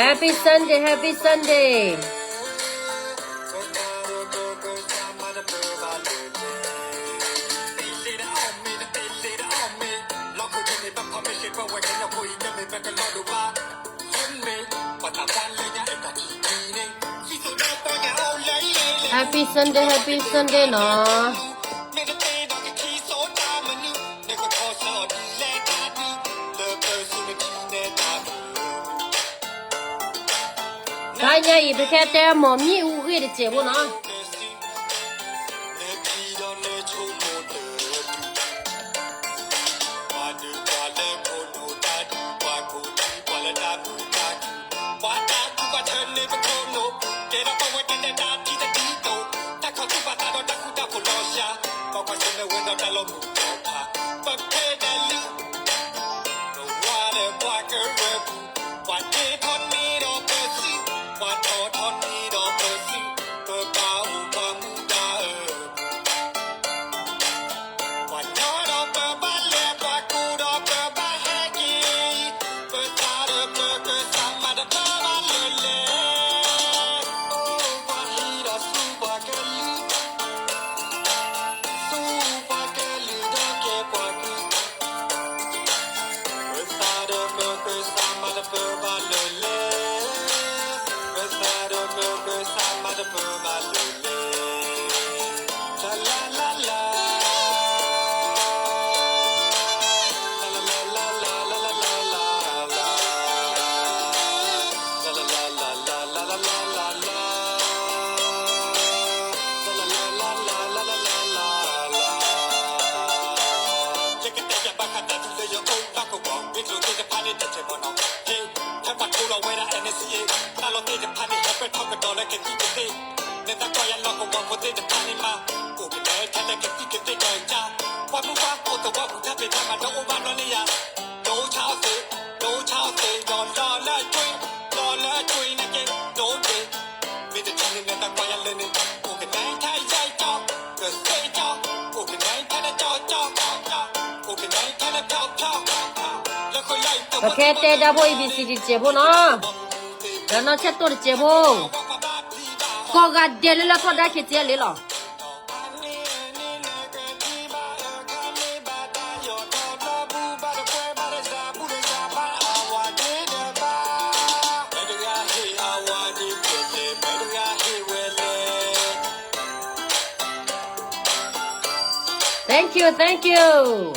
Happy Sunday, happy Sunday. Happy Sunday, happy Sunday နီၤ. တနံၤအံၤ ပကတဲမီၢ်မံအူဂ့ၢ်တစဲးဖိနီၤ. ပကတဲတၢ်ဖိ A B C D တစဲးဖိနီၤ. ဒီးနီၢ်ဆဲးတိၢ်တစဲးဖိ, ကိးဂၤဒဲးလၢလၢထီဒါ K T L လံလီၤ. Thank you, thank you.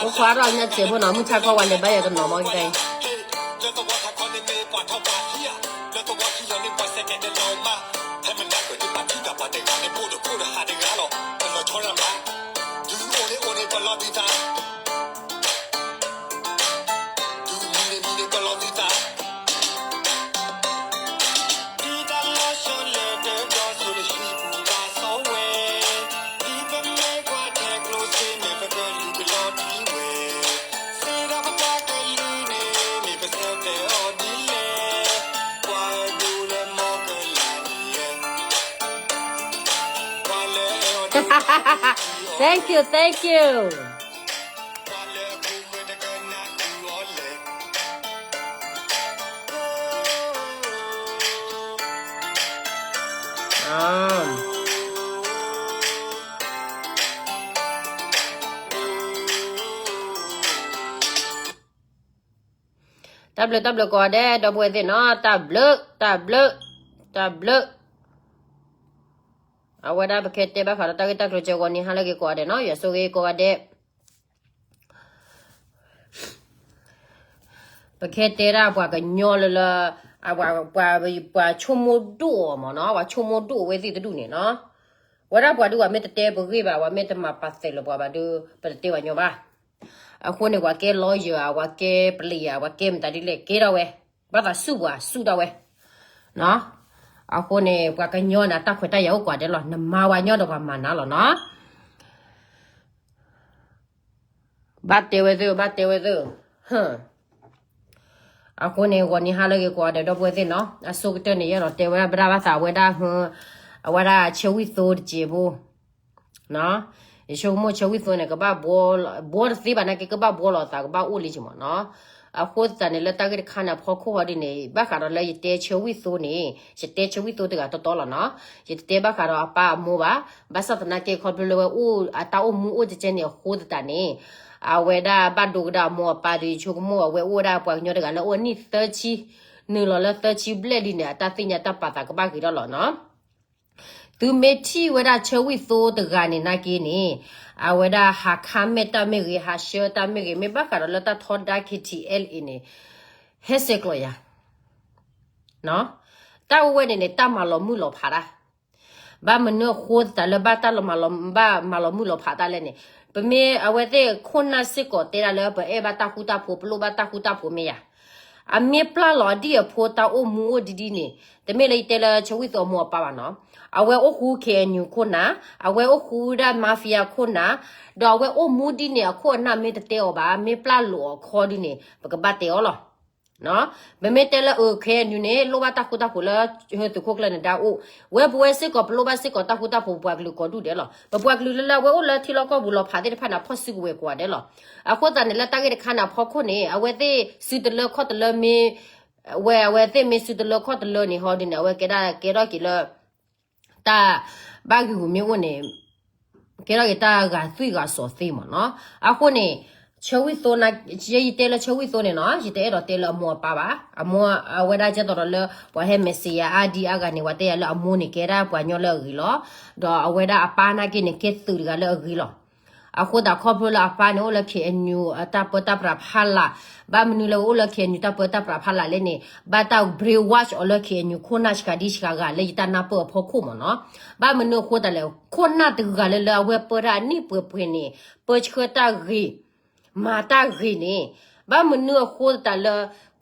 အိၣ်ခွါထီၣ်ညါစဲးဖိနီၤ မုၢ်ဆါခီဝဲလဲၤဘါယွၤတနီၤမီၢ်ကဲ Thank you, thank you. တၢ်ဘျုးတၢ်ဘျုးကိးဂၤဒဲး ဒီပုၢ်ဝဲၢ်သ့ၣ်နီၤ တၢ်ဘျုး တၢ်ဘျုး တၢ်ဘျုး. အဝဲဒၣ်ပကတဲဘၣ်ဃးဒီးတၢ်ဂ့ၢ်တၢ်ကျိၤစဲးဂီၤနံၤဟါလၢအဂ့ၤကိးဂၤဒဲးနီၤ ယွၤဆိၣ်ဂ့ၤကိးဂၤဒဲး. ပကတဲဒၣ်ပှၤကညီလၢလၢ ပှၤ ပှၤဆိကမိၣ်ဒိၣ်အီၤမ့ၢ်နီၤ ပှၤဆိကမိၣ်ဒိၣ်အဝဲသ့ၣ်တဒူၣ်န့ၣ်နီၤ. ဝဲဒၣ်ပှၤဒုးပှၤမ့ၢ်တတဲပဂ့ၢ်ဘၣ် ပှၤမ့ၢ်တမၤပာ်သဲးလၢပှၤဘၣ်ဒီး ပတတဲပှၤညီဘၣ်. အဃိန့ၣ် ပှၤကဲ lawyer ဧါ ပှၤကဲပလံၤဧါ ပှၤကဲမတၤဒ်လဲၣ် ကဲထီၣ်ဝဲ ဘၣ်သးစူၢ်ပှၤစူၢ်ထီၣ်ဝဲ နီၤ. အဃိန့ၣ် ပှၤကညီန့ၣ် အတၢ်ခွဲးတၢ်ယာ်အိၣ်ကွၢ်ဒဲးလီၤ, နမၤဝဲညီဒီးပှၤမၤနၤလီၤနီၤ. ဘၣ်တဲဝဲသ့ၣ်, ဘၣ်တဲဝဲသ့ၣ်. အဃိန့ၣ် ဂီၤနံၤဟါလၢအဂ့ၤကိးဂၤဒဲး ဒီပုၢ်ဝဲၢ်သ့ၣ်နီၤ, အဆိကတၢၢ်န့ၣ် ယအဲၣ်ဒိးတဲဝဲဒၣ် ဘၣ်ဒၣ်ဘၣ်သးဝဲဒၣ်, အဝဲဒၣ်ဆၢဝံၣ်သိတစဲးဖိ ယဆိကမိၣ်ဆၢဝံၣ်သိန့ၣ် ကဘၣ်ဘှီ, ဘှီတသ့ဘၣ်နာ်က့ ကဘၣ်ဘှီလီၤအသး ကဘၣ်အိၣ်လံက့မးနီၤ. အဃိသတးန့ၣ် လၢတၢ်ဂ့ၢ်တခါန့ၣ် အဖီခိၣ်ဟီဒ်န့ၣ် ဘၣ်ဃးဒီးလၢယတဲဆၢဝံၣ်သိန့ၣ်, ယတဲဆၢဝံၣ်သိတဂၤတီတီလီၤနီၤ. ယတတဲဘၣ်ဃးဒီးအပၢ်အမိၢ်ဘၣ်. ဘၣ်ဆၣ်သနာ်က့ ခီဖျိလၢဝဲအိၣ်အတၢ်အိၣ်မူအိၣ်ကဲကဲန့ၣ်အဃိသတးန့ၣ်, အဝဲဒၣ်ဘၣ်ဒိကဒါအမိၢ်အပၢ်ဒီး ယဆိကမိၣ်အဝဲအိၣ်ဝဲဒၣ်ပှၤကညီတဂၤလၢအိၣ်နံၣ်သၢဆံ, နုာ်လီၤလၢသၢဆံဘျဲၣ်လံန့ၣ် အတၢ်သ့ၣ်ညါတၢ်ပာ်သးကဘၣ်ဂ့ၤထီၣ်လီၤနီၤ. သုမ့ၢ်ထံၣ်ဝဲဒၣ်ဆၢဝံၣ်သိတဂၤန့ၣ်နာ်က့န့ၣ်, အဝဲဒၣ်ဟးခါမဲာ်တၢ်မ့ၢ်ဂ့ၤ, ဟးဆှၢတၢ်မ့ၢ်ဂ့ၤ, မ့ၢ်ဘၣ်ဃးဒီးလၢတၢ်ထီဒါ K T L A န့ၣ်, ဟဲဆဲးကျိးယၤ, တၢ်ဝဲန့ၣ်န့ၣ် တၢ်မၤလီၤမုၢ်လီၤဖးတၢ်. ဘၣ်မနုၤအဃိသတးလၢဘၣ်တၢ်လီၤမၤလီၤ, ဘၣ်မၤလီၤမုၢ်လီၤဖးတၢ်လဲၣ်န့ၣ်, ပမ့ၢ်အဝဲသ့ၣ်ခိၣ်နၢ်စ့ၢ်ကီးတဲဒၣ်လၢ ပအဲၣ်ဘၣ်တၢ်ဃူတၢ်ဖိး, ပလိၣ်ဘၣ်တၢ်ဃူတၢ်ဖိးမ့ၢ်ယၤ. အမ့ၢ်ပျၢ်လီၤအဒံၣ်အဖိတၢ်အိၣ်မူအိၣ်ဒ်ဒ်န့ၣ်, တမ့ၢ်လၢယတဲလၢဆၢဝံၣ်သိအမိၢ်အပၢ်ဘၣ်နီၤ. အဝဲအိၣ်ဃူ K N U ခိၣ်နၢ်, အဝဲအိၣ်ဃူဝဲဒၣ် mafia ခိၣ်နၢ်, ဒီးအဝဲအိၣ်မူဒ်န့ၣ်အခိၣ်အနၢ်မ့ၢ်တတဲအီၤဘၣ်, မ့ၢ်ပျၢ်လိာ်အခီဒ်န့ၣ် ပကဘၣ်တဲအီၤလီၤ. ပမ့ၢ်တဲလၢအ K N U န့ၣ် လိၣ်ဘၣ်တၢ်ဃူတၢ်ဖိးလၢ သုးခိၣ်ကျၢၢ်နဒါအိၣ်, ဝဲပဝဲစ့ၢ်ကီး ပလိၣ်ဘၣ်စ့ၢ်ကီးတၢ်ဃူတၢ်ဖိး ပပှၤကလုာ်ကိးဒူၣ်ဒဲးလီၤ. ပပှၤကလုာ်လၢလၢအဝဲအိၣ်လၢထံလီၢ်ကီၢ်ပူၤလီၤဖးသ့ၣ်တဖၣ်န့ၣ် အဖီၣ်စုကဝဲၤကိးဂၤဒဲးလီၤ. အဃိသတးန့ၣ် လၢတၢ်ဂ့ၢ်တခါန့ၣ် အဖီခိၣ်န့ၣ် အဝဲသ့ၣ်စုတလၢခီၣ်တလၢမ့ၢ်, ဝဲအဝဲသ့ၣ်မ့ၢ်စုတလၢခီၣ်တလၢန့ၣ် ဟီဒ်န့ၣ် အဝဲကဲဒၣ်ကဲထီၣ်က့ၤလၢ တၢ်ဘၣ်ဂံာ်ဂူာ်မ့ၢ်အိၣ်န့ၣ် ကဲထီၣ်က့ၤတၢ်ဂာ်သွံၣ်ဂာ်စီၤသ့မးနီၤ. အဃိန့ၣ် ဆၢဝံၣ်သိ, ယတဲလၢဆၢဝံၣ်သိန့ၣ်နီၤ, ယတအဲၣ်ဒိးတဲလၢအမိၢ်အပၢ်ဘၣ်. အမိၢ်အဝဲဒၣ်ကဲသိးဒီးလၢ ပှၤဟဲမဲာ်စံယၤအါဒံအါဂၤန့ၣ် ပှၤတဲယၤလၢအမိၢ်န့ၣ် ကဲဒၣ်ပှၤကညီလၢအဂ့ၤလီၤ. ဒီးအဝဲဒၣ်အပၢ်နာ်က့န့ၣ် ကဲသုးတဂၤလၢအဂ့ၤလီၤ. အဃိသတးခီဖျိလၢအပၢ်န့ၣ်အိၣ်လၢ K N U အတၢ်ပၢတၢ်ပြးဖးလာ်, ဘၣ်မနုၤလၢအအိၣ်လၢ K N U တၢ်ပၢတၢ်ပြးဖးလာ်လဲၣ်န့ၣ်, ဘၣ်တၢ် brainwash အီၤလၢ K N U ခိၣ်နၢ်ဆှးဒံဆှးဂၤလၢယတၢ်နၢ်ပၢၢ်အဖီခိၣ်မးနီၤ. ဘၣ်မနုၤအဃိသတးလဲၣ်, ခိၣ်နၢ်တဂၤလၢလၢအဝဲပၢတၢ်အနံၣ်ပှဲၤပှဲၤန့ၣ်, ပၢဆှၢတၢ်ဂ့ၤ မၤတၢ်ဂ့ၤန့ၣ်, ဘၣ်မနုၤအဃိသတးလၢ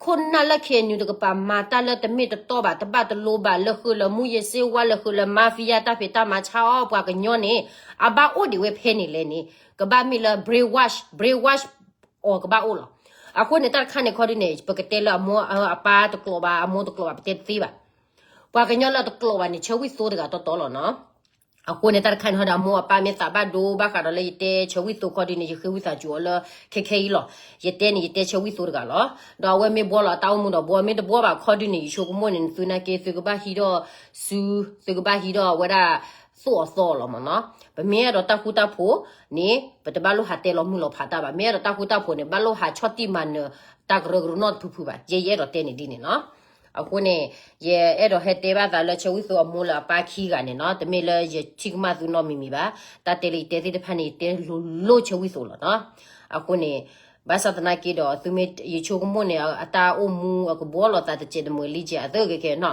ခိၣ်နၢ်လၢ K N U တကပၤ မၤတၢ်လၢတမ့ၢ်တတီဘၣ်, တဘၣ်တလိဘၣ်, လၢဃုာ်လၢမူယ့ၤစ့ဝါ, လၢဃုာ်လၢ mafia တၢ်ဖံးတၢ်မၤဆါအီၣ်ပှၤကညီန့ၣ်, အဘၣ်အိၣ်ဒံးဝဲဖဲန့ၣ်လဲၣ်န့ၣ်, ကဘၣ်မ့ၢ်လၢ brainwash, brainwash အီၤကဘၣ်အိၣ်လီၤ. အဃိန့ၣ် တၢ်တခါန့ၣ်ခီဒ်န့ၣ် ပကတဲလၢအမိၢ်အပၢ်တကျိးဘၣ်, အမိၢ်တကျိးဘၣ်, ပတဲတသ့ဘၣ်. ပှၤကညီလၢတကျိးဘၣ်န့ၣ် ဆၢဝံၣ်သိတဂၤတီတီလီၤနီၤ. အဃိန့ၣ် တၢ်တခါန့ၣ်ဟီဒီး အမိၢ်အပၢ်မ့ၢ်သးဘၣ်ဒိဘၣ်ဃးဒီးလၢယတဲဆၢဝံၣ်သိခီဒ်န့ၣ် ယဃ့ဝံသးစူၤအီၤလၢခဲခဲအံၤလီၤ. ယတဲန့ၣ် ယတဲဆၢဝံၣ်သိတဂၤလီၤ. ဒီးအဝဲမ့ၢ်ဘှီလီၤအတၢ်အိၣ်မူဒီးဘှီ, မ့ၢ်တဘှီဘၣ်ခီဒ်န့ၣ် ယဆိကမိၣ်န့ၣ် သုနာ်က့ သုကဘၣ်ဟံးဒီးစု, သုကဘၣ်ဟံးဒီးအဝဲဒၣ်သိၣ်အီၤသီအီၤလီၤမးနီၤ. ပမ့ၢ်အဲၣ်ဒိးတၢ်ဃူတၢ်ဖိးန့ၣ် ပတဘၣ်လိၣ်ဟးတဲလီၤမုၢ်လီၤဖးတၢ်ဘၣ်. မ့ၢ်အဲၣ်ဒိးတၢ်ဃူတၢ်ဖိးန့ၣ် ဘၣ်လိၣ်ဟးဆီၣ်တံၢ်မၤနၢၤ တၢ်ကရၢကရိနီတဖုဖုဘၣ်. ယဲယအဲၣ်ဒိးတဲန့ၣ်ဒ်န့ၣ်နီၤ. အဃိန့ၣ် ယအဲၣ်ဒိးဟဲတဲဘၣ်သးလၢဆၢဝံၣ်သိအမိၢ်လၢအပၢ်ခံဂၤန့ၣ်နီၤ, တမ့ၢ်လၢယထံၣ်ကမၣ်သုနီတမံၤမံၤဘၣ်. တၢ်တဲလၢယတဲသ့ၣ်တဖၣ်န့ၣ် ယတဲလိၤလိၤဆၢဝံၣ်သိလီၤနီၤ. အဃိန့ၣ် ဘၣ်ဆၣ်သနာ်က့ဒီး သုမ့ၢ်ယဆိကမိၣ်န့ၣ် အတၢ်အိၣ်မူအကဘှီလိာ်သးတစဲးတမှဲၤလံကဲး အသၢကဲကဲနီၤ.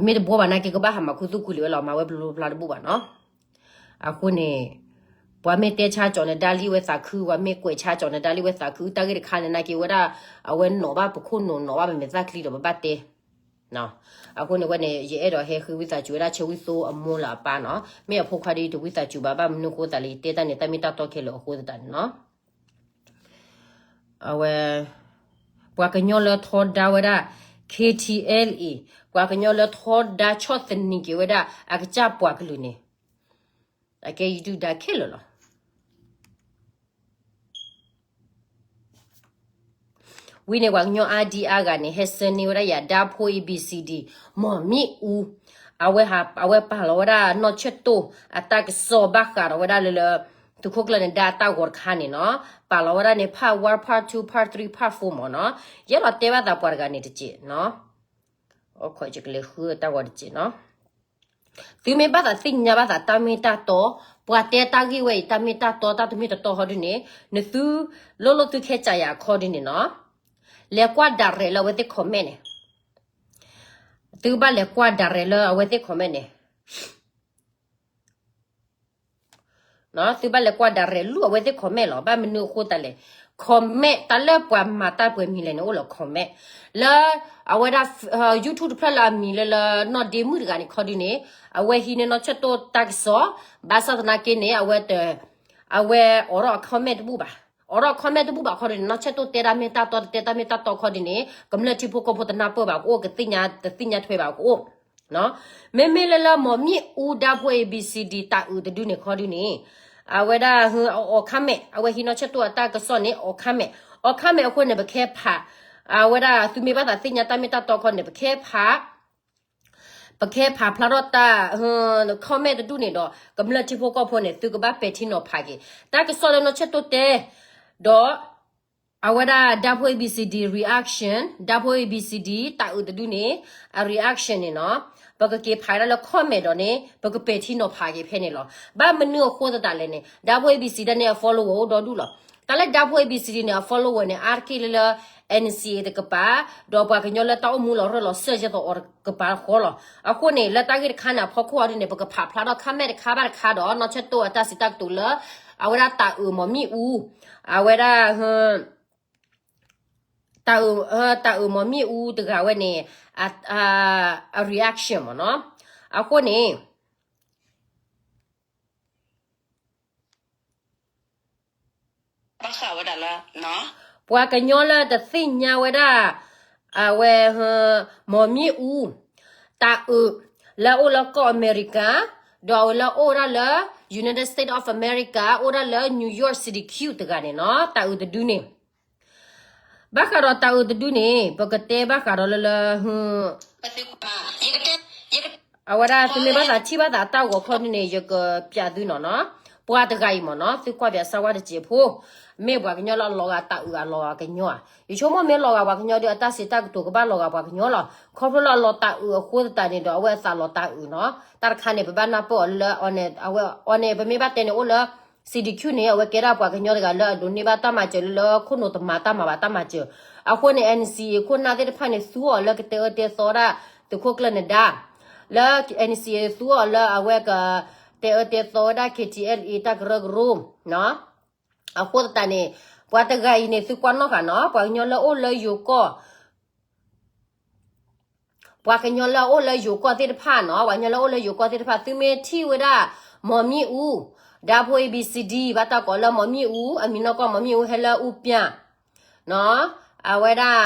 မ့ၢ်တဘှီဘၣ်နာ်က့ ကဘၣ်ဟးမၤခူသူၣ်ခူလံာ်ဝဲလီၤ, မၤဝဲပျီပျီတဘူၣ်ဘၣ်နီၤ. အဃိန့ၣ် ပှၤမ့ၢ်တဲဆါကၠီၤန့ၣ် ဒါလံဝဲသးခု, ပှၤမ့ၢ်ကွဲးဆါကၠီၤန့ၣ် ဒါလံဝဲသးခု, တၢ်ဂ့ၢ်တခါန့ၣ် နာ်က့ဝဲဒၣ် အဝဲနီၣ်ဘၣ်ပခိၣ်နူာ် နီၣ်ဘၣ်ပမဲာ်သၣ်ချံဒီး ပဘၣ်တဲ. အဃိန့ၣ်ဝဲန့ၣ် ယအဲၣ်ဒိးဟဲဃ့ဝံသးစူၤဝဲဒၣ်ဆၢဝံၣ်သိအမိၢ်လၢအပၢ်နီၤ, မ့ၢ်အဖိခွါဒီး တဝံသးစူၤဘၣ်, ဘၣ်မနုၤအဃိသတးလဲၣ် ယတဲတၢ်န့ၣ် တၢ်မ့ၢ်တၢ်တီခဲလၢာ်အဃိသတးန့ၣ်နီၤ. အဝဲ ပှၤကညီလၢထီဒါဝဲဒၣ် K T L A, ပှၤကညီလၢထီဒါဆီၣ်သနံးက့ၤဝဲဒၣ် အကစၢ်ပှၤကလုာ်န့ၣ် အကဲယဒုၣ်ဒါခဲလၢာ်လီၤ. ဝံၤန့ၣ် ပှၤကညီအါဒံအါဂၤန့ၣ် ဟဲဆၢန့ၢ်ဝဲဒၣ်ယၤ ဒါဖိ A B C D, မီၢ်မံၣ်အူ, အဝဲ အဝဲပာ်လီၤဝဲဒၣ်နီၢ်ဆၢၣ်တိၢ် အတၢ်ကစီၣ်ဘၣ်ဃးဒီးဝဲဒၣ်လၢလၢ သုးခိၣ်ကျၢၢ်န့ၣ် ဒါတၢ်ဂီၤတခါန့ၣ်နီၤ, ပာ်လီၤဝဲဒၣ်န့ၣ် part one, part two, part three, part four မ့ၢ်နီၤ, ယအဲၣ်ဒိးတဲဘၣ်သးပှၤတဂၤန့ၣ်တစဲးနီၤ, ယကလဲၤဃုတၢ်ဂီၤတစဲးနီၤ. သုမ့ၢ်ဘၣ်သးသ့ၣ်ညါဘၣ်သးတၢ်မ့ၢ်တၢ်တီ, ပှၤတဲတၢ်ဂ့ၢ်ဝဲအံၤ တၢ်မ့ၢ်တၢ်တီ တၢ်တမ့ၢ်တတီဟီဒ်န့ၣ်, နသု လိၣ်လိၣ်သုခဲစၢ်ယၤအခီဒ်န့ၣ်နီၤ, လဲၤကွၢ် direct လၢအဝဲသ့ၣ် comment န့ၣ်, သုကဘၣ်လဲၤကွၢ် direct လၢအဝဲသ့ၣ် comment န့ၣ် သုဘၣ်လဲၤကွၢ် direct လူၤအဝဲသ့ၣ် comment လီၤ. ဘၣ်မနုၤအဃိသတးလဲၣ်, comment တၢ်လၢပှၤမၤတၢ်ပှဲၤမံၤလဲၣ်န့ၣ် အိၣ်လၢ comment လၢ အဝဲဒၣ် YouTube တဖျၢၣ်လၢအမံၤလၢလၢနီၢ်ဒ့မုၣ်တဂၤန့ၣ်ခီဒုန့ၣ် အဝဲဟံးန့ၢ်နီၢ်ဆၢၣ်တိၢ်တၢ်ကစီၣ် ဘၣ်ဆၣ်သနာ်က့န့ၣ် အဝဲတ အဝဲအိးထီၣ်အ comment တဘူၣ်ဘၣ်. အိးထီၣ် comment တဘူၣ်ဘၣ်ခီဒုန့ၣ် နီၢ်ဆၢၣ်တိၢ်တဲတၢ်မ့ၢ်တၢ်တီ တတဲတၢ်မ့ၢ်တၢ်တီခီဒုန့ၣ် ကမျၢၢ်ထံဖိကီၢ်ဖိတနၢ်ပၢၢ်ဘၣ်ကအိၣ် ကသ့ၣ်ညါတသ့ၣ်ညါထွဲဘၣ်ကအိၣ် မ့မ့ၢ်လၢလၢ မောင်မြင့်ဦး ဓာတ်ပုံ A B C D တၢ်အုးတဒုန့ၣ်ခီဒုန့ၣ် အဝဲဒၣ် အီ comment အဝဲဟံးနီၢ်ဆၢၣ်တိၢ်အတၢ်ကစီၣ်န့ၣ် အီ comment အဃိန့ၣ် ပကဲဖး အဝဲဒၣ်သုမ့ၢ်ဘၣ်သးသ့ၣ်ညါတၢ်မ့ၢ်တၢ်တီခီန့ၣ် ပကဲဖး ပကဲဖးဖျါထီၣ်တၢ် comment တဒူၣ်န့ၣ်ဒီး ကမျၢၢ်ထံဖိကီၢ်ဖိန့ၣ် သုကဘၣ်ပဲာ်ထံနီၤဖးက့ၤ တၢ်ကစီၣ်လၢနီၢ်ဆၢၣ်တိၢ်တဲ ဒီး အဝဲဒၣ် ဓာတ်ပုံ A B C D reaction ဓာတ်ပုံ A B C D တၢ်အုးတဒူၣ်န့ၣ် အ reaction န့ၣ်နီၤ ပကက့ၤဖးဒၣ်လၢ comment ဒီးန့ၣ် ပကပဲာ်ထံနီၤဖးက့ၤဖဲန့ၣ်လီၤ. ဘၣ်မနုၤအဃိသတးလဲၣ်န့ၣ် ဓာတ်ပုံ A B C D န့ၣ် အ follower အိၣ်ဒီဒူၣ်လီၤ. တၢ်လၢ ဓာတ်ပုံ A B C D န့ၣ် အ follower န့ၣ် အါတက့ၢ်လၢလၢ N C A တကပၤ ဒီးပှၤကညီလၢတၢ်အိၣ်မူလီၤရၢၢ်လီၤစၢၢ် ယဲသိးအီၤတကပၤဃီလီၤ. အဃိန့ၣ် လၢတၢ်ဂ့ၢ်တခါန့ၣ် အဖီခိၣ်အီၤဒ်န့ၣ် ပကဖးဖျါထီၣ် comment တခါဘၣ်တခါဒီး နီၢ်ဆၢၣ်တိၢ်အတၢ်စံးတၢ်ကတိၤလၢ အဝဲဒၣ်တၢ်အုး မောင်မြင့်ဦး အဝဲဒၣ် တၢ်အုး မောင်မြင့်ဦး တဂၤဝဲန့ၣ် အ reaction မ့ၢ်နီၤ. အဃိန့ၣ် ပှၤကညီလၢတသ့ၣ်ညါဝဲဒၣ် အဝဲ မောင်မြင့်ဦး တၢ်အုး လၢအအိၣ်လၢကီၢ်အမဲရကၤ ဒီးအဝဲလၢအိၣ်ဒၣ်လၢ United States of America အိၣ်ဒၣ်လၢ New York City Q တဂၤန့ၣ်နီၤ တၢ်အုးတဒုန့ၣ် ဘၣ်ဃးဒီးတၢ်အုးတဒုန့ၣ် ပကတဲဘၣ်ဃးဒီးလၢလၢ အဝဲဒၣ်သုမ့ၢ်ဘၣ်သးထံၣ်ဘၣ်သးတၢ်ဂီၤခီဒုန့ၣ် ယကပျးသုနီၤနီၤ. ပှၤတဂၤအံၤမ့ၢ်နီၤ သုကွၢ်ပၠးစၢဝါတစဲးဖိ မ့ၢ်ပှၤကညီလၢအလီၤဂာ်တၢ်အုးအလီၤဂာ်ကညီဧါ. ယဆိကမိၣ်မ့ၢ်လီၤဂာ်ပှၤကညီဒီး အတၢ်စံးတၢ်ကတိၤကဘၣ်လီၤဂာ်ပှၤကညီလီၤ. ခီဖျိလၢအလီၤတၢ်အုးအဃိသတးန့ၣ်ဒီး အဝဲအသးလီၤတၢ်အုးနီၤ. တၢ်တခါန့ၣ် ပဘၣ်နၢ်ပၢၢ်အီၤလၢ အဝဲအီၤန့ၣ် ပမ့ၢ်ဘၣ်တဲန့ၣ်အိၣ်လၢ CDQ န့ၣ် အဝဲကဲဒၣ်ပှၤကညီတဂၤလၢအဒိးန့ၢ်ဘၣ်တၢ်မၤစၢၤလၢလၢခိၣ်နူာ်တမၤတၢ်မၤဘၣ်တၢ်မၤစၢၤ. အဃိန့ၣ် NCA ခိၣ်နၢ်သ့ၣ်တဖၣ်န့ၣ် သူအီၤလၢကတဲအၢတဲသီဒၣ်သုးခိၣ်ကျၢၢ်နဒါ လၢ NCA သူအီၤလၢအဝဲကတဲအၢတဲသီဝဲဒၣ် KTLA တၢ်ကရၢကရိ အဃိသတးန့ၣ် ပှၤတဂၤအံၤန့ၣ် သုကွၢ်နီၣ်ဃာ်နီၤ ပှၤကညီလၢအိၣ်လၢယိၤကီၢ် ပှၤကညီလၢအအိၣ်လၢယိၤကီၢ်သ့ၣ်တဖၣ်နီၤ ပှၤကညီလၢအအိၣ်လၢယိၤကီၢ်သ့ၣ်တဖၣ် သုမ့ၢ်ထံၣ်ဝဲဒၣ် မောင်မြင့်ဦး ဓာတ်ပုံ A B C D ဘၣ်တၢ်ကိးလၢ မောင်မြင့်ဦး အမံၤနီၢ်ကီၢ် မောင်မြင့်ဦး ဟဲလၢ ဦးပျံ နီၤ အဝဲဒၣ်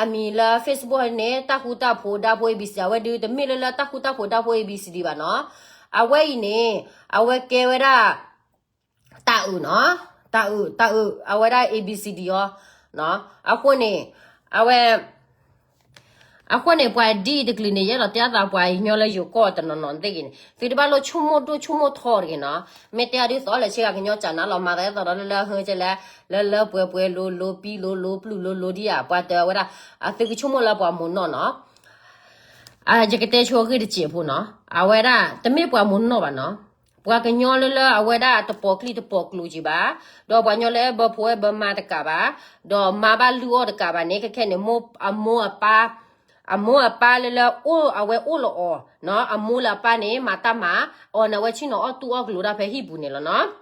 အမံၤလၢ Facebook န့ၣ် တၢ်ဃူတၢ်ဖိး ဓာတ်ပုံ A B C D အဝဲဒုးတမ့ၢ်လၢလၢတၢ်ဃူတၢ်ဖိး ဓာတ်ပုံ A B C D ဘၣ်နီၤ အဝဲအံၤန့ၣ် အဝဲကဲဝဲဒၣ် တၢ်အုးနီၤ တၢ်အုး တၢ်အုး အဝဲဒၣ် A B C D အီၤ အဃိန့ၣ် အဝဲ အဃိန့ၣ် ပှၤဒ်အံၤတကလုာ်န့ၣ် ယအဲၣ်ဒိးတဲအသးပှၤကညီလၢယိၤကီၢ်တနီၤနီၤသ့ၣ်ဂ့ၤန့ၣ် သုတဘၣ်လိၣ်ဆိကမိၣ်ဒိၣ်ဆိကမိၣ်ထီတဂ့ၤနီၤ မ့ၢ်တဲအီၤဒ်သိးလၢဆ့ကၤကညီကၠးနါလီၤ မၤသးဒ်သိးဒီးလၢလၢဟၢကဲလဲၣ် လၢလၢပှဲၤပှဲၤလိၤလိၤပံလိၤလိၤပျုၢ်လိၤလိၤဒ်ဧါ ပှၤတဝဲဒၣ် အသုကဆိကမိၣ်လၢပှၤမိၢ်နီၢ်နီၤ ယကတဲဆိအဂ့ၢ်တစဲးဖိနီၤ အဝဲဒၣ် တမ့ၢ်ပှၤမိၢ်နီၢ်ဘၣ်နီၤ ပှၤကညီလၢလၢအဝဲဒၣ်တပိာ်ကျိၣ်တပိာ်ကျိၤက့ၤဘၣ် ဒီးပှၤကညီလၢအဲၣ်ဘၢဖိအဲၣ်ဘၢမါတကးဘၣ် ဒီးမါဘၣ်လုၢ်အီၣ်တကးဘၣ်န့ၣ် ခဲခဲန့ၣ် အမိၢ်အပၢ် အမိၢ်အပၢ်လၢလၢအိၣ်အဝဲအိၣ်လီၤအီၤနီၤ အမိၢ်လၢအပၢ်န့ၣ် မၤတၢ်မၤ အီၤန့ၣ်အဝဲဆ့ၣ်နီၤအီၣ်တူၢ်အီၣ်ကလိၤဒၣ်ဖဲဟံၣ်ပူၤန့ၣ်လီၤနီၤ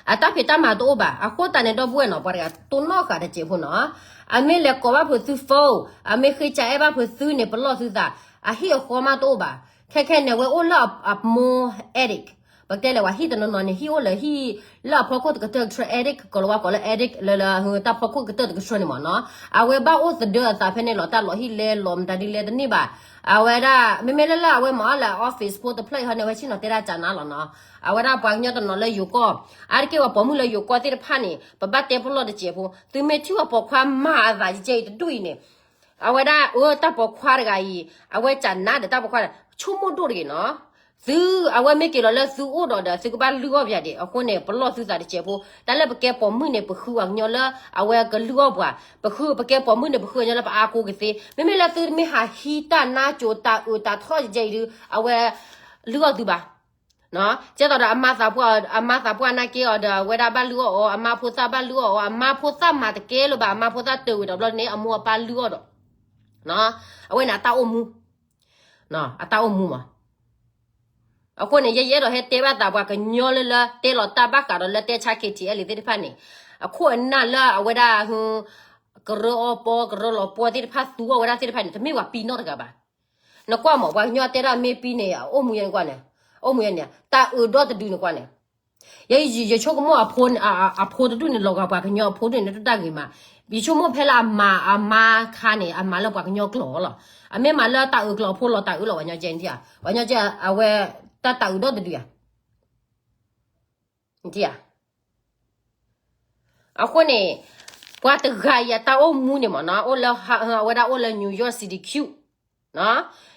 အတၢ်ဖံးတၢ်မၤတအိၣ်ဘၣ် အဃိသတးန့ၣ် ဒီပုၢ်ဝဲၢ်နီၤ ပှၤတဂၤတိၢ်နီၣ်ဃာ်တစဲးဖိနီၤ အမ့ၢ်လဲၤကိးဘၣ်ဖုးသု phone အမ့ၢ်ဃ့ကၠးအဲၣ်ဘၣ်ဖုးသုန့ၣ် ပလီၢ်သုသး အဟံၣ်အဃီမးတအိၣ်ဘၣ် ခဲခဲန့ၣ် အဝဲအိၣ်လၢအမိၢ် attic ပကတဲလဲၣ် ပှၤဟံၣ်တနီၤနီၤန့ၣ် ဟံၣ်အိၣ်လၢဟံၣ်လၢအဖီခိၣ်တကတၢၢ်ကတၢၢ် attic ကီးလီၤဝါကိးလၢ attic လၢလၢတၢ်ဖီခိၣ်ကတၢၢ်တကတၢၢ်န့ၣ်မ့ၢ်နီၤ အဝဲဘၣ်အိၣ်သဒၢအသးဖဲန့ၣ်လီၤ တၢ်လီၤဟံၣ်လဲလီၤမတၤဒ်လဲၣ်တန့ၢ်ဘၣ် အဝဲဒၣ် မ့မ့ၢ်လၢလၢအဝဲမၤအီၣ်လၢ office ဖိတဖျၢၣ်အံၤဟီန့ၣ် အဝဲဆ့ၣ်နီၤတဲဒၣ်ကၠးနါလီၤနီၤ အဝဲဒၣ်ပှၤကညီတနီၤလၢယိၤကီၢ် အါတက့ၢ်ပှၤပိာ်မုၣ်လၢယိၤကီၢ်သ့ၣ်တဖၣ်န့ၣ် ပဘၣ်တဲပလီၢ်တစဲးဖိ သုမ့ၢ်ထံၣ်ပှၤပိာ်ခွါမၤအသးယကဲအံၤတဒူၣ်အံၤန့ၣ် အဝဲဒၣ် အၢတၢ်ပိာ်ခွါတဂၤအံၤ အဝဲကၠးနါဒီးတၢ်ပိာ်ခွါ ဆိကမိၣ်ဒိၣ်တဂ့ၤနီၤ သု အဝဲမ့ၢ်က့ၤလီၤလၢသုအိၣ်ဒီးဒီး သုကဘၣ်လုၢ်အီၣ်ပယၤဒံး အဃိန့ၣ် ပလီၢ်သုသးတစဲးဖိ တၢ်လၢပကဲပိာ်မုၣ်န့ၣ် ပဃုပှၤကညီလၢ အဝဲကလုၢ်အီၣ်ပှၤ ပဃုပကဲပိာ်မုၣ်န့ၣ် ပဃုပှၤကညီလၢပအါကိးကသ့ မ့မ့ၢ်လၢသုတမ့ၢ်ဟးဟံးတၢ်နါကိၤတၢ်အုးတၢ်ထီၣ်ယကဲအံၤဒုး အဝဲ လုၢ်အီၣ်သုဘၣ် ကဲသိးဒီးအမါသးပှၢ် အမါသးပှၢ်နာ်က့ၤအီၤဒီး အဝဲဒၣ်ဘၣ်လုၢ်အီၣ်အီၤ အမါဖိသၣ်ဘၣ်လုၢ်အီၣ်အီၤ အမါဖိသၣ်မၤတကဲလၢၤဘၣ် အမါဖိသၣ်တၢၢ်ဝံၤဒီးဘျီန့ၣ် အမိၢ်အပၢ်လုၢ်အီၣ်ဒီး အဝဲန့ၣ်အတၢ်အိၣ်မူ အတၢ်အိၣ်မူမး အဃိန့ၣ် ယဲယအဲၣ်ဒိးဟဲတဲဘၣ်သးပှၤကညီလၢလၢတဲလီၤတၢ်ဘၣ်ဃးဒီးလၢတဲဆါ KTLA သ့ၣ်တဖၣ်န့ၣ်, အခိၣ်အနၢ်လၢအဝဲဒၣ် ကရၢအီပီ ကရၢလီၤပီသ့ၣ်တဖၣ်သူအီၤဝဲဒၣ်သ့ၣ်တဖၣ်န့ၣ် တမ့ၢ်ပှၤပံနီတဂၤဘၣ်. နကွၢ်မး ပှၤကညီတဲဒၣ်မ့ၢ်ပံန့ၣ် အအိၣ်မူယဲန့ၣ်ကွၢ်န့ၣ်, အိၣ်မူယဲန့ၣ် တၢ်အၢဒီတဒုန့ၣ်ကွၢ်န့ၣ်, ယဲယဆိကမိၣ် အဖိတဒူၣ်န့ၣ် လီၤဂာ်ပှၤကညီအဖိဒူၣ်န့ၣ် တတၢ်ဂ့ၤမး, ယဆိကမိၣ်ဖဲလၢအမၤအမါခါန့ၣ် အမၤလၢပှၤကညီကျိာ်လီၤ. အမ့ၢ်မၤလၢတၢ်အၢကျိာ်အဖိလီၤ တၢ်အၢလီၤ ပှၤကညီကဲန့ၣ်ဧါ, ပှၤကညီကဲ အဝဲတၢ်တၢ်အၢဒီတဒုဧါ. အဃိန့ၣ် ပှၤတဂၤအံၤအတၢ်အိၣ်မူန့ၣ်မးနီၤ အိၣ်လၢ အဝဲဒၣ်အိၣ်လၢ New York City Q,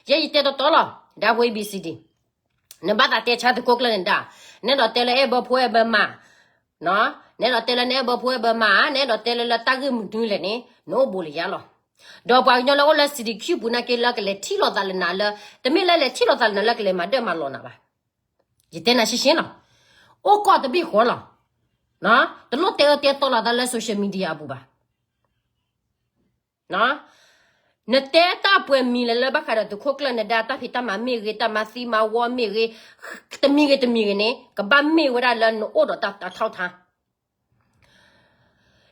ယဲယတဲတီတီလီၤ ဒၣ်ဖိ A B C D, နဘၣ်သးတဲဆါသုးခိၣ်ကျၢၢ်န့ၣ်ဒၣ်, နအဲၣ်ဒိးတဲလၢအဲၣ်ဘၢဖိအဲၣ်ဘၢမါ, နအဲၣ်ဒိးတဲလၢနအဲၣ်ဘၢဖိအဲၣ်ဘၢမါ, နအဲၣ်ဒိးတဲလၢလၢတၢ်ဂ့ၢ်မနုၤလဲၣ်န့ၣ် နအိၣ်ဘူးလၢယၤလီၤ. ဒီးပှၤကညီလၢအိၣ်လၢ City Q ပူၤနာ်က့လၢကလဲၤထံၣ်လိာ်သးလၢနၤလၢ, တမ့ၢ်လၢလဲၤထံၣ်လိာ်သးလၢနၤလၢကလဲၤမၤဒၢၣ်မၤလီၤနၤဘၣ်. ယတဲနၤရှင်းရှင်းလီၤ, အိၣ်ကီၢ်တဘ့ၣ်ဃီလီၤ, တလိၣ်တဲအၢတဲသီလိာ်သးလၢ social media အပူၤဘၣ်. နတဲတၢ်ပှဲၤမံၤလၢလၢဘၣ်ဃးဒီးသုးခိၣ်ကျၢၢ်နဒါ တၢ်ဖံးတၢ်မၤမ့ၢ်ဂ့ၤ တၢ်မၤသံမၤဝီမ့ၢ်ဂ့ၤ, တမံၤဂ့ၤတမံၤဂ့ၤန့ၣ် ကဘၣ်မ့ၢ်ဝဲဒၣ်လၢနအိၣ်ဒီးတၢ်အထောက်အထား.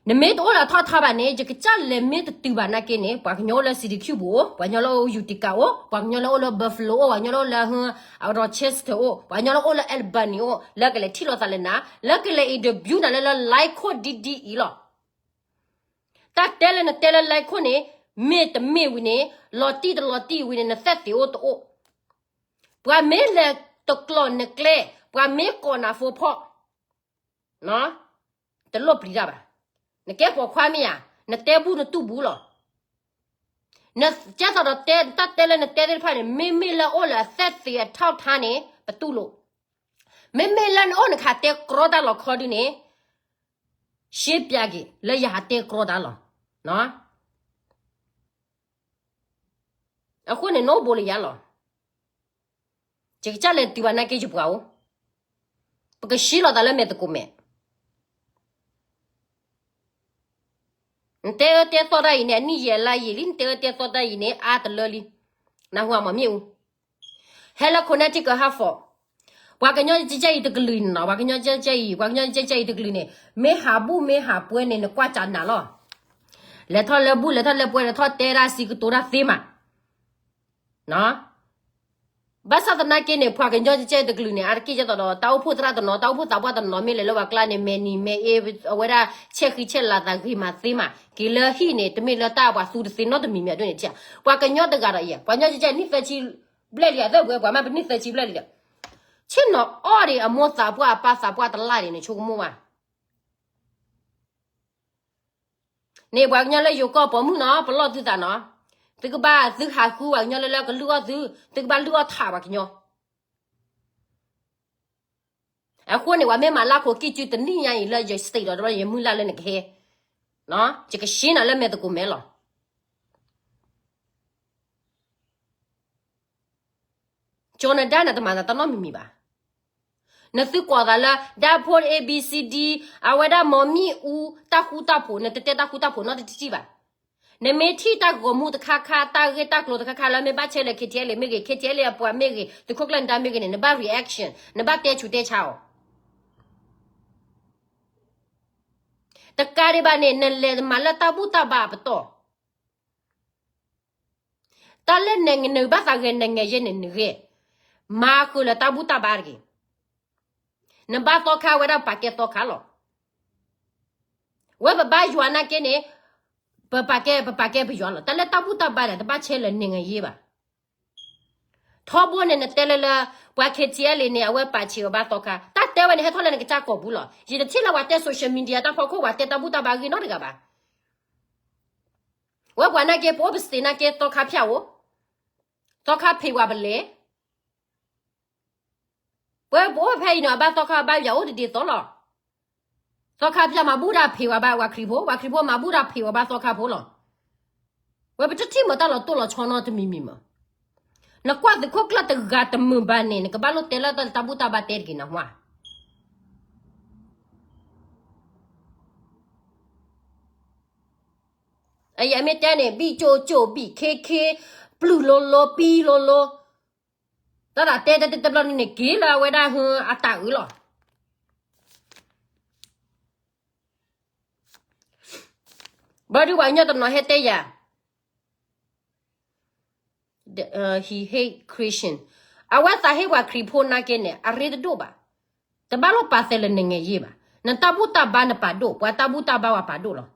နမ့ၢ်တအိၣ်ဒီးအထောက်အထားဘၣ်န့ၣ် ယကစၢ်လဲၤမ့ၢ်တတုၤဘၣ်နာ်က့န့ၣ် ပှၤကညီအိၣ်လၢ City Q ပူၤအိၣ်, ပှၤကညီလၢအိၣ် Utica အိၣ်, ပှၤကညီလၢအိၣ်လၢ Buffalo အိၣ်, ပှၤကညီလၢအိၣ်လၢ Rochester အိၣ်, ပှၤကညီလၢအိၣ်လၢ Albany အိၣ်, လၢကလဲၤထံၣ်လိာ်သးလၢနၤ, လၢကလဲၤ interview နၤလၢလၢ Line ခိၣ်ဒ်ဒ်အံၤလီၤ. တၢ်တဲလၢနတဲလၢ Line ခိၣ်န့ၣ် မ့ၢ်တမ့ၢ်ဝံၤန့ၣ် လီၤတံၢ်တလီၤတံၢ်ဝံၤန့ၣ် နသက်သေအိၣ်တအိၣ်, ပှၤမ့ၢ်လဲၤတကျိးနကျဲ, ပှၤမ့ၢ်ကိးနၤ phone ဖီၣ် တလိၣ်ပျံၤတၢ်ဘၣ်. နကဲပိာ်ခွါမ့ၢ်ဧါ, နတဲဘူးနတူၢ်ဘူးလီၤ. နကဲသိးဒီးတဲ တၢ်တဲလၢနတဲသ့ၣ်တဖၣ်န့ၣ် မ့မ့ၢ်လၢအိၣ်လၢအသက်သေ အထောက်အထားန့ၣ် ပတူၢ်လိာ်. မ့မ့ၢ်လၢနအိၣ်နခးတဲကြီတၢ်လီၤခီဒုန့ၣ် ရှင်းပြက့ၤ လၢယဟးတဲကြီတၢ်လီၤ. အဃိန့ၣ် နအိၣ်ဘူးလၢယၤလီၤ. ယကစၢ်လဲၤတုၤဘၣ်နာ်က့ယပှၤအိၣ်, ပကရှံလိာ်သးလၢမဲာ်သကိးမဲာ်. နတဲအၢတဲသီတၢ်အံၤန့ၣ် အနံၣ်ယံာ်အလါယံာ်လံ, နတဲအၢတဲသီတၢ်အံၤန့ၣ် အါတလၢလံ. နၢ်ဟူမ့ၢ်အူ, ဟဲလၢ Connecticut Hartford, ပှၤကညီကဲကဲအံၤတကလုာ်န့ၣ်နီၤ, ပှၤကညီကဲကဲအံၤ, ပှၤကညီကဲကဲအံၤတကလုာ်န့ၣ် မ့ၢ်ဟးဘူးမ့ၢ်ဟးပွဲန့ၣ် နကွၢ်စးနၤလီၤ. လဲၤထီၣ်လၢဘူး လဲၤထီၣ်လၢပွဲ လဲၤထီၣ်တဲတၢ်စံးကတိၤတၢ်သ့မး. ဘၣ်ဆၣ်သနာ်က့န့ၣ် ပှၤကညီကဲကဲအံၤတကလုာ်န့ၣ် အါတက့ၢ်ကဲသိးဒီး တၢ်အိၣ်ဖှိၣ်သရၣ်တနီၤ တၢ်အိၣ်ဖှိၣ်သးပှၢ်တနီၤ မ့ၢ်လဲၤလၢပှၤကျါန့ၣ် မဲာ်နံၤမဲာ်အ့ အဝဲဒၣ် ဆဲးဃံဆဲးလၤသးဂ့ၤမးသ့မး က့ၤလၢဟံၣ်န့ၣ် တမ့ၢ်လၢတၢ်ပှၤသူတသ့နီတမံၤမ့ၢ်အဒိန့ၣ် ပှၤကညီတဂၤဒီးအံၤ ပှၤကညီကဲကဲအံၤ နံၣ်သၢဆံဘျဲၣ်လံ အသၢပှဲၤပှၤမး ပနံၣ်သၢဆံဘျဲၣ်လံဒီး ဆ့ၣ်နီၤအီၣ်ဒံးအမိၢ်သးပှၢ်အပၢ်သးပှၢ်တလၢ်ဒံးန့ၣ် ဆိကမိၣ်ဘၣ် န့ၣ် ပှၤကညီလၢယိၤကီၢ်ပိာ်မုၣ်နီၤ ပလီၢ်သုသးနီၤ, သုကဘၣ်သုဟးဃုပှၤကညီလၢလၢကလုၢ်အီၣ်သု, သုကဘၣ်လုၢ်အီၣ်ထးပှၤကညီ. အဃိန့ၣ် ပှၤမ့ၢ်မၤလၢခိၣ်ကံၢ်စုတနံၣ်ညါအံၤလၢယ state ဒီးယမုၢ်လၢ်လၢနကဟဲ, ယကရှင်းနၤလၢမဲာ်သကိးမဲာ်လီၤ. ကၠီၤနဒါန့ၣ် တမၤသးတၢ်နီတမံၤမံၤဘၣ်. နသုကွၢ်သးလၢ ဒၣ်ဖိ A B C D အဝဲဒၣ်မီၤမံၣ်အူ တၢ်ဃူတၢ်ဖိး နတတဲတၢ်ဃူတၢ်ဖိးနီတထံၣ်ဘၣ်. နမ့ၢ်ထံၣ်တၢ်ဂီၤမူတခါခါ တၢ်ဂ့ၢ်တၢ်ကျိၤတခါခါလၢမ့ၢ်ဘၣ်ဆဲးလဲၤ K T L A မ့ၢ်ဂ့ၤ K T L A အပှၤမ့ၢ်ဂ့ၤ သုးခိၣ်ကျၢၢ်နဒါမ့ၢ်ဂ့ၤန့ၣ် နဘၣ် reaction နဘၣ်တဲဆူးတဲဆါအီၤ တကးဒံးဘၣ်န့ၣ် နလဲၤမၤလၢတၢ်ဘူၣ်တၢ်ဘါအပတီၢ် တၢ်လၢနဂ့ၤနဘၣ်သးဂဲၤနဂ့ၤယဲန့ၣ်နဂ့ၤ, မၤဃုာ်လၢတၢ်ဘူၣ်တၢ်ဘါတဂ့ၤ. နဘၣ်သီခါဝဲဒၣ်ပာ်ကဲသီခါလီၤ. ဝဲပဘါယွၤနာ်က့န့ၣ် ပပာ်ကဲ ပပာ်ကဲပယွၤလီၤ. တၢ်လၢတၢ်ဘူၣ်တၢ်ဘါန့ၣ် တဘၣ်ဆဲးလၢနဂ့ၤယဲဘၣ်. ထီဘိန့ၣ် နတဲလၢလၢ ပှၤ K T L A န့ၣ် အဝဲပာ်ဆံးအီၤဘၣ်သီခါ, တၢ်တဲဝဲန့ၣ် ဟဲထီၣ်လၢနကစၢ်ကိာ်ပူၤလီၤ. ယတထံၣ်လၢပှၤတဲ social media တၢ်ဖီခိၣ် ပှၤတဲတၢ်ဘူၣ်တၢ်ဘါဂ့ၤနီတဂၤဘၣ်. ဝဲပှၤနာ်က့ ပအိၣ်ပစ့းနာ်က့ သီခါဖၠၣ်အိၣ်, သီခါဖံးဝဲပလဲၤ ပဝဲပအိၣ်ဖဲအံၤန့ၣ် အဘၣ်သီခါဘၣ်ယွၤအိၣ်တဒ်သိးလီၤ. သီခါဖၠၣ်မၤဘူၣ်တၢ်ဖံးဝဲဘၣ်ပှၤခရံာ်ဖိ, ပှၤခရံာ်ဖိမၤဘူၣ်တၢ်ဖံးဝဲဘၣ်သီခါဖိလီၤ. ဝဲပတထံၣ်မၤတၢ်လီၤတိၢ်လီၤဆီနီတမံၤမံၤမး. နကွၢ်သုးခိၣ်ကျၢၢ်တဂၤတမုာ်ဘၣ်န့ၣ် နကဘၣ်လိၣ်တဲလၢတၢ်ဘူၣ်တၢ်ဘါတဲတဂ့ၤနဟါ. အမ့ၢ်တဲန့ၣ် ဘံၣ်ကၠိကၠိ ဘံၣ်ခ့ခ့ ပျုၢ်လိၤလိၤ ပံလိၤလိၤ, တ တၢ်သးတဲတၢ်တဘျီန့ၣ် က့ၤလၢအဝဲဒၣ်ဟအတၢ်အုးလီၤ. ဘၣ်ဒုးပှၤကညီတနီၤဟဲတဲယၤ he hate Christian, အဝဲသးဟ့ၣ်ပှၤခရံာ်ဖိနာ်က့န့ၣ် အရ့တဒိၣ်ဘၣ်. တဘၣ်လိၣ်ပာ်သဲးလၢနငဲၤယ့ၢ်ဘၣ်. နတၢ်ဘူၣ်တၢ်ဘါနပာ်ဒိၣ်, ပှၤတၢ်ဘူၣ်တၢ်ဘါဝဲပာ်ဒိၣ်လီၤ.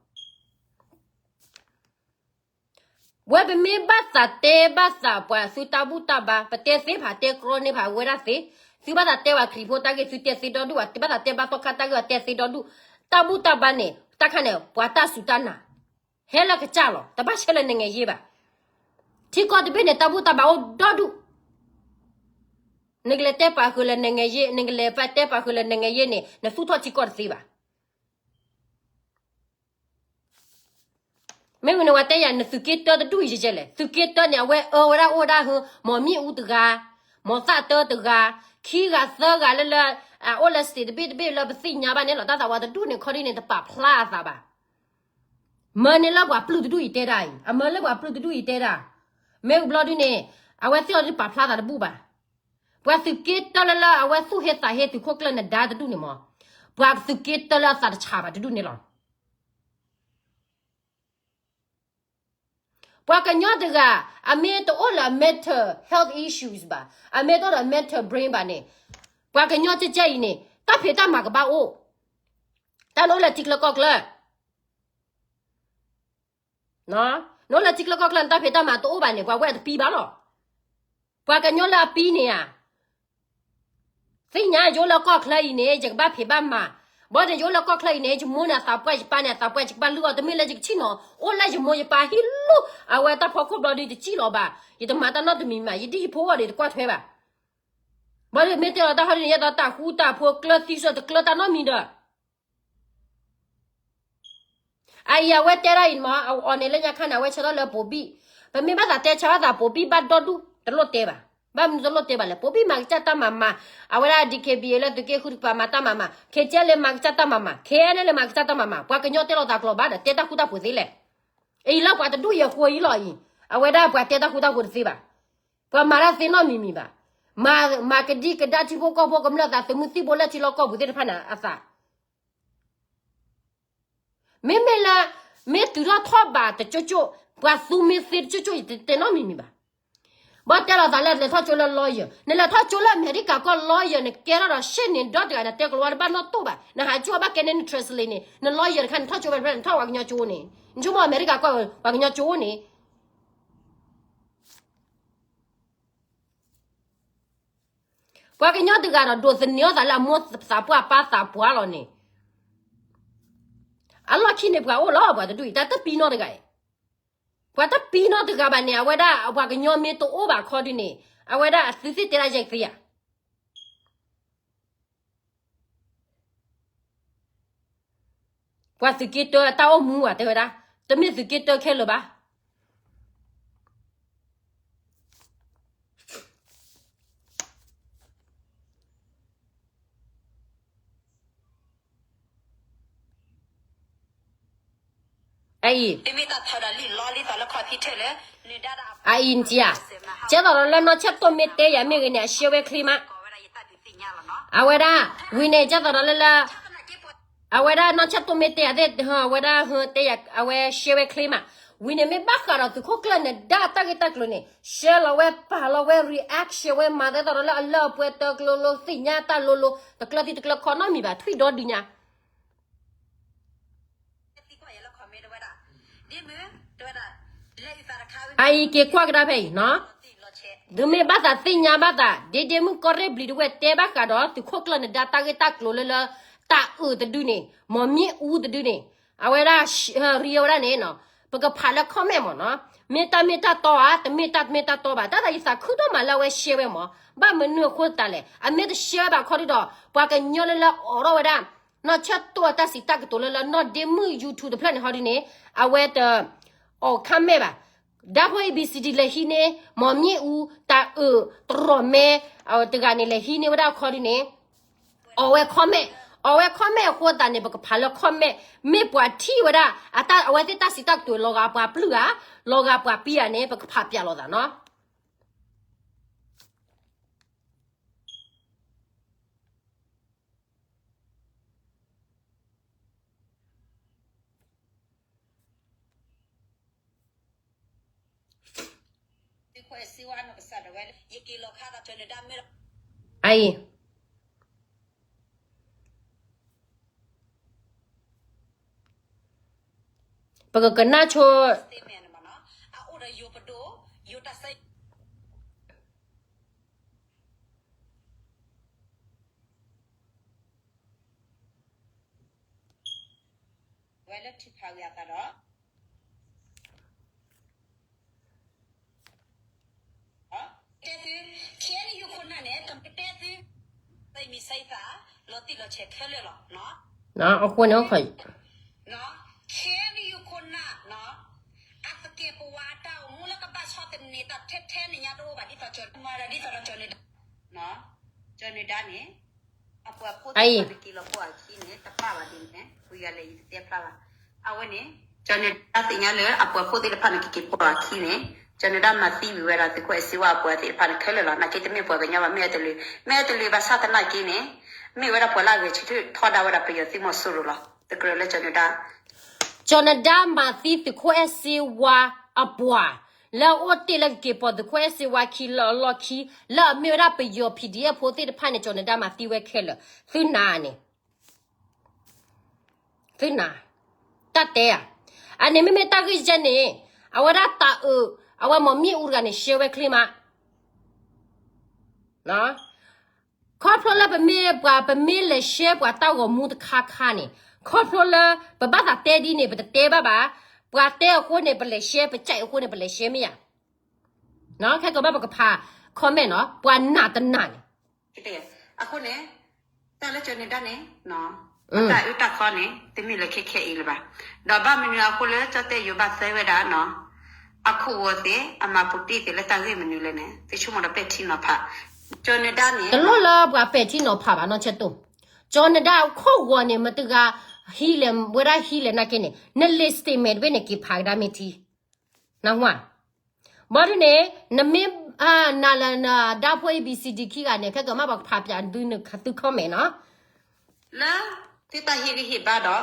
ဝဲပမ့ၢ်ဘၣ်သးတဲဘၣ်သးပှၤသုတၢ်ဘူၣ်တၢ်ဘါ, ပတဲသ့ဖးတဲကြီန့ၢ်ဖးဝဲဒၣ်သ့, သုဘၣ်သးတဲပှၤခရံာ်ဖိတၢ်ဂ့ၢ်သုတဲသ့ဒီဒူၣ်, ဘၣ်သးတဲဘၣ်သီခါတၢ်ဂ့ၢ်အတဲသ့ဒီဒူၣ်, တၢ်ဘူၣ်တၢ်ဘါန့ၣ် တၢ်ခါန့ၣ် ပှၤတၢ်စူၢ်တၢ်နာ် ဟဲလၢကစၢ်လီၤ, တဘၣ်ဆဲးလၢနငဲၤယ့ၢ်ဘၣ်. ထံကီၢ်တဘ့ၣ်န့ၣ် တၢ်ဘူၣ်တၢ်ဘါအိၣ်ဒီဒူၣ်. နကလဲၤတဲပာ်ဃုာ်လၢနငဲၤယ့ၢ်, နကလဲၤပာ်တဲပာ်ဃုာ်လၢနငဲၤယ့ၢ်န့ၣ် နသူၣ်ထီၣ်ထံကီၢ်တသ့ဘၣ်. မ့ၢ်ဝံၤန့ၣ် ဝဲတဲယၤ နသုးက့တၢတဒူၣ်အံၤယဲလဲၣ်. သုးက့တၢန့ၣ် အဝဲအၢဝဲဒၣ်အိၣ်ဝဲဒၣ်ဟ မီၢ်မံၣ်အူတဂၤ, မီၢ်သၣ်တၢတဂၤ, ခံဂၤသၢဂၤလၢလၢ အအိၣ်လၢ state တဘ့ၣ်တဘ့ၣ်လၢပသ့ၣ်ညါဘၣ်န့ၣ်လီၤ. တၢ်သးဝးတဒူၣ်န့ၣ် ခီဒ်န့ၣ် တပာ်ဖျါအသးဘၣ်. မၢန့ၢ်လၢပှၤပျုၢ်တဒူၣ်အံၤတဲဒၣ်အံၤ, အမၢလၢပှၤပျုၢ်တဒူၣ်အံၤတဲဒၣ်. မ့ၢ်ဝံၤဘျီဒုန့ၣ် အဝဲသ့ၣ်အီၤဒုးပာ်ဖျါသးတဘူၣ်ဘၣ်. ပှၤသုးက့တၢလၢလၢအဝဲသူၣ်ဟ့သးဟ့သုးခိၣ်ကျၢၢ်နဒါတဒူၣ်န့ၣ်မး, ပှၤသုးက့တၢလၢအသးတဆးဘၣ်တဒူၣ်န့ၣ်လီၤ. ပှၤကညီတဂၤ အမ့ၢ်တအိၣ်လၢအ mental health issues ဘၣ်, အမ့ၢ်တအိၣ်ဒီး mental brain ဘၣ်န့ၣ်, ပှၤကညီကဲကဲအံၤန့ၣ် တၢ်ဖံးတၢ်မၤကဘၣ်အိၣ်, တၢ်နအိၣ်လၢထံချၢကီၢ်ချၢ နအိၣ်လၢထံချၢကီၢ်ချၢ နတၢ်ဖံးတၢ်မၤတအိၣ်ဘၣ်န့ၣ် ပှၤဝဲတပံဘၣ်လီၤ. ပှၤကညီလၢအပံန့ၣ်ဧါ, သ့ၣ်ညါယအိၣ်လၢကီၢ်ချၢအံၤန့ၣ် ယကဘၣ်ဖံးဘၣ်မၤ, ဘၣ်ဒီးယအိၣ်လၢကီၢ်ချၢအံၤန့ၣ် ယမိၢ်န့ၣ်အသးပှၢ် ယပၢ်န့ၣ်အသးပှၢ် ယကဘၣ်လုၢ်အီၣ် တမ့ၢ်လၢယကဆ့ၣ်နီၤ အိၣ်လၢယမိၢ်ယပၢ်ဟံၣ်လူၢ် အဝဲတၢ်ဖီခိၣ်ဘျီဒုးတစံၣ်လီၤဘၣ်, ယတမၤတၢ်နီတမံၤမး, ယဒ်ယဖိအီၤဒီးတကွၢ်ထွဲဘၣ်. ဘၣ်ဒီးမ့ၢ်တဲလီၤတၢ်ဟီဒ်န့ၣ် ယဲဒီးတၢ်ဃူတၢ်ဖိးကျၢၢ်သံစၢၢ်တကျၢၢ်တၢ်နီတမံၤဒီး အအံၤအဝဲတဲဒၣ်အံၤမး, အအီၤန့ၣ်လၢညါခါန့ၣ် အဝဲဆၢထၢၣ်လၢပိာ်ဘံၣ်, ပမ့ၢ်ဘၣ်သးတဲဆါဘၣ်သးပိာ်ဘံၣ်ဘၣ်ဒီဒူၣ် တလိၣ်တဲဘၣ်. ဘၣ်မနုၤတလိၣ်တဲဘၣ်လဲၣ်, ပိာ်ဘံၣ်မၤကစၢ်တၢ်မၤမၤ, အဝဲဒၣ် DKBA လၢသုးက့ဃုတကပၤမၤတၢ်မၤမၤ, ခ့ကဲလၢ မၤကစၢ်တၢ်မၤမၤ, ခဲအံၤန့ၣ်လၢမၤကစၢ်တၢ်မၤမၤ, ပှၤကညီတဲလီၤသးကျိာ်ဘၣ်ဒီး တဲတၢ်ဃူတၢ်ဖိးသ့လဲၣ်. အံၤလၢပှၤတဒူၣ်အံၤအဃိအံၤလီၤအံၤ, အဝဲဒၣ်ပှၤတဲတၢ်ဃူတၢ်ဖိးတသ့ဘၣ်. ပှၤမၤတၢ်သ့နီတမံၤမံၤဘၣ်. မၤကဒံကဒါထံဖိကီၢ်ဖိကမျၢၢ်သး သုးမုၢ်သံၣ်ဘိလၢထံလီၢ်ကီၢ်ပူၤသ့ၣ်တဖၣ်န့ၣ်အသး မ့မ့ၢ်လၢ မ့ၢ်တုၤထီၣ်ထီၣ်ဘးတကၠိကၠိ, ပှၤသူမ့ၢ်သ့တကၠိကၠိ ယတတဲနီတမံၤမံၤဘၣ်. ဘၣ်တဲလီၤသးလၢလဲၤထီၣ်ကၠိလၢ lawyer, နလဲၤထီၣ်ကၠိလၢအမဲရကၤကီၢ် lawyer နကဲထီၣ်ဒီး ရှ့ၣ်န့ၣ်ဒီတဂၤ နတဲကလီဝါတဘၣ်နီၣ်တိၢ်ဘၣ်, နဟးကၠိဘၣ်ကဲန့ၣ် န translate န့ၣ်, န lawyer တခါ နထီၣ်ကၠိဝဲတဖျၢၣ် နထီၣ်ပှၤကညီကၠိန့ၣ်, နဆိကမိၣ်အမဲရကၤကီၢ် ပှၤကညီကၠိန့ၣ် ပှၤကညီတဂၤဒီး ဒိးသန့ၤအီၣ်သးလၢအမိၢ်သးပှၢ်အပၢ်သးပှၢ်လီၤန့ၣ်, အလီၢ်ခံန့ၣ်ပှၤအိၣ်လီၤ ပှၤတဒူၣ်အံၤ တၢ်တပံနီတဂၤအံၤ, ပှၤတပံနီတဂၤဘၣ်န့ၣ် အဝဲဒၣ်ပှၤကညီမ့ၢ်တအိၣ်ဘၣ်ခီဒုန့ၣ်, အဝဲဒၣ်အသုသ့ၣ်တဲဒၣ်ယဲၢ်သ့ဧါ ပှၤသုးက့တၢအတၢ်အိၣ်မူဧါ တဲဝဲဒၣ်, တမ့ၢ်သုးက့တၢခဲလၢာ်ဘၣ်. အအံၤ, အအံၤနထံၣ်ဧါ, ကဲသိးဒီးလၢနီၢ်ဆဲၣ်တိၢ်မ့ၢ်တဲယၤမ့ၢ်ဂ့ၤန့ၣ် အရှဲဝဲချ့မး, အဝဲဒၣ်, ဝံၤန့ၣ် ကဲသိးဒီးလၢလၢ အဝဲဒၣ်နီၢ်ဆဲၣ်တိၢ်မ့ၢ်တဲယၤသ့ၣ်, အဝဲဒၣ်တဲယၤ အဝဲရှဲဝဲချ့မး, ဝံၤန့ၣ်မ့ၢ်ဘၣ်ဃးဒီးသုးခိၣ်ကျၢၢ်နဒါတၢ်ဂ့ၢ်တၢ်ကျိၤန့ၣ် ရှဲလီၤဝဲပာ်လီၤဝဲ reaction ဝဲမၤသဲသိးဒီးလၢအလၢအပှဲၤတၢ်ကျိၤလိၤသ့ၣ်ညါတၢ်လိၤလိၤ တကျၢၤသံတကျၢၤခီနီတမံၤဘၣ် ထွံၣ်ဒီဒုညါ အအံၤက့ၤကွၢ်ကဒါဖဲအံၤနီၤ, သုမ့ၢ်ဘၣ်သးသ့ၣ်ညါဘၣ်သး ဒ့ဒ့မုၣ်ကီၢ်ရ့ၣ်ဘျံၤတဝဲၢ်တဲဘၣ်ဃးဒီး သုးခိၣ်ကျၢၢ်နဒါတၢ်ဂ့ၢ်တၢ်ကျိၤလၢလၢ တၢ်အုးတဒုန့ၣ် မီၢ်မံၣ်အူတဒုန့ၣ် အဝဲဒၣ် ရံဝဲဒၣ်န့ၣ်နီၤ, ပကဖးလၢ comment မးနီၤ, မ့ၢ်တၢ်မ့ၢ်တၢ်တီဧါ တမ့ၢ်တၢ်မ့ၢ်တၢ်တီဘၣ် တၢ်သးယသးခုဒိၣ်မးလၢအဝဲရှဲဝဲမး, ဘၣ်မနုၤအဃိသတးလဲၣ် အမ့ၢ်တရှဲဝဲဘၣ်ခီဒုဒီး ပှၤကညီလၢလၢအိးထီၣ်ဝဲဒၣ် နီၢ်ဆၢတိၢ်အတၢ်စံးတၢ်ကတိၤလၢလၢ နီၢ်ဒ့မုၣ် YouTube တဖျၢၣ်န့ၣ်ဟီဒုန့ၣ် အဝဲတ အီၣ် comment ဘၣ်, ဒါဖိ A B C D လဲၤဟံးန့ၢ် မီၢ်မံၣ်အူ တၢ်အုး တရီၣ်မဲ တဂၤန့ၣ် လဲၤဟံးန့ၢ်ဝဲဒၣ်ခီဒုန့ၣ် အီၣ်ဝဲ comment, အီၣ်ဝဲ comment အဃိသတးန့ၣ် ပကဖးလၢ comment, မ့ၢ်ပှၤထံၣ်ဝဲဒၣ် အဝဲသ့ၣ်တၢ်စံးတၢ်ကတိၤ လီၤဂာ်ပှၤပျုၢ်ဧါ လီၤဂာ်ပှၤပံဧါန့ၣ် ပကဖးပၠးလိာ်သးနီၤ. အအံၤ ပကကနၣ်ဆိ ဝဲလၢထုးဖးဝံၤအသးဒီး တဲသု ခ့နယူခိၣ်နၢ်န့ၣ် ကမ့ၢ်တဲသု ပမံၤစဲသး လီၤတံၢ်လီၤဆဲးခဲလၢာ်လီၤ. အဃိန့ၣ် ခ့နယူခိၣ်နၢ် အသကဲးပဝးအတၢ်အိၣ်မူလၢကဘၣ်ဆီတနံၤတၢ်ထဲထဲန့ၣ်ညါတအိၣ်ဘၣ် ဒ်သိးကၠီၤမၤဒၣ်ဒ်သိးဒီးကၠီၤနဒါ ကၠီၤနဒါန့ၣ် အပှၤဖိသ့ၣ်တဖၣ်န့ၣ် က့ၤလီၤပိာ်အခံန့ၣ် တပာ်ဘၣ်ဒ်န့ၣ် ပယၤလဲၤယတတဲဖျါဘၣ်. အဝဲန့ၣ် ကၠီၤနဒါသ့ၣ်ညါလၢအပှၤဖိသ့ၣ်တဖၣ်န့ၣ် ကက့ၤပိာ်အခံန့ၣ် ကၠီၤနဒါမၤသံဝံၤဝဲဒၣ်သုးခိၣ်အဲၣ်စ့ဝါအပှၤသ့ၣ်တဖၣ်န့ၣ်ခဲလၢာ်လီၤ. နာ်က့တမ့ၢ်ပှၤကညီဘၣ် မ့ၢ်အဲတလၢ မ့ၢ်အဲတလၢဘၣ်ဆၣ်သနာ်က့န့ၣ် မ့ၢ်ဝဲဒၣ်ပှၤလၢအဂဲၤဆၢထၢၣ်ထီဒါဝဲဒၣ်ပယီၤသုးမီၤစိရိၤလီၤ. တကြၢးလၢကၠီၤနဒါ ကၠီၤနဒါမၤသံသုးခိၣ်အဲၣ်စ့ဝါအပှၤ လၢအအိၣ်တ့ၢ်လၢကက့ၤပိာ်သုးခိၣ်အဲၣ်စ့ဝါခံလၢအလီၢ်ခံ လၢအမ့ၢ်ဝဲဒၣ်ပယီၤ PDF ဖိသ့ၣ်တဖၣ်န့ၣ် ကၠီၤနဒါမၤသံဝဲခဲလၢာ် သုနၤန့ၣ် သုနၤ တၢ်တဲဧါ. အန့ၣ်မ့မ့ၢ်တၢ်ဂ့ၢ်ယဲန့ၣ် အဝဲဒၣ်တၢ်အုး အဝဲမီၤမ့ၣ်အူတဂၤန့ၣ် ရှဲဝဲချ့မး ခီဖျိလၢပမ့ၢ်ပှၤ ပမ့ၢ်လဲၤရှဲပှၤတၢ်ဂီၤမူတခါခါန့ၣ် ခီဖျိလၢ ပဘၣ်သးတဲဒ်န့ၣ် ပတတဲဘၣ်ဘၣ်. ပှၤတဲအဃိန့ၣ် ပလဲၤရှဲ ပကြိုက်အဃိန့ၣ် ပလဲၤရှဲမ့ၢ်ဧါ. ခဲကဘၣ်ပကဖး comment နီၤ ပှၤနာ်တနာ်န့ၣ် အဃိန့ၣ် တၢ်လၢကၠီၤနဒါန့ၣ် တၢ်အုၣ်တၢ်ခီန့ၣ် တမ့ၢ်လၢခဲခဲအံၤလၢၤဘၣ်. ဒီးဘၣ်မနုၤအဃိလၢကၠီၤတဲယိၤဘၣ်သဲဝဲဒၣ် အခိၣ်ဂီၤသ့ၣ် အမၤပူၤတ့ၢ်သ့ၣ်လၢတၢ်ဂ့ၢ်မနုၤလဲၣ်န့ၣ် သုဆိကမိၣ်ဒီးပဲာ်ထံနီၤဖး ကၠီၤနဒါန့ၣ် တလိၣ်လၢပှၤပဲာ်ထံနီၤဖးဘၣ်နီၢ်ဆဲတိၣ် ကၠီၤနဒါခိၣ်ဂီၤန့ၣ် မတဂၤ ဟံးလဲၤ ဝဲဒၣ်ဟံးလဲၤနာ်က့န့ၣ် နလံာ် statement တဘ့ၣ်န့ၣ် က့ၤဖးကဒါမ့ၢ်ထံ နၢ်ဟူဧါ. ဘၣ်ဒ်န့ၣ် နမ့ၢ် နၤလၢနဒါဖိ A B C D ခံဂၤန့ၣ် ခဲကမၣ်ပှၤကဖးပၠးသု သု comment နီၤ လၢ သုတၢ်ဟ့ၣ်ဂံၢ်ဟ့ၣ်ဘါဒီး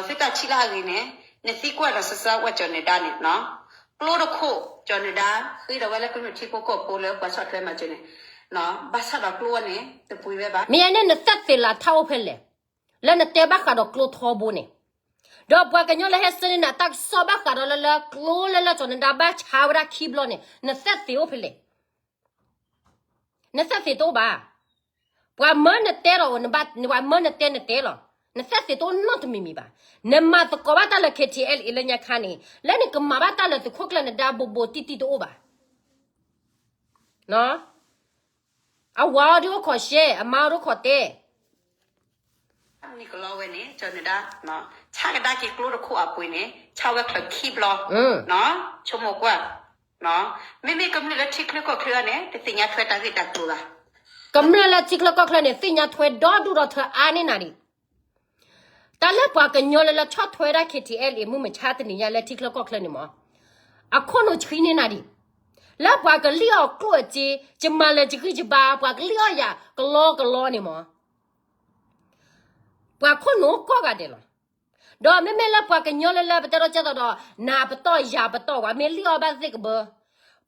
သုတၢ်ထံၣ်လၢအဂ့ၤန့ၣ် နသံကွၢ်ဒီးစၢၤစၢၤဝဲကၠီၤနဒါန့ၣ် ကျိတခိၣ် ကၠီၤနဒါ ဃ့ဒီးဝဲလၢကမျၢၢ်ထံဖိကီၢ်ဖိလၢပှၤဆီၣ်ထွဲမၤစၢၤန့ၣ် ဘၣ်ဆၣ်ဒီးကျိဝဲန့ၣ် တပှ့ၤဝဲဘၣ်. မ့ၢ်အန့ၣ် နသက်သေလၢထီၣ်အိၣ်ဖဲလဲၣ် လၢနတဲဘၣ်ဃးဒီးကျိထီဘိန့ၣ် ဒီးပှၤကညီလၢဟဲဆှၢန့ၢ်နၤတၢ်ကစီၣ်ဘၣ်ဃးဒီးလၢ လၢကျိလၢလၢကၠီၤနဒါဘၣ်ဆါဝဲဒၣ်ခံဘျီန့ၣ် နသက်သေအိၣ်ဖဲလဲၣ်. နသက်သေတအိၣ်ဘၣ်. ပှၤမၢနတဲဒီး ပှၤမၢနတဲနတဲလီၤ. နသက်သေတအိၣ်နီတမံၤမံၤဘၣ်. နမၤသကိးဘၣ်တၢ်လၢ K T L A လၢညါခါန့ၣ် လၢနကမၤဘၣ်တၢ်လၢသုးခိၣ်ကျၢၢ်နဒါဘိးဘိးတံၢ်တံၢ်တအိၣ်ဘၣ်. အဝၤအီၤဒ်အိၣ်ခိးရှဲ အမါအီၤဒ်အိၣ်ခိးတဲ နကလီဝဲန့ၣ် ကၠီၤနဒါ ဆါကဒါက့ၤကျိတခိၣ်အပှ့ၤန့ၣ် ဆါဝဲချၢခံဘျီ ဆိကမိၣ်ကွၢ် မ့မ့ၢ်ကမျၢၢ်လၢထံချၢကီၢ်ချၢန့ၣ် တသ့ၣ်ညါထွဲတၢ်ဂ့ၢ်တၢ်ကျိၤဘၣ်. ကမျၢၢ်လၢထံချၢကီၢ်ချၢန့ၣ် သ့ၣ်ညါထွဲဒီဒူၣ်ဒီထၢအါန့ၢ်နၤဒံး တၢ်လၢပှၤကညီလၢလၢဆီၣ်ထွဲဒၣ် K T L A မုၢ်မဆါတနံၤညါလၢထံချၢကီၢ်ချၢန့ၣ်မး အခိၣ်နူာ်ဆှံန့ၢ်နၤဒံး လၢပှၤကလံၣ်အီၣ်ကျိၣ်အစ့ ယမၤလၢယဂံၢ်ယဘါ ပှၤကလံၣ်အီၣ်ယၤကလီကလီန့ၣ်မး ပှၤခိၣ်နူာ်ကိးဂၤဒဲးလီၤ. ဒီးမ့မ့ၢ်လၢပှၤကညီလၢလၢပတဲဒီးကဲသိးဒီး နၤပတီၢ်ယၤပတီၢ် ပှၤမ့ၢ်လံၣ်အီၣ်ဘၣ်သ့ၣ်ကဘၢ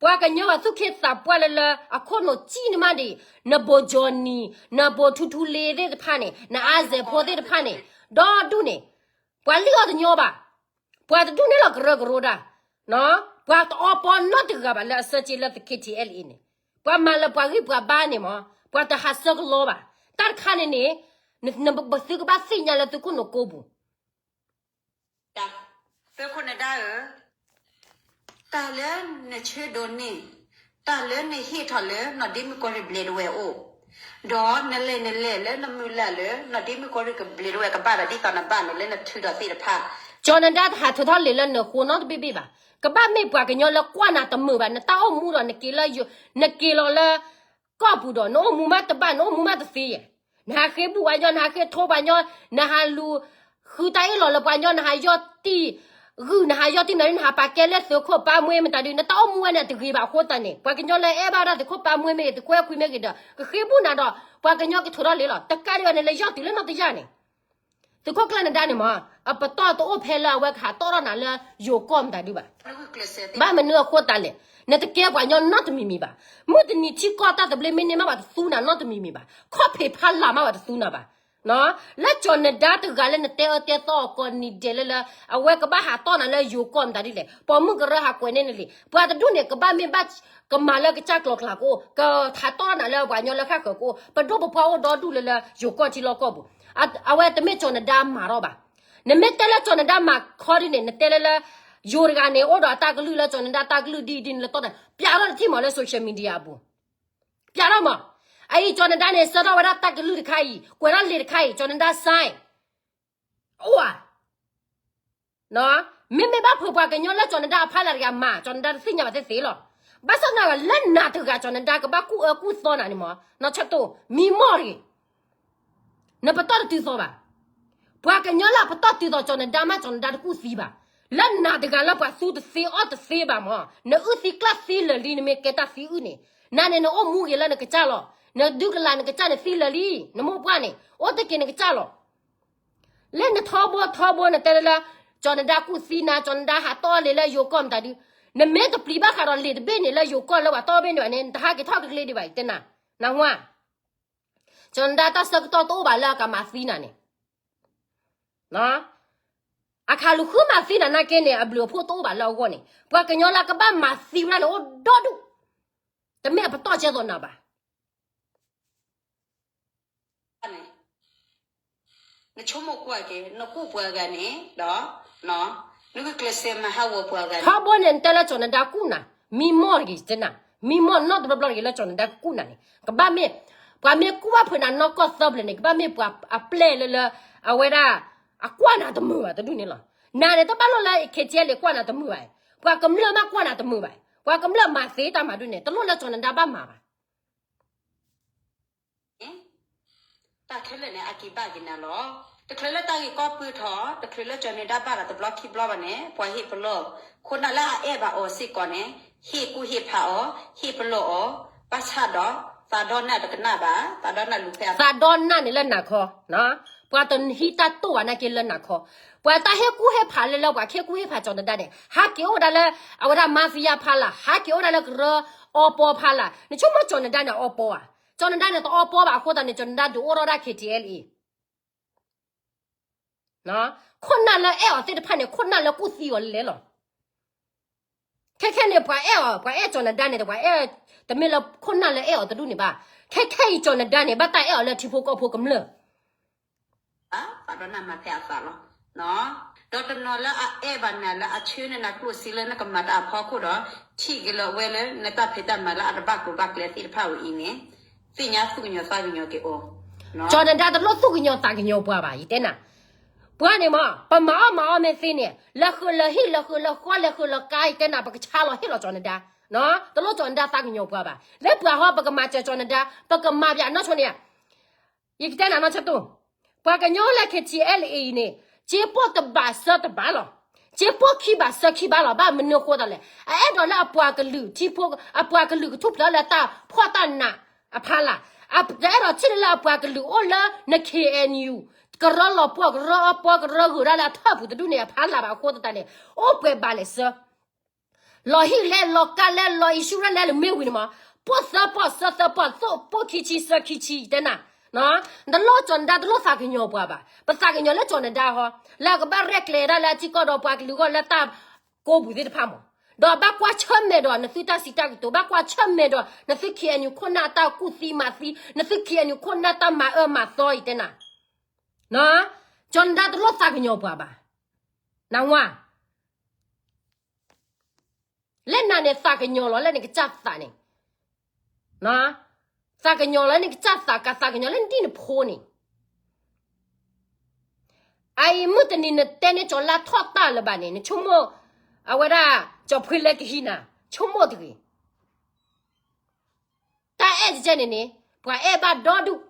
ပှၤကညီပှၤသူၣ်က့သးပှၢ်လၢလၢ အခိၣ်နူာ်စံၣ်န့ၢ်မးဒံး နဘိးကၠီနံၤ နဘိးထူထူလ့သ့ၣ်တဖၣ်န့ၣ် နအါစဲးဖိသ့ၣ်တဖၣ်န့ၣ် ဒီဒူၣ်န့ၣ် ပှၤလံၣ်အီၣ်တညီဘၣ်. ပှၤတဒူၣ်န့ၣ်လီၤကရၢကရိဒၣ် ပှၤတအီပီနီတဂၤဘၣ်လၢအဆၢက့လၢ K T L A န့ၣ် ပှၤမၤလၢပှၤဂံၢ်ပှၤဘါန့ၣ်မး ပှၤတဟးဆၢကလီဘၣ်. တၢ်တခါန့ၣ်န့ၣ် နသုကဘၣ်သ့ၣ်ညါလၢသုခိၣ်နူာ်ကိးပူၤ သုးခိၣ်နဒါဧၢ, တၢ်လၢနဆၢဒိးန့ၢ်, တၢ်လၢနဟ့ၣ်ထီၣ်လၢနီၢ်ဒ့မုၣ်ကီၢ်ရ့ၣ်ဘျဲးဒဝဲၢ်အအိၣ်, ဒီးနလဲၤနလဲၤလၢနမုၢ်လၢ်လၢ နီၢ်ဒ့မုၣ်ကီၢ်ရ့ၣ်ကဘျဲးဒဝဲၢ်ကဘၣ်ဒီးဒ်သိးနဘၣ်န့ၣ် လၢနထုးထီၣ်သ့ၣ်တဖၣ်, ကၠီၤနဒါတဟးထုးထီၣ်လံာ်လၢနဃိနီတဘ့ၣ်ဘ့ၣ်ဘၣ်. ကဘၣ်မ့ၢ်ပှၤကညီလၢကွၢ်နၤတမုာ်ဘၣ်. နတၢ်အိၣ်မူဒီးနက့ၤလၢယိၤ, နက့ၤလီၤလၢ ကီၢ်ပူၤဒီး နအိၣ်မူမးတဘၣ် နအိၣ်မူမးတသ့ယဲၢ်. နဟးဃ့ဘူၣ်ပှၤညီ, နဟးဃ့ထိပှၤညီ, နဟးလူၤဃုတၢ်အ့ၣ်လိာ်လၢပှၤညီ, နဟးယီၢ်တံၢ်ဂုၢ်, နဟးယီၢ်တံၢ်မတၤဒု, နဟးပာ်ကဲလၢသုးခိၣ်ပၢ်မှဲမတၤဒု, နတၢ်အိၣ်မူဝဲန့ၣ် တဂ့ၤဘၣ်အဃိသတးန့ၣ် ပှၤကညီလၢအဲၣ်ဘၣ်ဒၣ်သုးခိၣ်ပၢ်မှဲမ့ၢ်ဂ့ၤ သုးခိၣ်အဲၣ်ခွံမ့ၢ်ဂ့ၤဒီး ကဃ့ဘူၣ်နၤဒီး ပှၤကညီကထုးထီၣ်လံာ်လီၤ. တကးဒံးဘၣ်န့ၣ် လၢယီၢ်တုၤလၢနီၢ်တယၢ်န့ၣ် သုးခိၣ်ကျၢၢ်နဒါန့ၣ်မး အပတီၢ်တအိၣ်ဖဲလၢအဝဲကဟးတီၣ်ထီၣ်နၤလၢယိၤကီၢ်မတၤဒုဘၣ်. ဘၣ်မနုၤအဃိသတးလဲၣ်, နတကဲပှၤကညီနီတမံၤမံၤဘၣ်. မုၢ်တနံၤထံကီၢ်တၢ်သဘျ့မ့ၢ်န့ၢ်မး ပှၤတသူနၤနီတမံၤမံၤဘၣ်. ခီၣ်ဖံးဖးလၢ်မး ပှၤတသူနၤဘၣ်. လၢကၠီၤနဒါတဂၤလၢနတဲအၢတဲသီအီၤကိးနံၤဒဲးလၢလၢ အဝဲကဘၣ်ဟးတီၣ်နၤလၢယိၤကီၢ်မတၤဒ်လဲၣ်, ပိာ်မုၣ်ကရၢဟးကွဲးန့ၢ်နလံာ်, ပှၤတဒူၣ်န့ၣ် ကဘၣ်မ့ၢ်ဘၣ်ကမၤလၢကစၢ်ကျီၤကျါကအိၣ်, ကဟးတီၣ်နၤလၢပှၤကညီလၢဃၣ်ဃၢၤကအိၣ်, ပဒိၣ်ပပှၢ်အိၣ်ဒီဒူၣ်လၢလၢယိၤကီၢ်ထံလီၢ်ကီၢ်ပူၤ, အဝဲတမ့ၢ်ကၠီၤနဒါမၤထီၣ်ဘၣ်. နမ့ၢ်တဲလၢကၠီၤနဒါမၤခီဒ်န့ၣ် နတဲလၢလၢ ယိၤတဂၤန့ၣ် အိၣ်ဒီးအတၢ်ကလုၢ်လၢကၠီၤနဒါတၢ်ကလုၢ်ဒ်အံၤဒ်န့ၣ်လၢတီၢ်တၢ် ပျးထီၣ်တထံၣ်မးလၢ social media အပူၤ ပျးထီၣ်မး. အအံၤကၠီၤနဒါန့ၣ် ဆှၢထီၣ်ဝဲဒၣ်တၢ်ကလုၢ်တခါအံၤ ကွဲးထီၣ်လံာ်တခါအံၤ ကၠီၤနဒါ sign အိၣ်ဧါ. မ့မ့ၢ်ဘၣ်ဖုးပှၤကညီလၢကၠီၤနဒါအဖီလာ်တဂၤမၤ ကၠီၤနဒါတသ့ၣ်ညါဘၣ်သ့ၣ်သ့ၣ်လီၤ. ဘၣ်ဆၣ်သနာ်က့ လၢနၤတဂၤကၠီၤနဒါကဘၣ်ကူၣ်အၢကူၣ်သီနၤန့ၣ်မး နီၢ်ဆၢတိၢ် မံမီၢ်တဂ့ၤ နပတီၢ်တတုၤသီဘၣ်. ပှၤကညီလၢအပတီၢ်တုၤသီကၠီၤနဒါမး ကၠီၤနဒါတကူၣ်သံဘၣ်. လၢနၤတဂၤလၢပှၤသူတသ့အီၣ်တသ့ဘၣ်မး နအုၣ်သံကျၢ်သံလၢာ်လံ နမ့ၢ်ကဲတၢ်သံအုၣ်န့ၣ် နၤန့ၣ် နအိၣ်မူဂ့ၤလၢနကစၢ်လီၤ. နဒုးကလၤနကစၢ်န့ၣ်သံလၢာ်လံ နမိၢ်ပှၢ်န့ၣ် အိၣ်တ့ၢ်က့ၤနကစၢ်လီၤ. လၢနထီဘိထီဘိနတဲလၢလၢ ကၠီၤနဒါကူၣ်သံနၤ ကၠီၤနဒါဟးတီၣ်လံာ်လၢယိၤကီၢ်မတၤဒု နမ့ၢ်တပျံၤဘၣ်ဃးဒီးလံာ်တဘ့ၣ်န့ၣ် လၢယိၤကီၢ်လၢပှၤတီၢ်ဘ့ၣ်န့ၣ်ဘၣ်န့ၣ် နတဟးက့ၤထီၣ်ကကျ့ဒံးဘၣ် ယတဲနၤ နၢ်ဟူဧါ. ကၠီၤနဒါတၢ်ဆၢကတီၢ်တအိၣ်ဘၣ်လၢအကမၤသံနၤန့ၣ် အခးလူၤဃုမၤသံနၤနာ်က့န့ၣ် အဘျုးအဖှိၣ်တအိၣ်ဘၣ်လၢအဂီၢ်န့ၣ် ပှၤကညီလၢကဘၣ်မၤသံဝဲဒၣ်န့ၣ် အိၣ်ဒီဒူၣ် တမ့ၢ်အပတီၢ်ကဲသိးနၤဘၣ်. နဆိကမိၣ်ကွၢ်က့ၤ နကူၣ်ပှၤဂၤန့ၣ်ဒီး နဂုာ်ကျဲးစၢးမၤဟးဂီၤပှၤဂၤန့ၣ် ထီဘိန့ၣ် နတဲလၢကၠီၤနဒါကူၣ်နၤ မံမီၢ်တဂ့ၤ တဲနၤ မံမီၢ်နီတဘျီဘျီတဂ့ၤ လၢကၠီၤနဒါကကူၣ်နၤန့ၣ် ကဘၣ်မ့ၢ် ပှၤမ့ၢ်ကူၣ်ဘၣ်ဖုးနၤနီၢ်ကီၢ်သၢဖျၢၣ်န့ၣ် ကဘၣ်မ့ၢ်ပှၤအပျဲၢ်လၢလၢ အဝဲဒၣ် အကွၢ်နၤတမုာ်ဘၣ်တဒူၣ်န့ၣ်လီၤ. နၤန့ၣ် တဘၣ်လိၣ်လၢ KTLA ကွၢ်နၤတမုာ်ဘၣ်. ပှၤကမျၢၢ်မးကွၢ်နၤတမုာ်ဘၣ်. ပှၤကမျၢၢ်မၤသ့တၢ်မၤဒ်န့ၣ် တလိၣ်လၢကၠီၤနဒါဘၣ်မၤဘၣ်. တၢ်ခဲလၢာ်န့ၣ် အက့ၤဘၣ်က့ၤနၤလီၤ. တချုးလၢတၢ်ဂ့ၢ်ကီၢ်ပၢထီၣ် တချုးလၢကၠီၤနဒါဘၣ်ဒီးတဘျီခံဘျီဘၣ်န့ၣ် ပှၤဟ့ၣ်ပလီၢ် ခိၣ်နၢ်လၢအအဲၣ်ဘၣ်အီၤစ့ၢ်ကီးန့ၣ် ဟ့ၣ်ကူၣ်ဟ့ၣ်ဖးအီၤ ဟ့ၣ်ပလီၢ်အီၤ ဘၣ်ဆၣ်ဒီး သးဒီနၢ်တကနၣ်ဘၣ် သးဒီနၢ်လူၤဖဲအသး သးဒီနၢ်န့ၣ်လၢနၤခီ ပှၤတဟံးတၢ်တိၢ်ဘၣ်နာ်က့လၢနၤခီ ပှၤတၢ်ဟ့ၣ်ကူၣ်ဟ့ၣ်ဖးလၢလၢပှၤဟ့ၣ်ကူၣ်ဟ့ၣ်ဖးကၠီၤနဒါန့ၣ် ဟးက့ၤအိၣ်ဝဲဒၣ်လၢ အဝဲဒၣ် mafia ဖီလာ် ဟးက့ၤအိၣ်ဝဲဒၣ်လၢကရၢအီပီဖီလာ် နဆိကမိၣ်ကၠီၤနဒါန့ၣ် အီပီဧါ. ကၠီၤနဒါန့ၣ် တအီပီဘၣ်အဃိသတးန့ၣ် ကၠီၤနဒါဒုးအိၣ်ထီၣ်ဒၣ် KTLA ခိၣ်နၢ်လၢအဲၣ်အီၤသ့ၣ်တဖၣ်န့ၣ် ခိၣ်နၢ်လၢကူၣ်သံအီၤလဲၣ်လီၤ. ခဲခဲန့ၣ် ပှၤအဲၣ်အီၤ ပှၤအဲၣ်ကၠီၤနဒါန့ၣ် ပှၤအဲၣ် တမ့ၢ်လၢခိၣ်နၢ်လၢအဲၣ်အီၤတဒူၣ်န့ၣ်ဘၣ်. ခဲခဲအံၤကၠီၤနဒါန့ၣ် ဘၣ်တၢ်အဲၣ်အီၤလၢထံဖိကီၢ်ဖိကမျၢၢ် သးဒီနၢ်မၤဖဲအသးလီၤ. ဒီးတနီၤလၢအအဲၣ်ဘၣ်နၤလၢအဆှၢန့ၢ်နၤကျိၣ်စ့လၢနကမၤတၢ်အဖီခိၣ်ဒီး ထံၣ်က့ၤလၢအဝဲလၢနတၢ်ဖံးတၢ်မၤလၢအတဘၣ်ကျိၤဘၣ်ကျဲသ့ၣ်တဖၣ်ဝဲအံၤန့ၣ် သ့ၣ်ညါသူၣ်ကညီၤသးကညီၤက့ၤအီၤ ကၠီၤနဒါတလိၣ်သူၣ်ကညီၤသးကညီၤပှၤဘၣ် ယတဲနၤ ပှၤန့ၣ်မး ပမၤအီၣ်မၤအီမ့ၢ်သ့န့ၣ် လဲၤဃုာ်လၢဟံၣ် လဲၤဃုာ်လၢဃီ လဲၤဃုာ်လၢကါ ယတဲနၤ ပကဆါလီၤဟ့ၣ်လီၤကၠီၤနဒါ တလိၣ်ကၠီၤနဒါသးကညီၤပှၤဘၣ်. လၢပှၤဟီ ပကမၤစၢၤကၠီၤနဒါ ပကမၤပျးနီၢ်ဆိန့ၣ် ယကတဲနၤနီၢ်ဆိတိၢ် ပှၤကညီလၢ KTLA အံၤန့ၣ် စ့ပိၢ်တဘးဆၢတဘးလီၤ. စ့ပိၢ်ခံဘးဆၢခံဘးလီၤ. ဘၣ်မနုၤအဃိသတးလဲၣ် အအဲၣ်ဒိးလၢအပှၤကလုာ်ထံဖိ အပှၤကလုာ်ကထူၣ်ဖျဲးလၢတၢ်ဖှီၣ်တၢ်နးအဖီလာ် တအဲၣ်ဒိးထံၣ်လၢအပှၤကလုာ်အိၣ်လၢန KNU ကရၢလီၤပှီၢ် ကရၢအီပီ ကရၢဂုၤဒၣ်လၢအထၢၣ်ပူၤတဒူၣ်န့ၣ်အဖီလာ်ဘၣ်အဃိသတးန့ၣ် အိၣ်ပှဲၤဘးလဲၣ်ဆၢ လီၤဟံၣ်လဲၣ် လီၤကါလဲၣ် လီၤ insurance လဲၣ် လၢမ့ၢ်ဝံၤန့ၣ်မး ပိၢ်သၢပိၢ်ဆၢသၢပိၢ် သိၣ်ပိၢ်ခံဆံဆၢခံဆံ ယတဲနၤ တလိၣ်ကၠီၤနဒါတလိၣ်သးကညီၤပှၤဘၣ်. ပသးကညီၤလၢကၠီၤနဒါဟီ လၢအကဘၣ်ရဲၣ်ကျဲၤဒၣ်လၢအထံကီၢ်ဒီးပှၤကလုာ်ဂီၢ်လၢတၢ်ကိးပူၤသ့ၣ်တဖၣ်မး ဒီးဘၣ်ကွၢ်ဆၢၣ်မဲာ်ဒီးနသုတၢ်စံးတၢ်ကတိၤ ဘၣ်ကွၢ်ဆၢၣ်မဲာ်ဒီးနသု KNU ခိၣ်နၢ်တၢ်ကူၣ်သံမၤသံ နသု KNU ခိၣ်နၢ်တၢ်မၤအၢမၤသီ ယတဲနၤ ကၠီၤနဒါတလိၣ်သးကညီၤပှၤဘၣ်. နၢ်ဟူဧါ လၢနၤန့ၣ် သးကညီၤလီၤလၢနကစၢ်သးန့ၣ်, သးကညီၤလီၤလၢနကစၢ်သး ကသးကညီၤလၢနဒံၣ်နဖိန့ၣ်, အအံၤမုၢ်တနံၤနတဲန့ၢ်ကၠီၤလါထီၣ်တၢ်လၢၤဘၣ်န့ၣ် နဆိကမိၣ် အဝဲဒၣ် ကၠီၤဖှ့လၢကဟံးနၤ ဆိကမိၣ်တဂ့ၤ. တၢ်အဲၣ်ကဲန့ၣ်န့ၣ် ပှၤအဲၣ်ဘၣ်ဒီဒူၣ်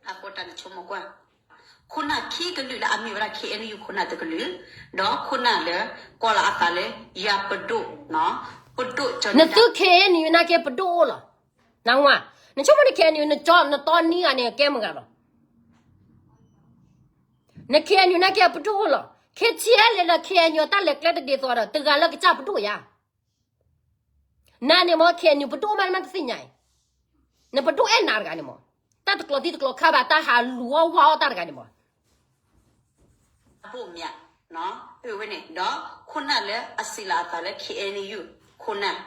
အဃိတၢ်နဆိကမိၣ်ကွၢ်, ခိၣ်နၢ်ခံကလုာ်လၢအမ့ၢ်ဝဲဒၣ် KNU ခိၣ်နၢ်တကလုာ်, ဒီးခိၣ်နၢ်လၢ ကိးလီၤအသးလၢ ယၤပဒိၣ်, ပဒိၣ်ကၠီၤ နသု KNU နာ်က့ပဒိၣ်အိၣ်လီၤ. နဝါ, နဆိကမိၣ်န့ၣ် KNU နကၠီ နတီနံဂၤန့ၣ် ကဲမုၢ်ဂၤလီၤ. န K N U နာ်က့ပဒိၣ်အိၣ်လီၤ. K T L လၢ K N U တၢ်လဲၤကျဲတဒ်သိးဒီး တဂၤလၢကစၢ်ပဒိၣ်ယါ. နၤန့ၣ်မ့ၢ် K N U ပဒိၣ်မးနမ့ၢ်တသ့ၣ်ညါအံၤ, နပဒိၣ်အဲၣ်နၤတဂၤန့ၣ်မ့ၢ်, တၢ်တကျိၤသံတကျိၤခါဘၣ် တၢ်ဟးလူၤအီၣ်ဝါအီၣ်တၢ်တဂၤန့ၣ်မ့ၢ် ဘိၣ်မၠး, အဝဲန့ၣ် ဒီးခိၣ်နၢ်လၢအစံးလီၤအသးလၢ K N U ခိၣ်နၢ်,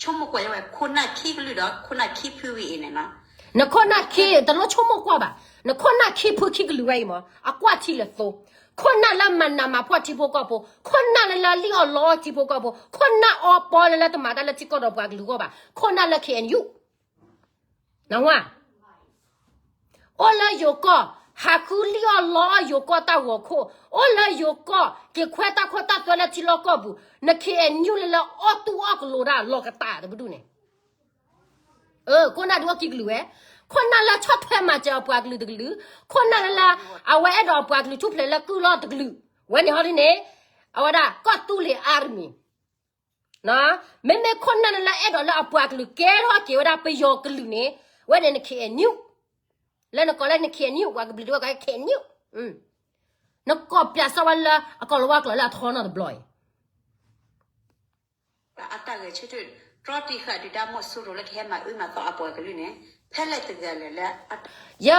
ဆိကမိၣ်ကွၢ်ယဝဲ ခိၣ်နၢ်ခံကလုာ်ဒီး ခိၣ်နၢ်ခံဖုဝံၤအံၤန့ၣ်နီၤ, နခိၣ်နၢ်ခံ တလိၣ်ဆိကမိၣ်ကွၢ်ဘၣ်, နခိၣ်နၢ်ခံဖုခံကလုာ်ဝဲအံၤမ့ၢ် အကွၢ်ထံလၢသိ, ခိၣ်နၢ်လၢမၤနးမၤဖှီၣ်ထံဖိကီၢ်ဖိ, ခိၣ်နၢ်လၢလၢလံၣ်အီၣ်လီအီၣ်ထံဖိကီၢ်ဖိ, ခိၣ်နၢ်အီပီလၢလၢတမၤတၢ်လၢထံကီၢ်ဒီးပှၤကလုာ်အဂီၢ်ဘၣ်, ခိၣ်နၢ်လၢ K N U နဝါ, အိၣ်လၢယိၤကီၢ်, ဟးဃုလံၣ်အီၣ်လီအီၣ်ယိၤကီၢ်တၢ်ဂီၤခိၣ်, အိၣ်လၢယိၤကီၢ် က့ၤခွဲတၢ်ခိတၢ်သွဲလၢထံလီၢ်ကီၢ်ပူၤ, န K N U လၢလၢအီၣ်တူၢ်အီၣ်ကလိၤဒၣ်လီၤကတၢ်တပဒူၣ်န့ၣ်, ခိၣ်နၢ်ဒုးအီၣ်ခံကလုာ်ဝဲ, ခိၣ်နၢ်လၢဆီၣ်ထွဲမၤစၢၤအပှၤကလုာ်တကလုာ်, ခိၣ်နၢ်လၢလၢ အဝဲအဲၣ်ဒိးအပှၤကလုာ်ထူၣ်ဖျဲးလၢကုၢ်လီၢ်တကလုာ်, ဝဲန့ၣ်ဟီဒ်န့ၣ်, အဝဲဒၣ်ကီၢ်သူလ့ၤ army မ့မ့ၢ်ခိၣ်နၢ်လၢလၢအဲၣ်ဒိးလၢအပှၤကလုာ်ကဲထီၣ်က့ၤဝဲဒၣ်ပယီၤကလုာ်န့ၣ်, ဝဲန့ၣ်န K N U, လၢနကိးလၢန K N U, ပှၤကဘျံးဒဝဲကိး K N U, နကိးပၠးစီဝဲလၢအကီၢ်လီၤဝါကျိာ်လၢအထီနီတဘျီအံၤ အတၢ်ဂဲၤဆၢထၢၣ် တြီတံာ်ဃာ်ဒုၣ်ဒါမီၤစိရိၤလၢကဟဲမၤအၢမၤသီအပှၤကလုာ်န့ၣ် ဖဲလဲၣ်တဂၤလဲၣ်လၢ ယ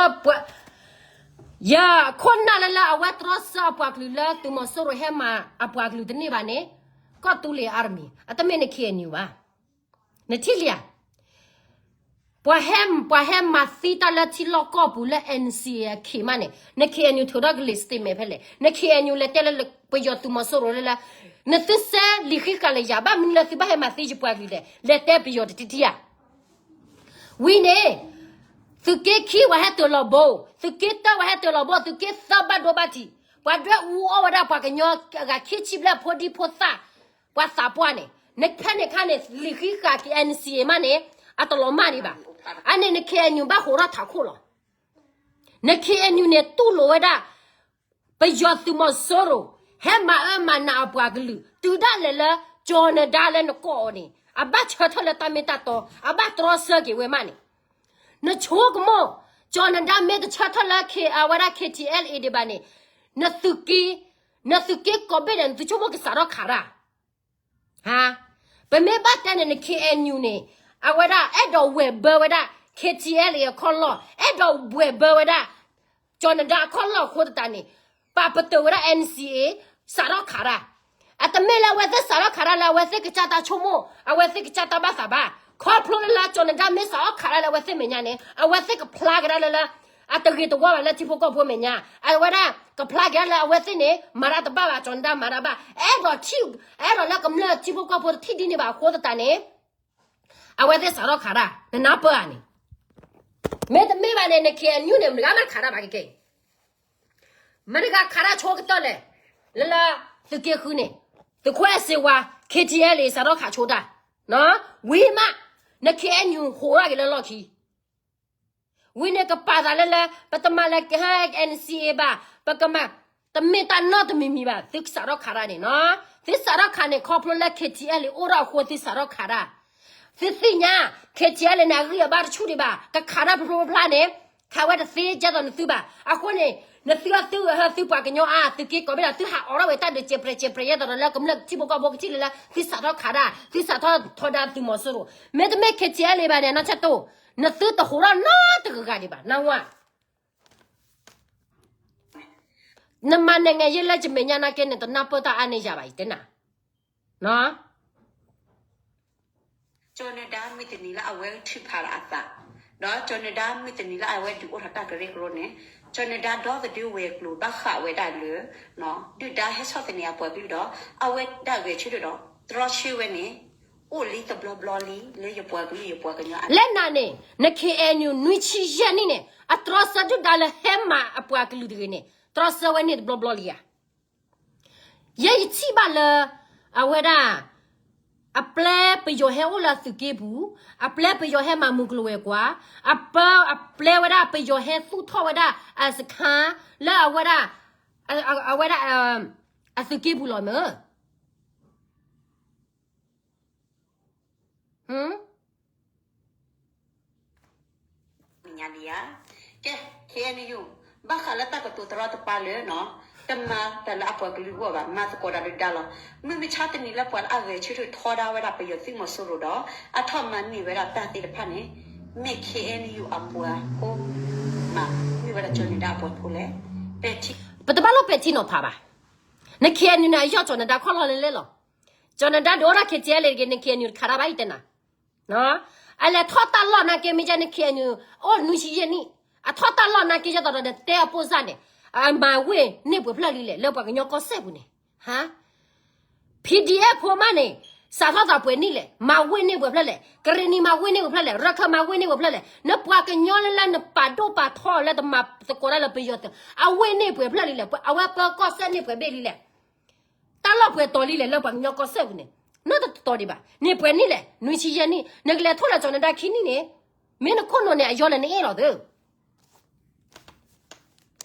ယခိၣ်နၢ်လၢလၢအဝဲတြီဆၢအပှၤကလုာ်လၢသုးမီၤစိရိၤဟဲမၤအပှၤကလုာ်တန့ၢ်ဘၣ်န့ၣ်, ကီၢ်သူလ့ၤ army အတမ့ၢ်န K N U ဘၣ်. နထံၣ်လံဧါ, ပှၤဟဲ ပှၤဟဲမၤသံတၢ်လၢထံလီၢ်ကီၢ်ပူၤလၢ N C A အခံးမးန့ၣ် န K N U ထုးထီၣ်ကလံာ် statement ဖဲလဲၣ်, န K N U လဲၤတဲလၢပယီၤသုးမီၤစိရိၤလၢလၢ နသုစဲလံာ်ဃံးဃာ်လၢယၤ ဘၣ်မနုၤလၢသုဘၣ်ဟဲမၤသံယပှၤကလုာ်လဲၣ်, လဲၤတဲပယီၤတထံၣ်ထံၣ်ဧါ. ဝံၤန့ၣ် သုးက့ခံပှၤဟဲတၢၤလီၤဘိ, သုးက့တၢပှၤဟဲတၢၤလီၤဘိ, သုးက့သၢဘၣ်ဒိဘၣ်ထံး, ပှၤဒွဲၣ်အူအီၣ်ဝဲဒၣ်ပှၤကညီအဂၤခံဆံဘျဲၣ်ဖိဒံဖိသၣ်, ပှၤသးပှၢ်န့ၣ် နဖဲန့ၣ်အခါန့ၣ် လံာ်ဃံးဃာ်က့ၤ N C A မးန့ၣ် အတလီၤမၢ်ဒံးဘၣ်. အန့ၣ် န K N U ဘၣ်ဟးထီၣ်ထးခိၣ်လီၤ. န K N U န့ၣ် တူၢ်လိာ်ဝဲဒၣ် ပယီၤသုးမီၤစိရိၤ ဟဲမၤအၢမၤနးအပှၤကလုာ် တုၤဒၣ်လဲာ်လၢ ကၠီၤနဒါလၢနကိးအီၤန့ၣ် အဘၣ်ဆၢထၢၣ်လၢတၢ်မ့ၢ်တၢ်တီ, အဘၣ်တြီဆၢက့ၤဝဲမးန့ၣ်, နဆိကမိၣ် ကၠီၤနဒါမ့ၢ်တဆၢထၢၣ်လၢ အဝဲဒၣ် K T L A ဒံးဘၣ်န့ၣ်, နသုးက့, နသုးက့ကိးဘ့ၣ်ဒီး နသုဆိကမိၣ်ကစးထီၣ်ခးတၢ် ဟါ, ပမ့ၢ်ဘၣ်တဲန့ၣ် န K N U န့ၣ် အဝဲဒၣ်အဲၣ်ဒိးဝဲၤဘၢဝဲဒၣ် K T L A အခီၣ်လီၢ်, အဲၣ်ဒိးဝဲၤဘၢဝဲဒၣ် ကၠီၤနဒါအခီၣ်လီၢ်အဃိသတးန့ၣ် ပာ်ပတုာ်ဝဲဒၣ် N C A စးထီၣ်ခးတၢ်. အတမ့ၢ်လၢအဝဲသ့ၣ်စးထီၣ်ခးတၢ်လၢအဝဲသ့ၣ်ကစၢ်တၢ်ဆိကမိၣ် အဝဲသ့ၣ်ကစၢ်တၢ်ဘၣ်သးဘၣ်. ခီဖျိလၢလၢကၠီၤနဒါမ့ၢ်စးထီၣ်ခးတၢ်လၢအဝဲသ့ၣ်မဲာ်ညါန့ၣ် အဝဲသ့ၣ်ကဖျါကဒါလၢလၢ အတဂ့ၤတဝါဘၣ်လၢထံဖိကီၢ်ဖိမဲာ်ညါ, အဝဲဒၣ်ကဖျါကဒါလၢအဝဲသ့ၣ်န့ၣ် မၤတၢ်တဘၣ်ဘၣ် ကၠီၤနဒါမၤတၢ်ဘၣ်, အဲၣ်ဒိးထံၣ်, အဲၣ်ဒိးလၢကမျၢၢ်ထံဖိကီၢ်ဖိတထံၣ်ဒ်န့ၣ်ဘၣ်အဃိသတးန့ၣ် အဝဲသ့ၣ်စးထီၣ်ခးတၢ် နနၢ်ပၢၢ်ဧါန့ၣ်, မ့တမ့ၢ်ဘၣ်န့ၣ် န K N U န့ၣ် မတၤဂၤမးခးတၢ်ဘၣ်ကကဲအံၤ, မတၤဂၤခးတၢ်ဆိကတၢၢ်လဲၣ်, လၢလၢ သုးက့ဃုန့ၣ်, သုးခိၣ်အဲၣ်စ့ဝါ, K T L A စးထီၣ်ခးဆိတၢ်, ဝံၤမး, န K N U ဟးထီၣ်က့ၤလၢလီၢ်ခံ ဝံၤန့ၣ်ကပာ်သးလၢလၢ ပတမၤလၢ N C A ဘၣ်, ပကမၤ, တမ့ၢ်တၢ်နီတမံၤမံၤဘၣ် သုစးထီၣ်ခးတၢ်န့ၣ်နီၤ, သုစးထီၣ်ခးန့ၣ် ခီဖျိလၢ K T L A အိၣ်ထီၣ်အဃိသုစးထီၣ်ခးတၢ်, သုသ့ၣ်ညါ K T L A န့ၣ် အဂံၢ်အဘါတဆူၣ်ဒံးဘၣ်, ကခးတၢ်ဖျိဖျိဖျါန့ၣ်, ခးဝဲတသ့ကဲသိးနသုဘၣ်, အဃိန့ၣ်, နသုအသုဟၢသုပှၤကညီအါ သုးက့ကိးဘ့ၣ်ဒီး သုဟးအိးထီၣ်ဝဲတၢ်ဒုးစဲးပြဲးစဲးပြဲးယဲသိးဒီးလၢကမျၢၢ်ထံဖိကီၢ်ဖိကထံၣ်လၢလၢ သုစးထီၣ်ခးတၢ် သုစးထီၣ်ထီဒါသုးမီၤစိရိၤ, မ့တမ့ၢ် K T L A ဘၣ်န့ၣ် နီၢ်ဆၢတိၢ်, နသုတဟးထီၣ်နီတဂၤဂၤဒံးဘၣ် နဝါ နမၤနံၣ်ငဲၤယဲလၢယမဲာ်ညါနာ်က့န့ၣ် တနၢ်ပၢၢ်တၢ်အါန့ၢ်ယၤဘၣ် ယတဲနၤ, ကၠီၤနဒါမုၢ်တနံၤလၢအဝဲထုးဖးလီၤအသး, ဒီးကၠီၤနဒါမုၢ်တနံၤလၢအဝဲဒုးအိၣ်ထီၣ်တၢ်ကရၢကရိန့ၣ်, ကၠီၤနဒါဒီသဒၢဝဲၤကျိၤဘၣ်ဃးဝဲဒၣ်လၢ ဒုၣ်ဒါဟဲဆီၣ်သနံးအပှၤကလုာ်ဒီး အဝဲဒၣ်ဂဲၤဆၢထၢၣ်ဒီး တြီဆၢဝဲန့ၣ် အိၣ်လံတဘျီဘျီလံ လၢယပှၤကလုာ်ယပှၤကညီအါ, လၢနၤန့ၣ် န K N U နွံဆံယဲၢ်နံၣ်န့ၣ် အတြီဆၢဒုၣ်ဒါလၢဟဲမၤအပှၤကလုာ်တဂ့ၤန့ၣ် တြီဆၢဝဲန့ၣ်တဘျီဘျီလံဧါ. ယဲယထံၣ်ဘၣ်လၢ အဝဲဒၣ် အပျဲပယီၤဟဲအိၣ်လၢအသုးက့ပူၤ, အပျဲပယီၤဟဲမၤမုၢ်ကျိၤဝဲၤကွာ်, အပျဲဝဲဒၣ်ပယီၤဟဲသူၣ်ထီၣ်ဝဲဒၣ်အစခါ လၢအဝဲဒၣ် အဝဲဒၣ် အသုးက့ပူၤလီၤမ့ၢ် မ့ၢ်ညါလံဧါ. ကဲ K N U ဘၣ်ဃးလၢတၢ်ကတိၤတရီတပါလၢ တမၤတၢ်လၢအပှၤကလုာ်အဂီၢ်ဘၣ်, မၤသကိးတၢ်ဒီးဒါလီၤ. မုၢ်မဆါတနံၤလၢပှၤလၢအဂဲၤဆၢထၢၣ်ထီဒါဝဲဒၣ်ပယီၤသုးမီၤစိရိၤဒီး အထီၣ်မၤန့ၢ်ဝဲဒၣ်တၢ်သ့ၣ်တဖၣ်န့ၣ် မ့ၢ် K N U အပှၤဖိ မၤန့ၢ်ဝဲဒၣ်ကၠီၤနဒါအပှၤဖိလဲၣ်. ပတဘၣ်လိၣ်ပဲာ်ထံနီၤဖးဘၣ်. န K N U န့ၣ် အယီၢ်ကၠီၤနဒါခီၣ်လီၢ်လဲလဲၣ်လီၤ. ကၠီၤနဒါဒိၣ်ဒၣ် K T L တဂ့ၤ န K N U တခါတၢ်ဘၣ်အံၤတဲနၤ အလဲၤထီၣ်တၢ်လီၢ်နာ်က့ မ့ၢ်ယဲန့ၣ် K N U အိၣ်နွံဆံယဲၢ်နံၣ် အထီၣ်တၢ်လီၢ်နာ်က့ ယဲသိးဒီးနတဲအပိၢ်စၢ်န့ၣ် အမၤဝ့ၢ်န့ၢ်ပှဲၤဖျၢၣ်လံလဲၣ် လၢပှၤကညီကီၢ်စဲၣ်ပူၤန့ၣ် ဟါ P D F ဖိမးန့ၣ် စးထီၣ်သးပှဲၤနံၣ်လဲၣ် မၤဝ့ၢ်န့ၢ်ပှဲၤဖျၢၣ်လဲၣ် ကရ့ၣ်နံၤမၤဝ့ၢ်န့ၢ်ပှဲၤဖျၢၣ်လဲၣ် ရခၢၣ်မၤဝ့ၢ်န့ၢ်ပှဲၤဖျၢၣ်လဲၣ် နပှၤကညီလၢလၢနပာ်ဒိၣ်ပာ်ထီလၢတမၤသကိးတၢ်လၢပယီၤသုး အဝ့ၢ်န့ၢ်ပှဲၤဖျၢၣ်လံလဲၣ် အဝဲပၢကီၢ်စဲၣ်န့ၢ်ပှဲၤဘ့ၣ်လံလဲၣ် တၢ်လီၢ်ပှဲၤတီၤလံလဲၣ် လၢပှၤကညီကီၢ်စဲၣ်ပူၤန့ၣ် နီတတီၤဒံးဘၣ် န့ၢ်ပှဲၤနံၣ်လဲၣ် နွံဆံယဲၢ်နံၣ် နကလဲၤထီၣ်လၢကၠီၤနဒါခံနံၣ်န့ၣ် မ့ၢ်နခိၣ်နူာ်န့ၣ် အယီၤလဲၣ်နအ့ၣ်လီၤသု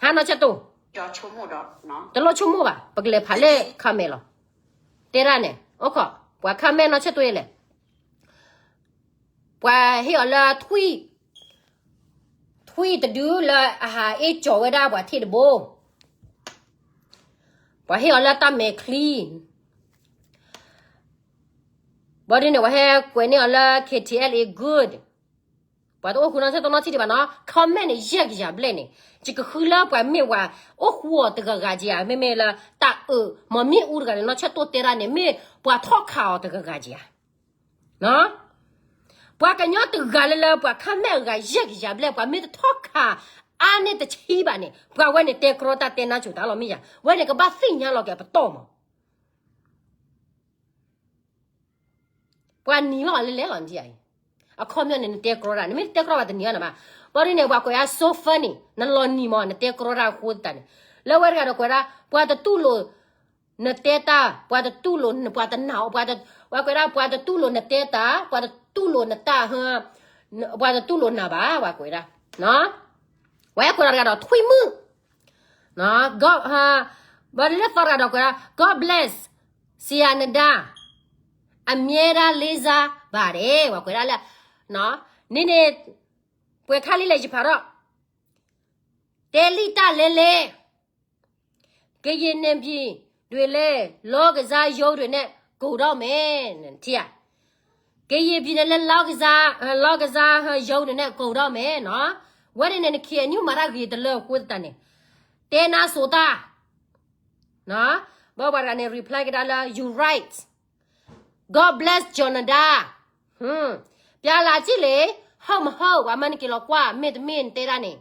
ဟါနီၢ်ဆဲၣ်တိၢ် တလိၣ်ဆိကမိၣ်ဘၣ် ပကလဲၤဖးလၢ comment လီၤ တဲဒၣ်န့ၣ် အိၣ်ခိး ပှၤ comment နီၢ်ဆဲၣ်တိၢ်ယဲလဲၣ် ပှၤဟ့ၣ်အီၤလၢထွံၣ် ထွံၣ်တဒုလၢအဟးအ့ၣ်ကၠီၤဝဲဒၣ်ပှၤထံၣ်တဘိ ပှၤဟ့ၣ်အီၤလၢတၢ်မဲာ်ချံ ဘၣ်ဒ်န့ၣ် ပှၤဟဲကွဲးန့ၢ်အီၤလၢ K T L A good ပှၤတအိၣ်ဃူနီၢ်ဆဲၣ်တိၢ်နီတထံၣ်ဒံးဘၣ်နီၤ comment န့ၣ် ယဲၢ်ကယၤဘျဲၣ်န့ၣ် ယကဃုလၢပှၤမ့ၢ်ပှၤအိၣ်ဃူအီၤတဂၤဂၤက့ၤဧါ မ့မ့ၢ်လၢတၢ်အၢၣ် မီၤမ့ၣ်အူတဂၤန့ၣ် နီၢ်ဆဲၣ်တိၢ်တဲဒၣ်န့ၣ် မ့ၢ်ပှၤထီၣ်ခးအီၤတဂၤဂၤက့ၤဧါ ပှၤကညီတဂၤလၢလၢပှၤ comment အဂၤယဲၢ်ကယၤဘျဲၣ် ပှၤမ့ၢ်တထီၣ်ခးအါန့ၢ်တဆံဘၣ်န့ၣ် ပှၤဝဲန့ၣ်တဲကြီတၢ်တဲနါစိၤတၢ်လီၤမ့ၢ်ယၤ ဝဲန့ၣ်ကဘၣ်သ့ၣ်ညါလီၤက့ၤအပတီၢ်မး ပှၤနံၤဘၣ်အီၤလဲလဲလီၤနထံၣ်ဧါအံၤ အခီပညီန့ၣ် နတဲကြီတၢ် နမ့ၢ်တတဲကြီဘၣ်တနံၤဘၣ်နဘၣ် ဘၣ်ဒ်န့ၣ် ပှၤကွဲးအါ so funny နလီၤနံၤမး နတဲကြီတၢ်အဃိသတးန့ၣ် လၢဝဲတဂၤဒီးကွဲးဒၣ် ပှၤတတူၢ်လိာ် နတဲတၢ် ပှၤတတူၢ်လိာ် ပှၤတနာ် ပှၤကွဲးဒၣ် ပှၤတတူၢ်လိာ်နတဲတၢ် ပှၤတတူၢ်လိာ်နတၢ် ပှၤတတူၢ်လိာ်နၤဘၣ် ပှၤကွဲးဒၣ် ပှၤကွဲးဒၣ်တဂၤဒီးထွံၣ်မုၣ် ဘၣ်လၢသီတဂၤဒီးကွဲးဒၣ် God bless Sianada အမြဲတမ်းလေးစားပါတယ် ပှၤကွဲးဒၣ်လၢ န့ၣ်န့ၣ် ပှဲၤခါလံလဲၣ်ယဖးထီၣ် တဲလံတၢ်လဲလဲ ကရင်နယ်မြေတွေလည်း လောကစားရုပ်တွေနဲ့ ကုန်တော့မယ် ထံၣ်ဧါ ကရင်ပြည်နယ်လည်း လောကစား လောကစားရုပ်တွေနဲ့ ကုန်တော့မယ်နော် ဝဲန့ၣ်န့ၣ် K N U မၤတၢ်ဂ့ၤတလၢအဃိသတးန့ၣ် တဲနါစိၤတၢ် ဘၣ်ပှၤတဂၤန့ၣ် reply ကဒါလၢ you right God bless Jonada ပြလာကြည့်လေ ဟုတ်မဟုတ် ပှၤမၤနက့ၤလီၤကွၢ် မ့တမ့ၢ်နတဲဒၣ်န့ၣ်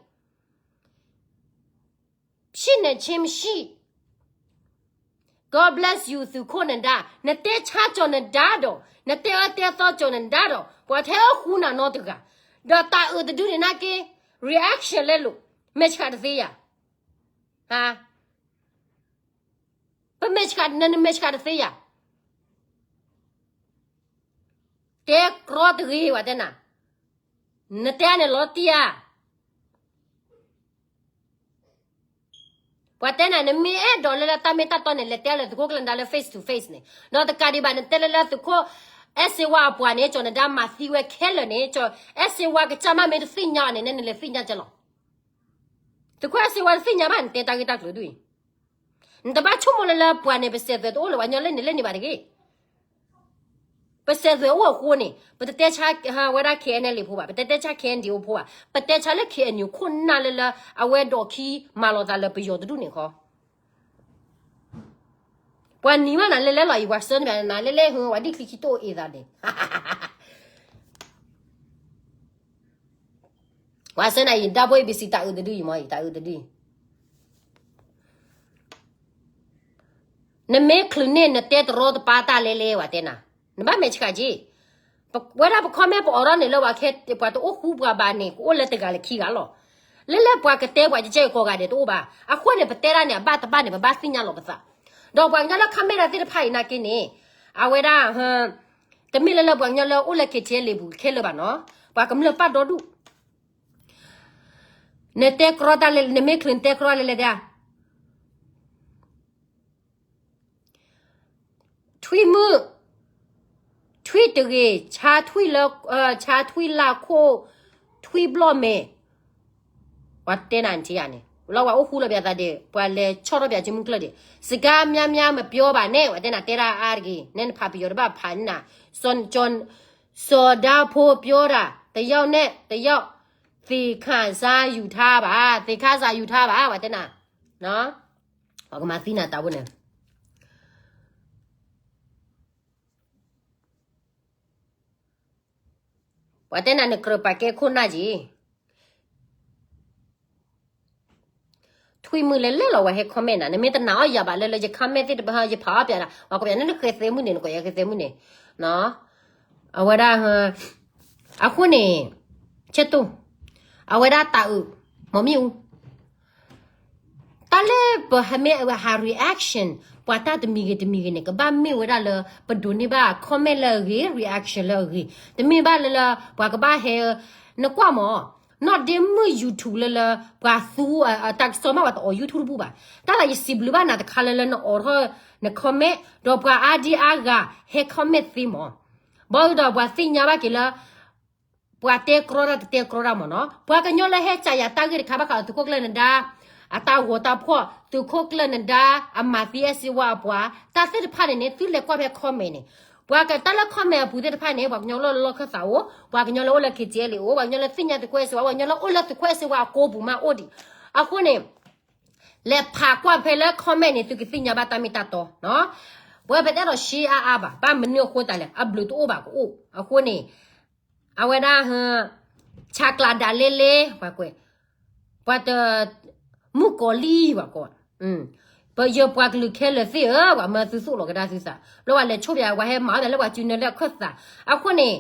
ဖြစ်နိုင်ခြင်းမရှိ God bless you သုးခိၣ်နဒါ နတဲဆါကၠီၤနဒါဒီး နတဲအၢတဲသီကၠီၤနဒါဒီး ပှၤထဲအဃူနၤနီတဂၤ ဒီးတၢ်အုးတဒုန့ၣ်နာ်က့ reaction လဲလိာ် မဲာ်ဆှးတသ့ယၤ ဟါ ပမဲာ်ဆှး နမဲာ်ဆှးတသ့ယၤ တဲကြီတဂ့ၤ ပှၤတဲနၤ နတဲန့ၣ်လီၤတံၢ်ဧါ ပှၤတဲနၤ နမ့ၢ်အဲၣ်ဒိးလၢလၢတၢ်မ့ၢ်တၢ်တီန့ၣ် လဲၤတဲလၢသုးခိၣ်ကျၢၢ်နဒါလၢ face to face န့ၣ် ဒီးတကးဒံးဘၣ် နတဲလၢလၢသုးခိၣ် အဲၣ်စ့ဝါအပှၤန့ၣ် ကၠီၤနဒါမၤသံဝဲခဲလၢာ်န့ၣ် အဲၣ်စ့ဝါကစၢ်မ့ၢ်တသ့ၣ်ညါအီၤန့ၣ် နလဲၤသ့ၣ်ညါကလီၤ သုးခိၣ်အဲၣ်စ့ဝါတသ့ၣ်ညါဘၣ် နတဲတၢ်ဂ့ၢ်တၢ်ကျိၤဒ်အံၤ နတဘၣ်ဆိကမိၣ်လၢလၢပှၤန့ၣ် ပစဲးသွဲးတအိၣ်လၢၤ ပှၤကညီလၢန့ၣ်လၢန့ၣ်ဘၣ်တဂ့ၤ ပစဲးသွဲးအိၣ်အဃိန့ၣ် ပတတဲဆါဝဲဒၣ် K N L A ဖိဘၣ် ပတတဲဆါ K N D O ဖိဘၣ် ပတဲဆါလၢ K N U ခိၣ်နၢ်လၢလၢ အဝဲဒီးခံမၤလီၤသးလၢပယီၤတဒူၣ်န့ၣ်ခီ ပှၤနံၤမးနၤလဲလဲလီၤအံၤ ပှၤဆၢနၤလဲလဲ ဟူ ပှၤဒ်ချံခံတိၣ်အ့ၣ်သးန့ၣ် ပှၤဆၢနၤအံၤ ဒါဘိ A B C တၢ်အုးတဒုအံၤမ့ၢ်အံၤ တၢ်အုးတဒုအံၤ နမ့ၢ်ချုးန့ၢ် နတဲတရီတပါတၢ်လဲလဲ ပှၤတဲနၤ နဘၣ်မဲာ်ဆှးက့ ဝဲဒၣ်ပ comment ပအိးထီၣ်န့ၣ်လၢပှၤခဲ ပှၤတအိၣ်ဃူပှၤဘၣ်န့ၣ် ကအိၣ်လၢတဂၤလၢခံဂၤလီၤ လၢလၢပှၤကတဲပှၤကဲကီးဂၤဒဲးတအိၣ်ဘၣ် အဃိန့ၣ် ပတဲဒၣ်န့ၣ် အဘၣ်တဘၣ်န့ၣ် ပဘၣ်သ့ၣ်ညါလီၤပသး ဒီးပှၤကညီလၢ comment တၢ်သ့ၣ်တဖၣ်အံၤနာ်က့န့ၣ် အဝဲဒၣ် တမ့ၢ်လၢလၢပှၤကညီလၢအိၣ်လၢ K T L A ပူၤခဲလၢာ်ဘၣ်နီၤ ပှၤကမျၢၢ်ပာ်ဒီဒူၣ် နတဲကြီတၢ်လဲ နမ့ၢ်ချုးနတဲကြီလဲလဲတဲ ထွံၣ်မုၣ် ထွံၣ်တဂ့ၤ ဆါထွံၣ်လၢ ဆါထွံၣ်လၢခိၣ် ထွံၣ်ဘျီၣ်မဲာ် ပှၤတဲနၤနထံၣ်ဧါန့ၣ် လီၤဝဲအိၣ်ဃူလီၤပၠးသးဒံး ပှၤလဲၤဆီၣ်ထီၣ်ပၠးစုမုၢ်ကျၢၢ်ဒံး စကားများများမပြောပါနဲ့ ဝဲတဲနၤတဲဒၣ်အါတဂ့ၤ နဲနဖးပယီၤတဘၣ်ဖးနၤ စီၤဒါဖိပြောတာ တယောက်နဲ့တယောက် သင်ခန်းစားယူထားပါ သင်ခန်းစားယူထားပါ ဝဲတဲနၤ ပကမၤသံနၤတၢ်ဖိန့ၣ် ပှၤတဲနၤနကြၢးပာ်ကဲခိၣ်နၢ်က့ၤ ထွံၣ်မုၢ်လဲၤလဲၤလီၤဝဲဟဲ comment နၤ နမ့ၢ်တနာ်အီၣ်ယၤဘၣ်လၢလၢယ comment သ့ၣ်တဖၣ် ယဖးအီၣ်ပၠးနၤ ပှၤကိးပၠးနၤနဃဲသဲမုၣ်န့ၣ် နကိးယၤဃဲသဲမုၣ်န့ၣ် အဝဲဒၣ် အဃိန့ၣ် ဆဲတိၢ် အဝဲဒၣ်တၢ်အုး မီၢ်မံၣ်အူ တၢ်လၢပဟဲမ့ၢ်အဝဲဟး reaction ပှၤတၢ်တမံၤဂ့ၤတမံၤဂ့ၤန့ၣ် ကဘၣ်မ့ၢ်ဝဲဒၣ်လၢ ပဒိးန့ၢ်ဘၣ် comment လၢအဂ့ၤ reaction လၢအဂ့ၤ တမ့ၢ်ဘၣ်လၢလၢ ပှၤကဘၣ်ဟဲ နကွၢ်မး နီၢ်ဒ့မုၣ် YouTube လၢလၢ ပှၤသူအတၢ်ကစီၣ်မး ပှၤတအိၣ် YouTube တဘူၣ်ဘၣ် တၢ်လၢယစံးဘျုးဘၣ်နၤတခါလၢလၢနအိးထီၣ် န comment ဒီးပှၤအါဒံအါဂၤ ဟဲ comment သ့မး ဘၣ်ဒီးပှၤသ့ၣ်ညါဘၣ်က့ၤလၢ ပှၤတဲကြီတၢ်တတဲကြီတၢ်မးနီၤ ပှၤကညီလၢဟဲကးယၤတၢ်ဂ့ၢ်တခါဘၣ်ဃးဒီးသုးခိၣ်ကျၢၢ်နဒါ အတၢ်ဂီၤတၢ်ဖှီၣ် သုးခိၣ်ကျၢၢ်နဒါ အမၤသံအဲၣ်စ့ဝါအပှၤ တၢ်သ့ၣ်တဖၣ်န့ၣ်န့ၣ် သုလဲၤကွၢ်ဖဲ comment န့ၣ် ပှၤကတၢ်လၢ comment အပူၤသ့ၣ်တဖၣ်န့ၣ် ပှၤကညီလၢလီၢ်ခၢၣ်သးအိၣ် ပှၤကညီလၢအိၣ်လၢ KTLA အိၣ် ပှၤကညီလၢသ့ၣ်ညါသုးခိၣ်အဲၣ်စ့ဝါ ပှၤကညီလၢအိၣ်လၢသုးခိၣ်အဲၣ်စ့ဝါအကိးပူၤမးအိၣ်ဒံး အဃိန့ၣ် လဲၤဖးကွၢ်ဖဲလၢ comment န့ၣ် သုကသ့ၣ်ညါဘၣ်တၢ်မ့ၢ်တၢ်တီနီၤ ပဝဲပတဲဒီးရှဲအါအါဘၣ် ဘၣ်မနုၤအဃိသတးလဲၣ် အဘျုးတအိၣ်ဘၣ်ကအိၣ် အဃိန့ၣ် အဝဲဒၣ် ဆးကျးဒၣ်လဲလဲ ပှၤကွဲး ပှၤတ မုၣ်ကီၤလံၢ် ပှၤကိး ပယီၤပှၤကလုာ်ခဲလၢာ်သ့ၣ်ဧၢ ပှၤမၢသုသိၣ်လီၤကဒါသုသး ဘျီပှၤလဲၤဆိၣ်ပၠး ပှၤဟဲမၤအီၣ်ပၠးလၢပှၤစုနၢလၢအခၢၣ်သး အဃိန့ၣ်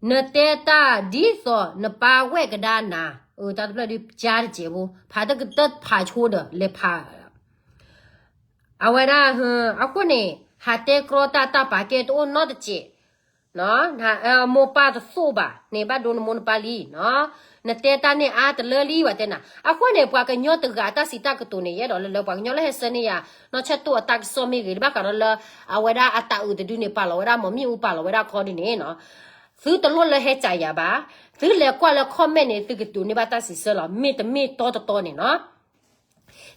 နတဲတၢ်ဒ်သိးနပၢ်ဝဲၢ်ကဒါနၤ တၢ်တဖျၢၣ်ဒုးကၠါတစဲးဖိ ဖးတကတၢၢ်ဖးဆိဒီးလဲၤဖး အဝဲဒၣ် အဃိန့ၣ် ဟးတဲကြီတၢ်တၢ်ပာ်ကဲတအိၣ်နီတစဲး မိၢ်ပၢ်တသိၣ်ဘၣ်န့ၣ် ဘၣ်ဒိနမိၢ်နပၢ်လံ နတဲတၢ်န့ၣ်အါတလၢလံ ပှၤတဲနၤ အဃိန့ၣ် ပှၤကညီတဂၤအတၢ်စံးတၢ်ကတိၤန့ၣ် ယအဲၣ်ဒိးလၢလၢ ပှၤကညီလၢဟဲဆၢန့ၢ်ယၤ နီၢ်ဆၢတိၢ်အတၢ်ကစီၣ်မ့ၢ်ဂ့ၤ ဘၣ်ဃးဒီးလၢ အဝဲဒၣ်အတၢ်အုးတဒုန့ၣ် ပာ်လီၤဝဲဒၣ် မီၢ်မံၣ်အူပာ်လီၤဝဲဒၣ်ခီဒုန့ၣ်နီၤ သုတလိၣ်လၢဟဲကးယၤဘၣ် သုလဲၤကွၢ်လၢ comment န့ၣ် သုကတိၤန့ၢ်ဘၣ်တၢ်စံးဆၢလီၤ မ့တမ့ၢ်တီတတီန့ၣ်နီၤ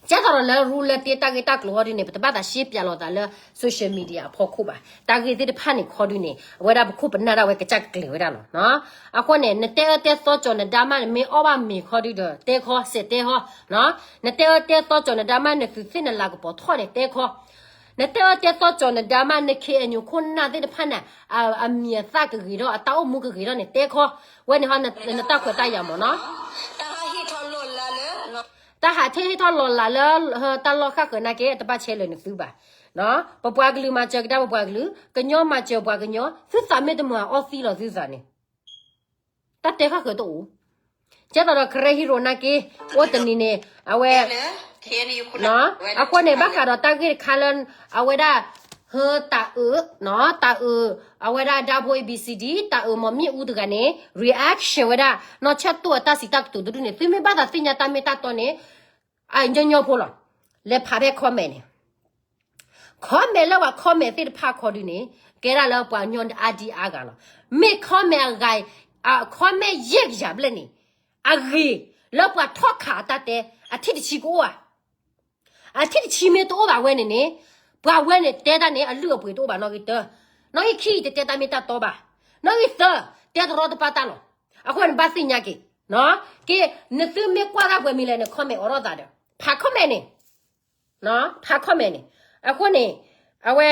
ကဲသိးဒီးလၢရူလၢတ့တၢ်ဂ့ၢ်တၢ်ကျိၤဟီဒုန့ၣ် ပတဘၣ်သးရှဲပၠးလိာ်သးလၢ social media အဖီခိၣ်ဘၣ် တၢ်ဂ့ၢ်သ့ၣ်တဖၣ်န့ၣ်ခီဒုန့ၣ် အဝဲဒၣ်ပခိၣ်ပနၢ်ဒၣ်ဝဲကစၢ်ကကျဲၤဝဲဒၣ်လီၤ အဃိန့ၣ် နတဲအၢတဲသီကၠီၤနဒါမး နမ့ၢ်အီၣ်ဘၣ်မ့ၤခီဒုဒီး တဲခီ စဲးတဲဟီ နတဲအၢတဲသီကၠီၤနဒါမး နသုးသ့ၣ်နလၤကပီၤထီၣ်န့ၣ် တဲခီ နတဲအၢတဲသီကၠီၤနဒါမး န KNU ခိၣ်နၢ်သ့ၣ်တဖၣ်န့ၣ် အမံၤအသၣ်ကဂ့ၤထီၣ် အတၢ်အိၣ်မူကဂ့ၤထီၣ်န့ၣ် တဲခီ ဝဲန့ၣ်ဟီ နတၢ်ခွဲးတၢ်ယာ်မ့ၢ်နီၤ တၢ်ဟးထၢၣ်ဟ့ၣ်ထီၣ်လီၤလးလၢ တၢ်လီၢ်ဃၣ်ဃၢၤနာ်က့ တဘၣ်ဆဲးလၢာ်နသုဘၣ် ပပှၤကလုာ်မၤစၢၤကဒါပပှၤကလုာ် ကညီမၤစၢၤပှၤကညီ သုသးမ့ၢ်တမုာ်အီသံလီၤသုသးန့ၣ် တၢ်တဲဃၣ်ဃၢၤတအိၣ် ကဲသိးဒီး ကရၢဟံရိၤနာ်က့ အိၣ်တနံၤန့ၣ် အဝဲ အဃိန့ၣ် ဘၣ်ဃးဒီးတၢ်ဂ့ၢ်တခါလၢ အဝဲဒၣ် ဟၢတၢ်အုး တၢ်အုး အဝဲဒၣ် ဒါဖိ A B C D တၢ်အုးမီၢ်မံၣ်အူတဂၤန့ၣ် reaction ဝဲဒၣ် နီၢ်ဆၢတိၢ်အတၢ်စံးတၢ်ကတိၤတဒုန့ၣ် သုမ့ၢ်ဘၣ်သးသ့ၣ်ညါတၢ်မ့ၢ်တၢ်တီန့ၣ် အညီညီဖိလီၤ လဲၤဖးဖဲ comment န့ၣ် comment လၢပှၤ comment သ့ၣ်တဖၣ်ခီဒုန့ၣ် ကဲဒၣ်လၢပှၤကညီအါဒံအါဂၤလီၤ မ့ၢ် comment အဂၤ comment ယဲၢ်ကယၤဘျဲၣ်န့ၣ် အဂ့ၤ လၢပှၤထီၣ်ခးအတၢ်တဲ အထံၣ်တဆံကအိၣ်ဧါ အထံၣ်တဆံမ့ၢ်တအိၣ်ဘၣ်ဝဲန့ၣ်န့ၣ် ပှၤဝဲန့ၣ်တဲတၢ်န့ၣ် အလုၢ်အပှ့ၤတအိၣ်ဘၣ်နီၣ်ဂံၢ်တၢ နီၣ်ဂံၢ်ခံ တတဲတၢ်မ့ၢ်တၢ်တီဘၣ် နီၣ်ဂံၢ်သၢ တဲတရီတပါတၢ်လီၤ အဃိန့ၣ်ဘၣ်သ့ၣ်ညါက့ၤ က့ နသုမ့ၢ်ကွၢ်တၢ်ပှဲၤမံၤလဲၣ်န့ၣ် comment အိးထီၣ်သးဒီး ဖး comment န့ၣ် ဖး comment န့ၣ် အဃိန့ၣ် အဝဲ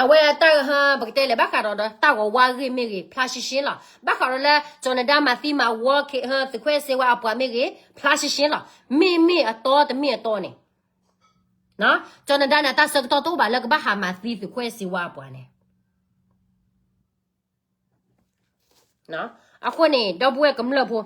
အဝဲတၢ် ပကတဲလဲၣ် ဘၣ်ဃးဒီး တၢ်ဂီၤဝါဂ့ၢ်မ့ၢ်ဂ့ၤ ဖျါရှင်းရှင်းလီၤ ဘၣ်ဃးဒီးလၢ ကၠီၤနဒါမၤသံမၤဝီ သုးခွဲးစ့ဝါအပှၤမ့ၢ်ဂ့ၤ ဖျါရှင်းရှင်းလီၤ မ့မ့ၢ်အတီတမ့ၢ်အတီန့ၣ် ကၠီၤနဒါန့ၣ် တၢ်ဆၢကတီၢ်တအိၣ်ဘၣ်လၢကဘၣ်ဟးမၤသံသုးခွဲးစ့ဝါအပှၤန့ၣ် အဃိန့ၣ် ဒီပုၢ်ဝဲၢ်ကမျၢၢ်ဖိ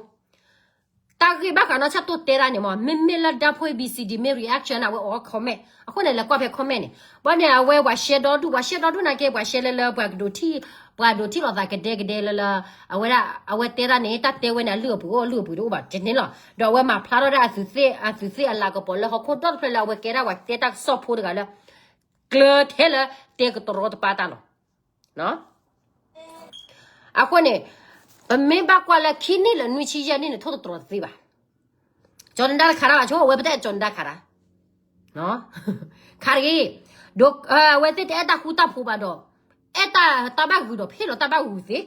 တၢ်ဂ့ၢ်ဘၣ်ဃးနီၢ်ဆၢတိၢ်တဲတၢ်န့ၣ်မ့ၢ် မ့မ့ၢ်လၢ ဒါဖိ A B C D မ့ၢ် reaction န့ၣ် အဝဲအိး comment အဃိန့ၣ် လဲၤကွၢ်ဖဲ comment န့ၣ် ဘၣ်န့ၣ် အဝဲပှၤ share ဒီဒူၣ် ပှၤ share ဒီဒူၣ်နာ်က့ ပှၤ share လၢလၢ ပှၤဒိးထံၣ်လိာ်သးကဒဲကဒဲလၢလၢ အဝဲဒၣ် အဝဲတဲတၢ်န့ၣ် တၢ်တဲဝဲန့ၣ် အလုၢ်အပှ့ၤအိၣ် အလုၢ်အပှ့ၤတအိၣ်ဘၣ် ကန့ၣ်လီၤ ဒီးအဝဲမၤဖျါထီၣ်ဒၣ်အသုးသ့ၣ် အသုးသ့ၣ်အလၤကပီၤလၢဟီၣ်ခိၣ်ဒီတဖျၢၣ်လၢအဝဲကဲဒၣ်ပှၤတဲတၢ်ကစီၣ်ဖိတဂၤလၢ ကျၢၤထဲလၢတဲကတရီတပါတၢ်လီၤ အဃိန့ၣ် ပမ့ၢ်ဘၣ်ကွၢ်လၢခံနံၣ်လၢနွံဆံယဲၢ်နံၣ်န့ၣ် ထိၣ်သတြီၤတသ့ဘၣ်. ကၠီၤနဒါတခးတၢ်ဘၣ်ဆိ အဝဲပတအဲၣ်ကၠီၤနဒါခးတၢ်, ခးတဂ့ၤ, ဒီးအဝဲသ့ၣ်တအဲၣ်တၢ်ဃူတၢ်ဖိးဘၣ်ဒီး, အဲၣ်တၢ်တၢ်ဘၣ်ဂုာ်ဒီး ဖ့ၣ်လီၤတၢ်ဘၣ်ဂုာ်သ့,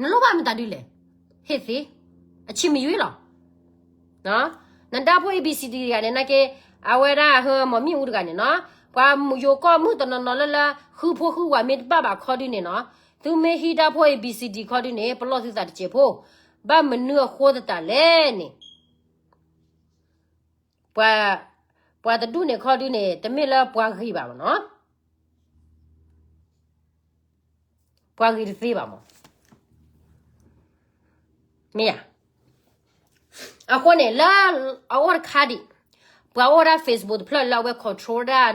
နလိၣ်ဘၣ်မတၤဒုလဲၣ်, ဟ့ၣ်သ့, အဆံးမယွ့လီၤ. နဒါဖိ A B C D တဂၤန့ၣ် နာ်က့, အဝဲဒၣ်ဟၢမီၢ်မံၣ်အူတဂၤန့ၣ်နီၤ, ပှၤယိၤကီၢ်မုၣ်တနီၤနီၤလၢလၢ ဃုဖိဃုဝၤမ့ၢ်တဘၣ်ဘၣ်ခီဒုန့ၣ်နီၤ, သုမ့ၢ်ဟံးဒါဖိ A B C D ခီဒုန့ၣ် ပလီၢ်သုသးတစဲးဖိ, ဘၣ်မနုၤအဃိသတးလဲၣ်န့ၣ် ပှၤတဒူၣ်န့ၣ်ခီဒုန့ၣ် တမ့ၢ်လၢပှၤဂ့ၤဘၣ်မ့ၢ်နီၤ, ပှၤဂ့ၤတသ့ဘၣ်မ့ၢ်, မ့ၢ်ဧါ. အဃိန့ၣ် လၢအအိၣ်တခါဒံး, ပှၤအိၣ်ဒၣ် Facebook တဖျၢၣ်လၢအဝဲ control ဒၣ်,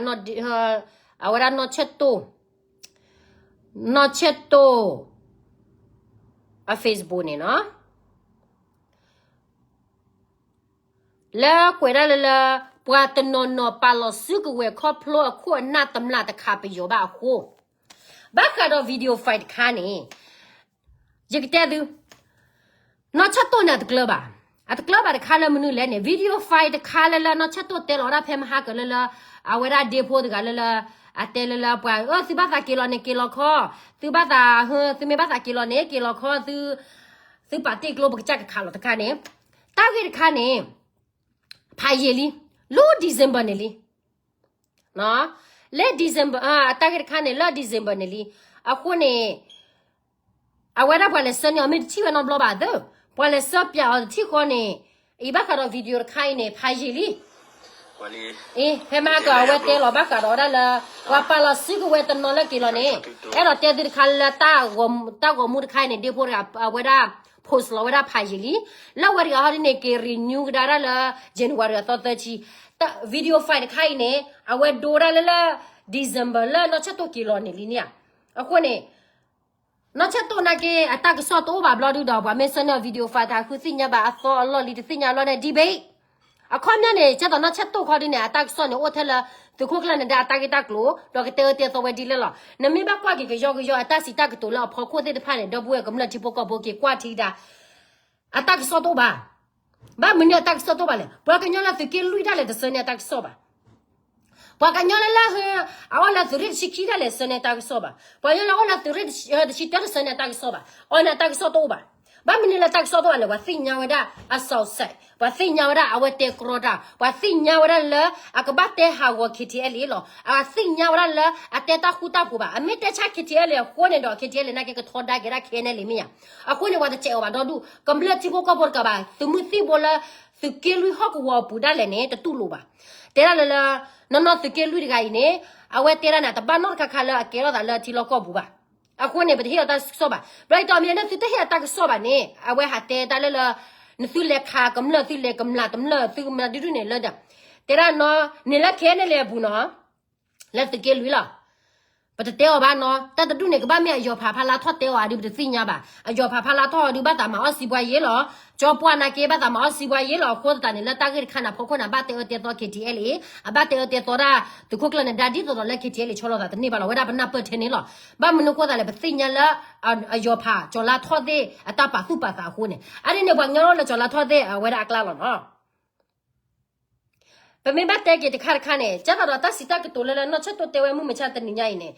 အဝဲဒၣ်နီၢ်ဆဲၣ်တိၢ်, နီၢ်ဆဲၣ်တိၢ် အ Facebook န့ၣ်နီၤ, လၢကွဲးဒၣ်လၢလၢ ပှၤတနီၤနီၤပာ်လီၤစုကဝဲၤခီဖျိအခိၣ်အနၢ်တမျၢ်တခးပယီၤဘၣ်အဃိ, ဘၣ်ဃးဒီး video file တခါန့ၣ်, ယကတဲသု, နီၢ်ဆဲၣ်တိၢ်န့ၣ်အတကျၢၤဘၣ်, အတကျၢၤဘၣ်တခါလၢမနုၤလဲၣ်န့ၣ် video file တခါလၢလၢနီၢ်ဆဲၣ်တိၢ်တဲလီၤဒၣ်ဖဲမဟါကၢၤလၢလၢ, အဝဲဒၣ်ဒ့ဖိတဂၤလၢလၢ, အတဲလၢလၢပှၤအၢ သုဘၣ်သးက့ၤလီၤန့ၣ်က့ၤလီၤခီ, သုဘၣ်သးဟၢ သုမ့ၢ်ဘၣ်သးက့ၤလီၤန့ၣ် က့ၤလီၤခီသု, သုပာ်တ့ၢ်ကျိပကစၢ်ကခးလီၤတခါန့ၣ်, တၢ်ဂ့ၢ်တခါန့ၣ်, ဖးယံာ်လံ, လၢ December န့ၣ်လံ လၢ December အတၢ်ဂ့ၢ်တခါန့ၣ် လၢ December န့ၣ်လံ. အဃိန့ၣ်, အဝဲဒၣ်ပှၤလဲၤဆှၢန့ၢ်အီၤမ့ၢ်တထံၣ်ဝဲနီတဘျီဘၣ်သၢ, ပှၤလဲၤဆှၢပျဲအီၤတထံၣ်ဃီန့ၣ်, အံၤဘၣ်ဃးဒီး video တခါအံၤန့ၣ် ဖးယံာ်လံ. အ့ ဖဲမဟါကၢၤအဝဲတဲလီၤဘၣ်ဃးဒီးဝဲဒၣ်လၢ, ပှၤပာ်လီၤစုကဝဲၤတနီၤလၢက့ၤလီၤန့ၣ်, အဲၣ်ဒိးတဲသုတခါလၢတၢ်ဂီၤမူတခါအံၤန့ၣ် ဒ့ဖိတဂၤအဝဲဒၣ်, post လီၤဝဲဒၣ်ဖးယံာ်လံ. လၢဝဲတဂၤဟီဒ်န့ၣ် က့ၤ renew ကဒါဒၣ်လၢ January အသီသၢဆံ, video file တခါအံၤန့ၣ် အဝဲဒိဝဲဒၣ်လၢလၢ, December လၢနီၢ်ဆဲၣ်တိၢ်က့ၤလီၤန့ၣ်လံန့ၣ်ဧါ. အဃိန့ၣ် နီၢ်ဆဲၣ်တိၢ်နာ်က့ အတၢ်ကစီၣ်တအိၣ်ဘၣ်ဘျီဒုဒီး ပှၤမ့ၢ်ဆှၢန့ၢ်အီၤ video file တၢ်ဃုသ့ၣ်ညါဘၣ်အသီအလီၢ်လံတသ့ၣ်ညါဘျီန့ၣ် debate. အခီပညီန့ၣ် ကဲသိးနီၢ်ဆဲၣ်တိၢ်ခီဒုန့ၣ် အတၢ်ကစီၣ်န့ၣ် အိၣ်ထဲလၢ သုးခိၣ်ကျၢၢ်နဒါအတၢ်ဂ့ၢ်တၢ်ကျိၤ ဒီးကတဲအၢတဲသီဝဲဒ်လဲၣ်လီၤ. နမ့ၢ်ဘၣ်ကွၢ်က့ၤကယီကယီအတၢ်စံးတၢ်ကတိၤလၢအဖီခိၣ်သ့ၣ်တဖၣ်န့ၣ် ဒီပုၢ်ဝဲၢ်ကမျၢၢ်ထံဖိကီၢ်ဖိက့ၤကွၢ်ထံတၢ် အတၢ်ကစီၣ်တအိၣ်ဘၣ်. ဘၣ်မနုၤအတၢ်ကစီၣ်တအိၣ်ဘၣ်လဲၣ်. ပှၤကညီလၢသုးက့လွံၢ်ဒၣ်လဲာ်တဆှၢန့ၢ်အတၢ်ကစီၣ်ဘၣ်. ပှၤကညီလၢလၢဟၢ, အအိၣ်လၢသုးရ့ၣ်တဆံခံဒၣ်လဲာ်ဆှၢန့ၢ်အတၢ်ကစီၣ်ဘၣ်. ပှၤကညီလၢအအိၣ်လၢသုးရ့ၣ်တဆံတၢတဆှၢန့ၢ်အတၢ်ကစီၣ်ဘၣ်. အီၤန့ၣ်အတၢ်ကစီၣ်တအိၣ်ဘၣ်. ဘၣ်မနုၤလၢတၢ်ကစီၣ်တအိၣ်ဘၣ်လဲၣ်. ပှၤသ့ၣ်ညါဝဲဒၣ်အစီၤစဲး, ပှၤသ့ၣ်ညါဝဲဒၣ်လၢအဝဲတဲကြိတၢ်, ပှၤသ့ၣ်ညါဝဲဒၣ်လၢအကဘၣ်တဲဟးဂီၤ KTLA လီၤ. အသ့ၣ်ညါဝဲဒၣ်လၢအတဲတၢ်ဃူတၢ်ဖိးဘၣ်. အမ့ၢ်တဲဆါ KTLA အဃိန့ၣ်ဒီး KTLA နာ်က့ကထီဒါက့ၤဒၣ် KNLA မ့ၢ်ဧါ. အဃိန့ၣ် ပှၤတစဲးအီၤဘၣ်ဒီဒူၣ်, ကမျၢၢ်ထံဖိကီၢ်ဖိတကးဘၣ်, သုးမုၢ်သံၣ်ဘိလၢ သုးက့လွံၢ်ဟီၣ်ကဝီၤအပူၤဒၣ်လဲာ်န့ၣ် တတူၢ်လိာ်ဘၣ်. တဲဒၣ်လၢလၢ, နီၢ်နီၢ်သုးက့လွံၢ်တဂၤအံၤန့ၣ်, အဝဲတဲဒၣ်န့ၣ် တဘၣ်နီတခါခါလၢအကဲထီၣ်သးလၢထံလီၢ်ကီၢ်ပူၤဘၣ်. အဃိန့ၣ် ပတဟ့ၣ်အီၤတၢ်ကစီၣ်ဘၣ်. ဘျီအံၤတီမ့ၢ်လၢသုတဟ့ၣ်အတၢ်ကစီၣ်ဘၣ်န့ၣ် အဝဲဟးတဲတၢ်လၢလၢ, နသုလဲၤခးကမျၢၢ် သုလဲၤကမျၢၢ်တမျၢၢ် သုကမျၢၢ်ဒုဒုန့ၣ်လၢ, တဲဒၣ်နီၢ်, န့ၣ်လၢ KNLA အပူၤနီၤ လၢသုးက့လွံၢ်လီၤ. ပတတဲအီၤဘၣ်နီၤ, တၢ်တဒူၣ်န့ၣ် ကဘၣ်မ့ၢ်အယီၤဖးဖါလါထီၣ်တဲအီၤဧါဒုး ပတသ့ၣ်ညါဘၣ်. အယီၤဖးဖါလါထီၣ်အီၤဒုး ဘၣ်သးမၤအီၣ်စံးပှၤယ့လီၤ. ကၠီပှၢ်နာ်က့ ဘၣ်သးမၤအီၣ်စံးပှၤယ့လီၤ. အဃိသတးန့ၣ် လၢတၢ်ဂ့ၢ်တခါန့ၣ် ဖီခိၣ်န့ၣ် အဘၣ်တဲအၢတဲသီ KTLA, အဘၣ်တဲအၢတဲသီဒၣ် သုးခိၣ်ကျၢၢ်နဒါ ဒ်သိးဒီးလၢ KTLA ဆီလီၤသးတန့ၢ်ဘၣ်လီၤ. ဝဲဒၣ်ပနၢ်ပၢၢ်ထဲန့ၣ်လီၤ. ဘၣ်မနုၤအဃိသတးလဲၣ် ပသ့ၣ်ညါလၢ အယီၤဖး ကၠီၤလါထီၣ်သ့ၣ် အတၢ်ပာ်သူၣ်ပာ်သးအဃိန့ၣ်, အါဒ်န့ၣ် ပှၤကညီလၢကၠီၤလါထီၣ်သ့ၣ် အဝဲဒၣ်အကျါလီၤနီၤ. ပမ့ၢ်ဘၣ်တဲက့ၤတခါတခါန့ၣ် ကဲသိးဒီးတၢ်စံးတၢ်ကတိၤလၢလၢ နီၢ်ဆဲၣ်တိၢ်တဲဝဲမုၢ်မဆါတနံၤညါအံၤန့ၣ်,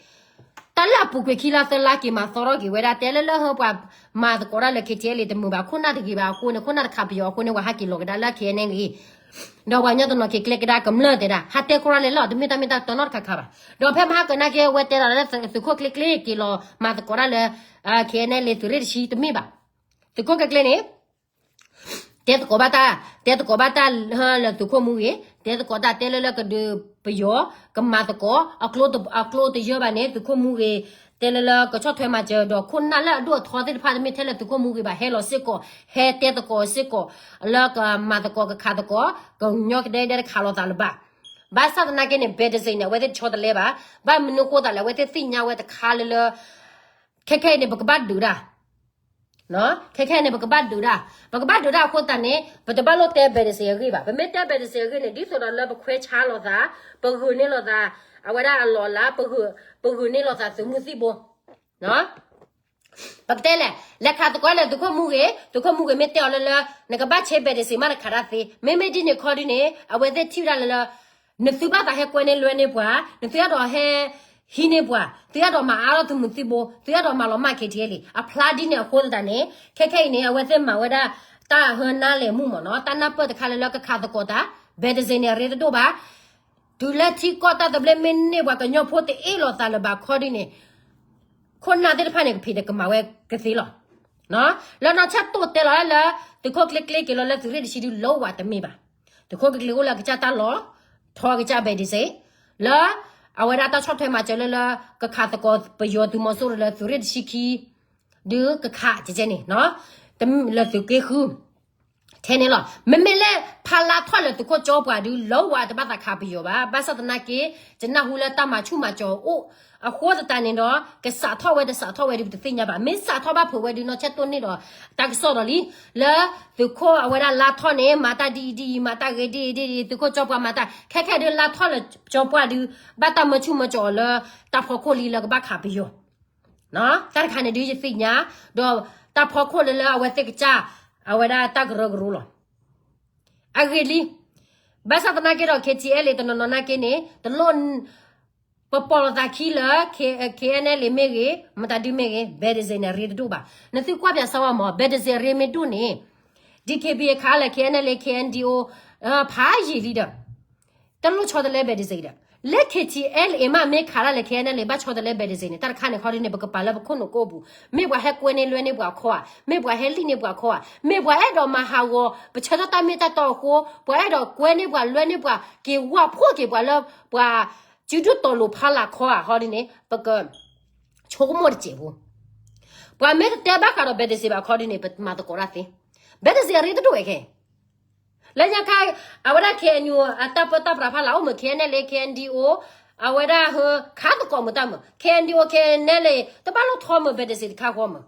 တၢ်လၢအပူၤကွံာ်ခံလါသၢလါက့ၤမၤသီထီၣ်က့ၤဝဲဒၣ် တဲလၢလၢဟၢ ပှၤမၤသကိးတၢ်လၢ KTLA တမုာ်ဘၣ်, ခိၣ်နၢ်တဂ့ၤဘၣ်အဃိန့ၣ် ခိၣ်နၢ်တခးပယီၤအဃိန့ၣ် ပှၤဟးက့ၤလီၤကဒါလၢ KNLA ဒီးပှၤကညီတနီၤက့ၤကျဲကဒါ ကမျၢၢ်တဲဒၣ် ဟးတဲကြၢးလဲၣ်လီၤ, တမ့ၢ်တၢ်မ့ၢ်တၢ်တီနီတခါခါဘၣ်. ဒီးဖဲမဟါကၢၤနာ်က့ အဝဲတဲဒၣ်လၢသုးခိၣ်ကျ့ကျ့က့ၤလီၤမၤသကိးတၢ်လၢ KNLA သုးရ့ၣ်တဆံတမ့ၢ်ဘၣ်. သုးခိၣ်ကျ့ကျ့န့ၣ် တဲသကိးဘၣ်တၢ်, တဲသကိးဘၣ်တၢ်လၢသုးခိၣ်မူဂ့ၤ, တဲသကိးတၢ်တဲလၢလၢကဒုးပယီၤ, ကမၤသကိး, အကျိတယၢဘၣ်န့ၣ် သုးခိၣ်မူဂ့ၤ, တဲလၢလၢကဆီၣ်ထွဲမၤစၢၤဒီး ခိၣ်နၢ်လၢအဒိၣ်အထီသ့ၣ်တဖၣ် တမ့ၢ်ထဲလၢသုးခိၣ်မူဂ့ၤဘၣ်, ဟဲလီၤစ့ၢ်ကီး, ဟဲတဲသကိးစ့ၢ်ကီး, လၢကမၤသကိးကခးသကိး, ကညီကဒဲကဒဲတခးလိာ်သးလၢၤဘၣ်. ဘၣ်ဆၣ်သနာ်က့န့ၣ် ဘဲတစ့န့ၣ် အဝဲသ့ၣ်တဆီတလဲဘၣ်. ဘၣ်မနုၤအဃိသတးလဲၣ် အဝဲသ့ၣ်သ့ၣ်ညါဝဲတခါလၢလၢ ခဲခဲအံၤန့ၣ် ပကဘၣ်ဒုးတၢ် ခဲခဲအံၤန့ၣ် ပကဘၣ်ဒုးတၢ်, ပကဘၣ်ဒုးတၢ်အဃိသတးန့ၣ် ပတဘၣ်လိၣ်တဲဘဲတစ့အဂ့ၢ်ဘၣ်. ပမ့ၢ်တဲဘဲတစ့အဂ့ၢ်န့ၣ် ဒ်သိးဒီးလၢပခွဲးဆါလိာ်သး, ပဂုာ်န့ၢ်လိာ်သး, အဝဲဒၣ်အလီၢ်အလၤ, ပဂုာ်န့ၢ်လိာ်သးသုးမုၢ်သံၣ်ဘိ. ပကတဲလဲၣ်, လဲၤခးသကိးလၢသုးခိၣ်မူဂ့ၤ, သုးခိၣ်မူဂ့ၤမ့ၢ်တဲအီၤလၢလၢ နကဘၣ်ဆဲး Baptism မးတခးတၢ်သ့, မ့မ့ၢ်ဒ်န့ၣ်ခီဒ်န့ၣ် အဝဲသ့ၣ်ထံၣ်ဝဲဒၣ်လၢလၢ နသုဘၣ်သးဟဲကွဲန့ၢ်လွဲန့ၢ်ပှၤ, နသုအဲၣ်ဒိးဟဲ ဟံးန့ၢ်ပှၤ, သုအဲၣ်ဒိးမၤအါထီၣ်သုးမုၢ်သံဘိ, သုအဲၣ်ဒိးမၤလီၤမၢ် KTLA အဖျါဒ်န့ၣ်အဃိသတးန့ၣ် ခဲခဲအံၤန့ၣ် အဝဲသ့ၣ်မၤဝဲဒၣ် တၢ်ဟၢနါလဲၢ်မူမ့ၢ်နီၤ, တၢ်နၢ်ပၢၢ်တခါလၢလၢကခးသကိးတၢ် Baptism န့ၣ် အရ့တဒိၣ်ဘၣ်. တုၤလၢထံကီၢ်တၢ်သဘျ့မ့ၢ်န့ၢ်ပှၤကညီဖိတအ့ၣ်လိာ်သးလၢၤဘၣ်ခီဒ်န့ၣ် ခိၣ်နၢ်သ့ၣ်တဖၣ်န့ၣ် ကဖံးဒီးကမၤဝဲကသ့လီၤ. လၢနီၢ်ဆၣ်တိၢ်တဲလီၤလၢ သုးခိၣ်ကျ့ကျ့က့ၤလီၤလၢသုးရ့ၣ်တဆံဒုး လီဝးတမ့ၢ်ဘၣ်. သုးခိၣ်ကျ့ကျ့အိၣ်လၢအကစၢ်တၢ်လီၢ်, ထီကစၢ် Baptism လၢ အဝဲဒၣ်တၢ်ဆီၣ်ထွဲမၤစၢၤလၢလၢ ကခးသကိးပယီၤသုးမီၤစိရိၤလၢသုးရ့ၣ်တဆံခံ ဒုးကခးကဲကဲန့ၣ် လၢသုးက့ဃု ထဲန့ၣ်လီၤ. မ့မ့ၢ်လၢဖးလါထီၣ်လၢသုးခိၣ်ကၠီပှၤဒုး လီဝးတဘၣ်သးခးပယီၤဘၣ်. ဘၣ်ဆၣ်သနာ်က့ ယနၢ်ဟူလၢတၢ်မၤဆူၣ်မၤစီၤအိၣ် အဃိသတးန့ၣ်ဒီး ကစးထီၣ်ဝဲတစးထီၣ်ဝဲဒုး ပတသ့ၣ်ညါဘၣ်. မ့ၢ်စးထီၣ်ဘၣ်ဖုးဝဲဒုး နီၢ်ဆၣ်တိၢ်န့ၢ်ဒီး တၢ်ကစီၣ်ဒီးလံ လၢသုးခိၣ်အဝဲဒၣ်လါထီၣ်န့ၣ် မၤတၢ်ဒ်အံၤဒ်အံၤ မၤတၢ်ဂ့ၤဒ်အံၤဒ်အံၤ သုးခိၣ်ကၠီပှၤမၤတၢ် ခဲခဲဒုးလါထီၣ်လၢကၠီပှၤဒုး ဘၣ်တၢ်မၤဆူၣ်မၤစီၤအီၤလၢ တၢ်ဖီခိၣ်လံလၢကဘၣ်ခးပယီၤ တၢ်တခါန့ၣ်ဒုးယသ့ၣ်ညါ ဒီးတၢ်ဖီခိၣ်လၢလၢအဝဲသ့ၣ်ကစၢ် အဝဲဒၣ်တၢ်ကရၢကရိလီၤ. အဂ့ၢ်လံ ဘၣ်ဆၣ်သနာ်က့ဒီး KTLA တနီၤနီၤနာ်က့န့ၣ် တလိၣ် ပပိာ်လိာ်သးခံလၢ K- KNLA မ့ၢ်ဂ့ၤ မတၤဒုမ့ၢ်ဂ့ၤ Baptism န့ၣ် အရ့တဒိၣ်ဘၣ်. နသုကွၢ်ပၠးစၢဝါမး Baptism အရ့မ့ၢ်ဒိၣ်န့ၣ် DKBA ခးလၢ KNLA KNDO ဖးယံာ်လံဒီး တလိၣ်ဆီတလဲ Baptism ဒီး လၢ KTLA မ့ၢ်မ့ၢ်ခးဒၣ်လၢ KNLA ဘၣ်ဆီတလဲ Baptism န့ၣ် တၢ်တခါန့ၣ်ခီဒ်န့ၣ် ပကပာ်လၢပခိၣ်နူာ်ကိးပူၤ မ့ၢ်ပှၤဟဲကွဲန့ၢ်လွဲန့ၢ်ပှၤခီဧါ, မ့ၢ်ပှၤဟဲလံၣ်န့ၢ်ပှၤခီဧါ, မ့ၢ်ပှၤအဲၣ်ဒိးမၤဟးဂီၤ ပဆၢထၢၣ်တၢ်မ့ၢ်တၢ်တီအဃိ ပှၤအဲၣ်ဒိးကွဲန့ၢ်ပှၤလွဲန့ၢ်ပှၤ က့ၤဝၢ်ဖှိၣ်က့ၤပှၤလၢ ပှၤစုဒုၣ်တီၤလိၤဖီလာ်ခီဧါ ခီဒ်န့ၣ် ပက ဆိကမိၣ်တစဲးဖိ ပှၤမ့ၢ်တတဲဘၣ်ဃးဒီး Baptism ဘၣ်ခီဒ်န့ၣ် ပမၤသကိးတၢ်သ့ Baptism အရ့တဒိၣ်ဝဲခဲ လၢညါခါ အဝဲဒၣ် KNU အတၢ်ပၢတၢ်ပြးဖီလာ်အိၣ်မး KNLA KNDO အဝဲဒၣ်ဟၢ ခးသကိးမုာ်တၢ်မး KNDO KNLA တဘၣ်လိၣ်ထီမး Baptism တခါဃီမး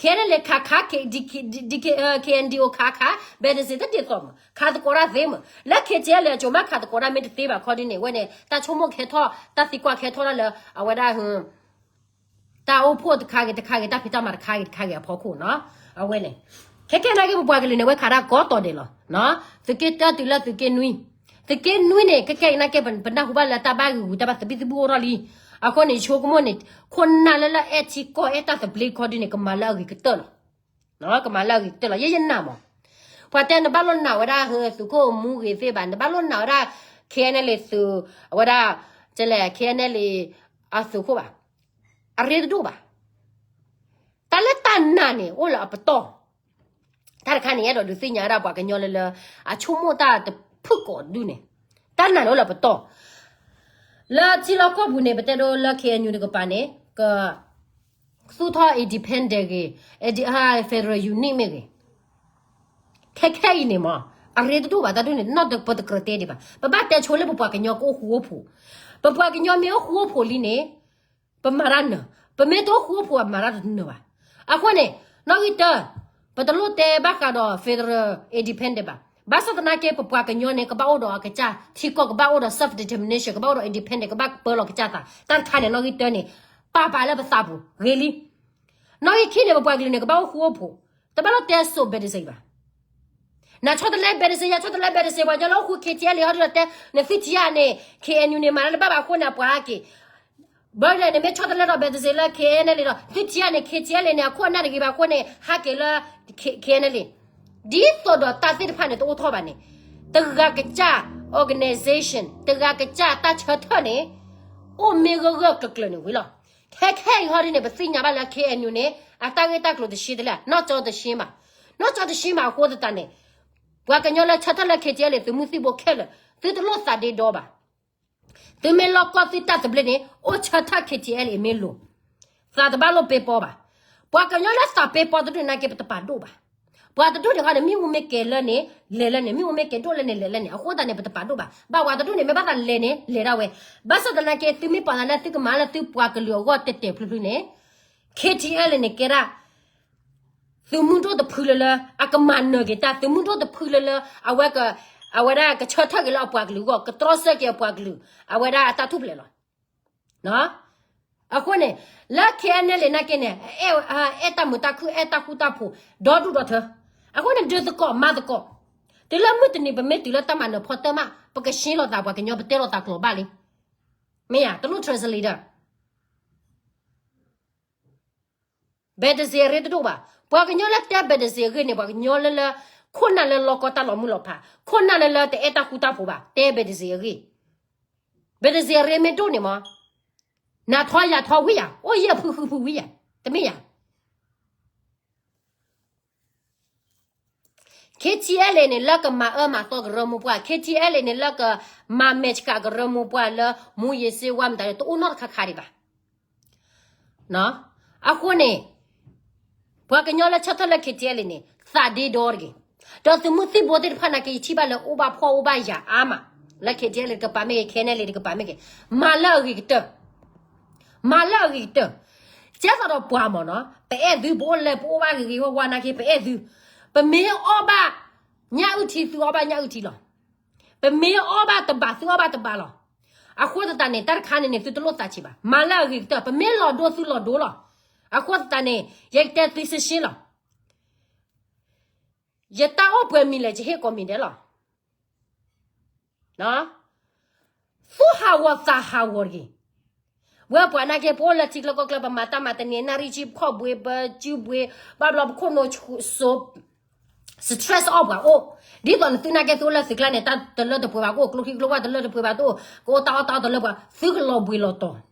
KNLA ခးခး K- DK- DK- KNDO ခးခး Baptism တဒ်သိးမး ခးသကိးတၢ်သ့မး လၢ KTLA အစိၤမးခးသကိးတၢ်မ့ၢ်တသ့ဘၣ်ခီဒ်န့ၣ် ဝဲန့ၣ် တၢ်ဆိကမိၣ်ကဟဲထီၣ် တၢ်သံကွၢ်ကဟဲထီၣ်ဒၣ်လၢ အဝဲဒၣ်ဟၢ တၢ်အိၣ်ဖှိၣ်တခါဂ့ၤတခါဂ့ၤ တၢ်ဖံးတၢ်မၤတခါဂ့ၤတခါဂ့ၤအဖီခိၣ်နီၤ အဝဲန့ၣ် ခဲခဲနာ်က့ ပပှၤကလုာ်န့ၣ် ဝဲခးတၢ်ကိးတီၤဒဲးလီၤ သုးက့တၢတုၤလၢသုးက့နွံ သုးက့နွံန့ၣ် ခဲခဲအံၤနာ်က့ ပနၢ်ဟူဘၣ်လၢတၢ်ဘၣ်ဂုာ်ဂုာ် တၢ်ဘၣ်သဘံၣ်သဘုၣ်အိၣ်ထီၣ်လံ အဃိန့ၣ် ယဆိကမိၣ်န့ၣ် ခိၣ်နၢ်လၢလၢအဲၣ်ထံကီၢ်အဲၣ်တၢ်သဘျ့ခီဒ်န့ၣ် ကမၤလၢအဂ့ၤကတၢၢ်လီၤ ကမၤလၢအဂ့ၤကတၢၢ်လီၤ ယဲယနာ်မး ပှၤတဲနဘၣ်လိၣ်နာ်ဝဲဒၣ်ဟၢသုးခိၣ်မူဂ့ၤသ့ၣ်ဘၣ် နဘၣ်လိၣ်နာ်ဝဲဒၣ် KNLA သုး အဝဲဒၣ် ကလဲၣ် KNLA အသုးခိၣ်ဘၣ် အရ့တဒိၣ်ဘၣ် တၢ်လၢတၢ်နာ်န့ၣ် အိၣ်လၢအပတီၢ် တၢ်တခါန့ၣ် အဲၣ်ဒိးဒုးသ့ၣ်ညါဝဲဒၣ်ပှၤကညီလၢလၢ အဆိကမိၣ်တၢ်တဖုၣ်ကိးဒူၣ်န့ၣ် တၢ်နာ်န့ၣ်အိၣ်လၢပတီၢ် လၢထံလီၢ်ကီၢ်ပူၤန့ၣ် ပတဲဒိလၢ KNU တကပၤန့ၣ် က သူၣ်ထီၣ် independent ဂ့ၤ federal unit မ့ၢ်ဂ့ၤ ခဲခဲအံၤန့ၣ်မး အရ့တဒိၣ်ဘၣ်တၢ်ဒိၣ်န့ၣ် နီၢ်တပတကြၢးတဲဒံးဘၣ် ပဘၣ်တဲဆိလၢပပှၤကညီကအိၣ်ဃူအိၣ်ဖိး ပပှၤကညီမ့ၢ်အိၣ်ဃူအိၣ်ဖိးလံန့ၣ် ပမၤတၢ်နၢၤ ပမ့ၢ်တအိၣ်ဃူအိၣ်ဖိးမၤတၢ်တနၢၤဘၣ် အဃိန့ၣ် နီၣ်ဂံၢ်တၢ ပတလိၣ်တဲဘၣ်ဃးဒီး federal independent ဘၣ် ဘၣ်ဆၣ်သနာ်က့ ပပှၤကညီန့ၣ် ကဘၣ်အိၣ်ဒီးအကစၢ်ထံကီၢ် ကဘၣ်အိၣ်ဒီး self determination ကဘၣ်အိၣ်ဒီး independent ကဘၣ်ပၢလီၤကစၢ်သး တၢ်တခါန့ၣ် နီၣ်ဂံၢ်တၢန့ၣ် ပာ်ပာ်လၢပသးပူၤ ဂ့ၤလံ နီၣ်ဂံၢ်ခံန့ၣ် ပပှၤကလုာ်န့ၣ် ကဘၣ်အိၣ်ဃူအိၣ်ဖိး တဘၣ်လိၣ်တဲစိး Baptism ဘၣ် နဆီတလဲ Baptism ယဆီတလဲ Baptism ပှၤကညီလၢအိၣ်ဃူ KTLA ဟီဒုးတဲ နသုထံဧါန့ၣ် KNU န့ၣ် မၤလၢတဘၣ်ဘၣ်အဃိန့ၣ် အပှၤဟဲက့ၤ ဘၣ်ဒီးန့ၣ် မ့ၢ်ဆီတလဲဒီး Baptism လၢ KNLA ဒီး သုထံဧါန့ၣ် KTLA န့ၣ် အခိၣ်အနၢ်တဂ့ၤဘၣ်အဃိန့ၣ် ဟးက့ၤလၢ K- KNLA ဒ်သိးဒီးတၢ်သ့ၣ်တဖၣ်န့ၣ် တအိၣ်ထီၣ်ဘၣ်န့ၣ် တဂၤကစၢ် organization တဂၤကစၢ်တၢ်ဆၢထၢၣ်န့ၣ် အိၣ်မ့ၢ်ဂၢၢ်ဂၢၢ်ကျၢၤကျၢၤန့ၣ်ဝံၤလီၤ. ခဲခဲအံၤဟီဒ်န့ၣ် ပသ့ၣ်ညါဘၣ်လၢ KNU န့ၣ် အတၢ်ဂ့ၢ်တၢ်ကျိၤတရှဲတလဲၣ် နီၢ်ကၠီတရှဲမး နီၢ်ကၠီတရှဲမးအဃိသတးန့ၣ် ပှၤကညီလၢဆၢထၢၣ်လၢ KTLA သုးမုၢ်သံၣ်ဘိခဲလၢာ် သုတလိၣ်သးဒ့ဒီဘၣ် သုမ့ၢ်လီၢ်ကီၢ်သုတၢ်သဘျ့န့ၣ် အိၣ်ဆၢထၢၣ် KTLA မ့ၢ်လိၤ သးတဘၣ်လိၣ်ပ့ပီဘၣ်. ပှၤကညီလၢသးပ့ပီတဒူၣ်နာ်က့ ပတပာ်ဒိၣ်ဘၣ်. ပှၤတဒူၣ်န့ၣ်ခီန့ၣ် မ့ၣ်အူမ့ၢ်ကဲၤလၢန့ၣ် လဲၤလၢန့ၣ် မ့ၣ်အူမ့ၢ်ကဲၤဒိၣ်လၢန့ၣ် လဲၤလၢန့ၣ် အဃိသတးန့ၣ် ပတပာ်ဒိၣ်ဘၣ်. ဘၣ်ပှၤတဒူၣ်န့ၣ် မ့ၢ်ဘၣ်သးလဲၤန့ၣ် လဲၤဒၣ်ဝဲ. ဘၣ်ဆၣ်သနာ်က့ သုမ့ၢ်ပာ်သးလၢသုကမၤလၢသုပှၤကလုာ်အဂီၢ်တဲာ်တဲာ်ဖျုးဖျုးန့ၣ် KTLA န့ၣ်ကဲဒၣ် သုးမုၢ်ဒိၣ်တဖုလၢလၢ အကမၤနၢၤက့ၤတၢ် သုးမုၢ်ဒိၣ်တဖုလၢလၢ အဝဲက အဝဲဒၣ်ကဆၢထၢၣ်က့ၤလၢအပှၤကလုာ်အဂီၢ် ကတြီဆၢက့ၤအပှၤကလုာ် အဝဲဒၣ်အတၢ်ထူၣ်ဖျဲးလီၤ. အဃိန့ၣ် လၢ KNLA နာ်က့န့ၣ် အဲၣ်တၢ်မုာ်တၢ်ခုၣ် အဲၣ်တၢ်ဃူတၢ်ဖိး ဒီဒူၣ်ဒီထၢ. အဃိန့ၣ် ဒုးသကိးမၤသကိး, တုၤလၢမုၢ်တနံၤ ပမ့ၢ်တုၤလၢတၢ်မၤနၢၤဖီတၢ်မး ပကရှင်းလိာ်သးပှၤကညီ ပတဲလိာ်သးကျိာ်ဘၣ်လံ. မ့ၢ်ဧါ, တလိၣ် translator. ဘဲးတစ့းအရ့တဒိၣ်ဘၣ်. ပှၤကညီလၢတဲဘဲးတစ့းအဂ့ၢ်န့ၣ် ပှၤကညီလၢလၢ ခိၣ်နၢ်လၢလီၢ်ကီၢ်တၢ်လီၤမုၢ်လီၤဖး, ခိၣ်နၢ်လၢလၢတအဲၣ်တၢ်ဃူတၢ်ဖိးဘၣ်, တဲဘဲးတစ့းအဂ့ၢ်. ဘဲးတစ့းအရ့မ့ၢ်ဒိၣ်န့ၣ်မး, နၤထီယၤထီဝံၤယၤ, အိၣ်ယဲၢ်ဖုဃုဖုဝံၤယၤ, တမ့ၢ်ယၤ. KTLA န့ၣ် လၢကမၤအၢမၤသီကရၢမိၢ်ပှၢ်, KTLA န့ၣ် လၢကမၤမဲာ်ဆှးကရၢမိၢ်ပှၢ်လၢ မူးယစ်ဆေးဝါးမတၤန့ၣ် တအိၣ်နီတခါခါဒံးဘၣ်. အဃိန့ၣ် ပှၤကညီလၢဆၢထၢၣ်လၢ KTLA န့ၣ် သးဒ့ဒီတဂ့ၤ. ဒီးသုးမုၢ်သံၣ်ဘိသ့ၣ်တဖၣ်နာ်က့ ယထံၣ်ဘၣ်လၢအိၣ်ဘၣ်ဖှီၣ်အိၣ်ဘၣ်ယာ်အါမး, လၢ KTLA တကပၤမ့ၢ်ဂ့ၤ, KNLA တကပၤမ့ၢ်ဂ့ၤ, မၤလၢအဂ့ၤကတၢၢ်, မၤလၢအဂ့ၤကတၢၢ်. ကဲသိးဒီးပှၤမ့ၢ်နီၤ, ပအဲၣ်သု ပအိၣ်လဲၤ ပအိၣ်ဘၣ်ဂ့ၤဂ့ၤဝါဝါနာ်က့ ပအဲၣ်သု, ပမ့ၢ်အီၣ်ဘၣ်ညၣ်အုၣ်ထံ သုအီၣ်ဘၣ်ညၣ်အုၣ်ထံလီၤ. ပမ့ၢ်အီၣ်ဘၣ်တဘး သုအီၣ်ဘၣ်တဘးလီၤ. အဃိသတးန့ၣ် တၢ်တခါန့ၣ်န့ၣ် သုတလိၣ်သးဆံးဘၣ်, မၤလၢအဂ့ၤကတၢၢ်, ပမ့ၢ်လီၤဒိသုလီၤဒိလီၤ. အဃိသတးန့ၣ် ယကတဲသုရှင်းရှင်းလီၤ. ယတၢ်အိၣ်ပှဲၤမံၤလဲၣ် ယဟ့ၣ်ကိးမံၤဒဲးလီၤ. သူၣ်ဟးဂီၤသးဟးဂီၤတဂ့ၤ. ဝဲပှၤနာ်က့ ပအိၣ်လၢထံချၢကီၢ်ချၢ ပမၤတၢ်မၤတန့ၢ် နၣ်ရံၣ်ဆံ ခီၣ်ဘှ့ ပစုဘှ့ ဘၣ်ဘျီပခိၣ်နူာ်စိ stress အီၣ်ပှၤအိၣ်, ဒ်သိးနသုနာ်က့ သုအိၣ်လၢသုးကျါန့ၣ် တၢ်တလၢတပှဲၤဘၣ် ကအိၣ်ကျိချံကျိဝါတလၢတပှဲၤဘၣ် တအိၣ် ကအိၣ်တၢ်အီၣ်တၢ်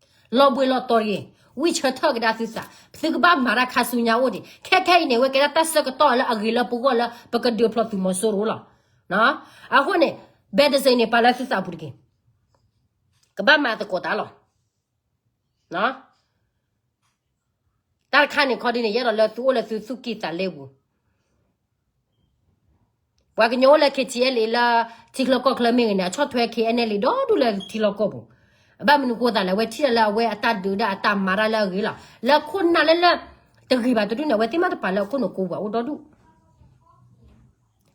အီတလၢပှဲၤ သုကလီၤဘှံးလီၤတီၤ မ့ၢ်ဧါ. လီၤဘှံးလီၤတီၤတဂ့ၤ, ဝံဆၢထၢၣ်ကဒါသုသး, သုကဘၣ်မၤတၢ်ခါဆူညါအိၣ်ဒံး, ခဲခဲအံၤန့ၣ် ဝဲကဲဒၣ်တၢ်ဆၢကတီၢ်လၢအဂ့ၤလၢပဂီၢ်လၢ ပကဒုးဖျိးသုးမီၤစိရိၤလီၤ. အဃိန့ၣ် ဘဲတစ့းန့ၣ် ပာ်လၢသုသးပူၤတက့ၢ်. ကဘၣ်မၤသကိးတၢ်လီၤ. တၢ်တခါန့ၣ်ခီဒ်န့ၣ် ယအဲၣ်ဒိးလၢသုအိၣ်လၢသုသူၣ်ကံၢ်သးလဲပူၤ ပှၤကညီအိၣ်လၢ KTLA လၢထံချၢကီၢ်ချၢမ့ၢ်ဂ့ၤန့ၣ် အဆီၣ်ထွဲ KNLA ဒီဒူၣ်လၢထံလီၢ်ကီၢ်ပူၤ, အဘၣ်မနုၤဃိသးလဲၣ် အဝဲထံၣ်လၢအဝဲအတၢ်ဒုးဒၣ်အတၢ်မၤတၢ်လၢအဂ့ၤလီၤ. လၢခိၣ်နၢ်လၢလၢ တဂ့ၤဘၣ်တဒူၣ်န့ၣ် အဝဲသ့ၣ်မ့ၢ်တပာ်လၢအခိၣ်နူာ်ကိးပှၤအိၣ်ဒီဒူၣ်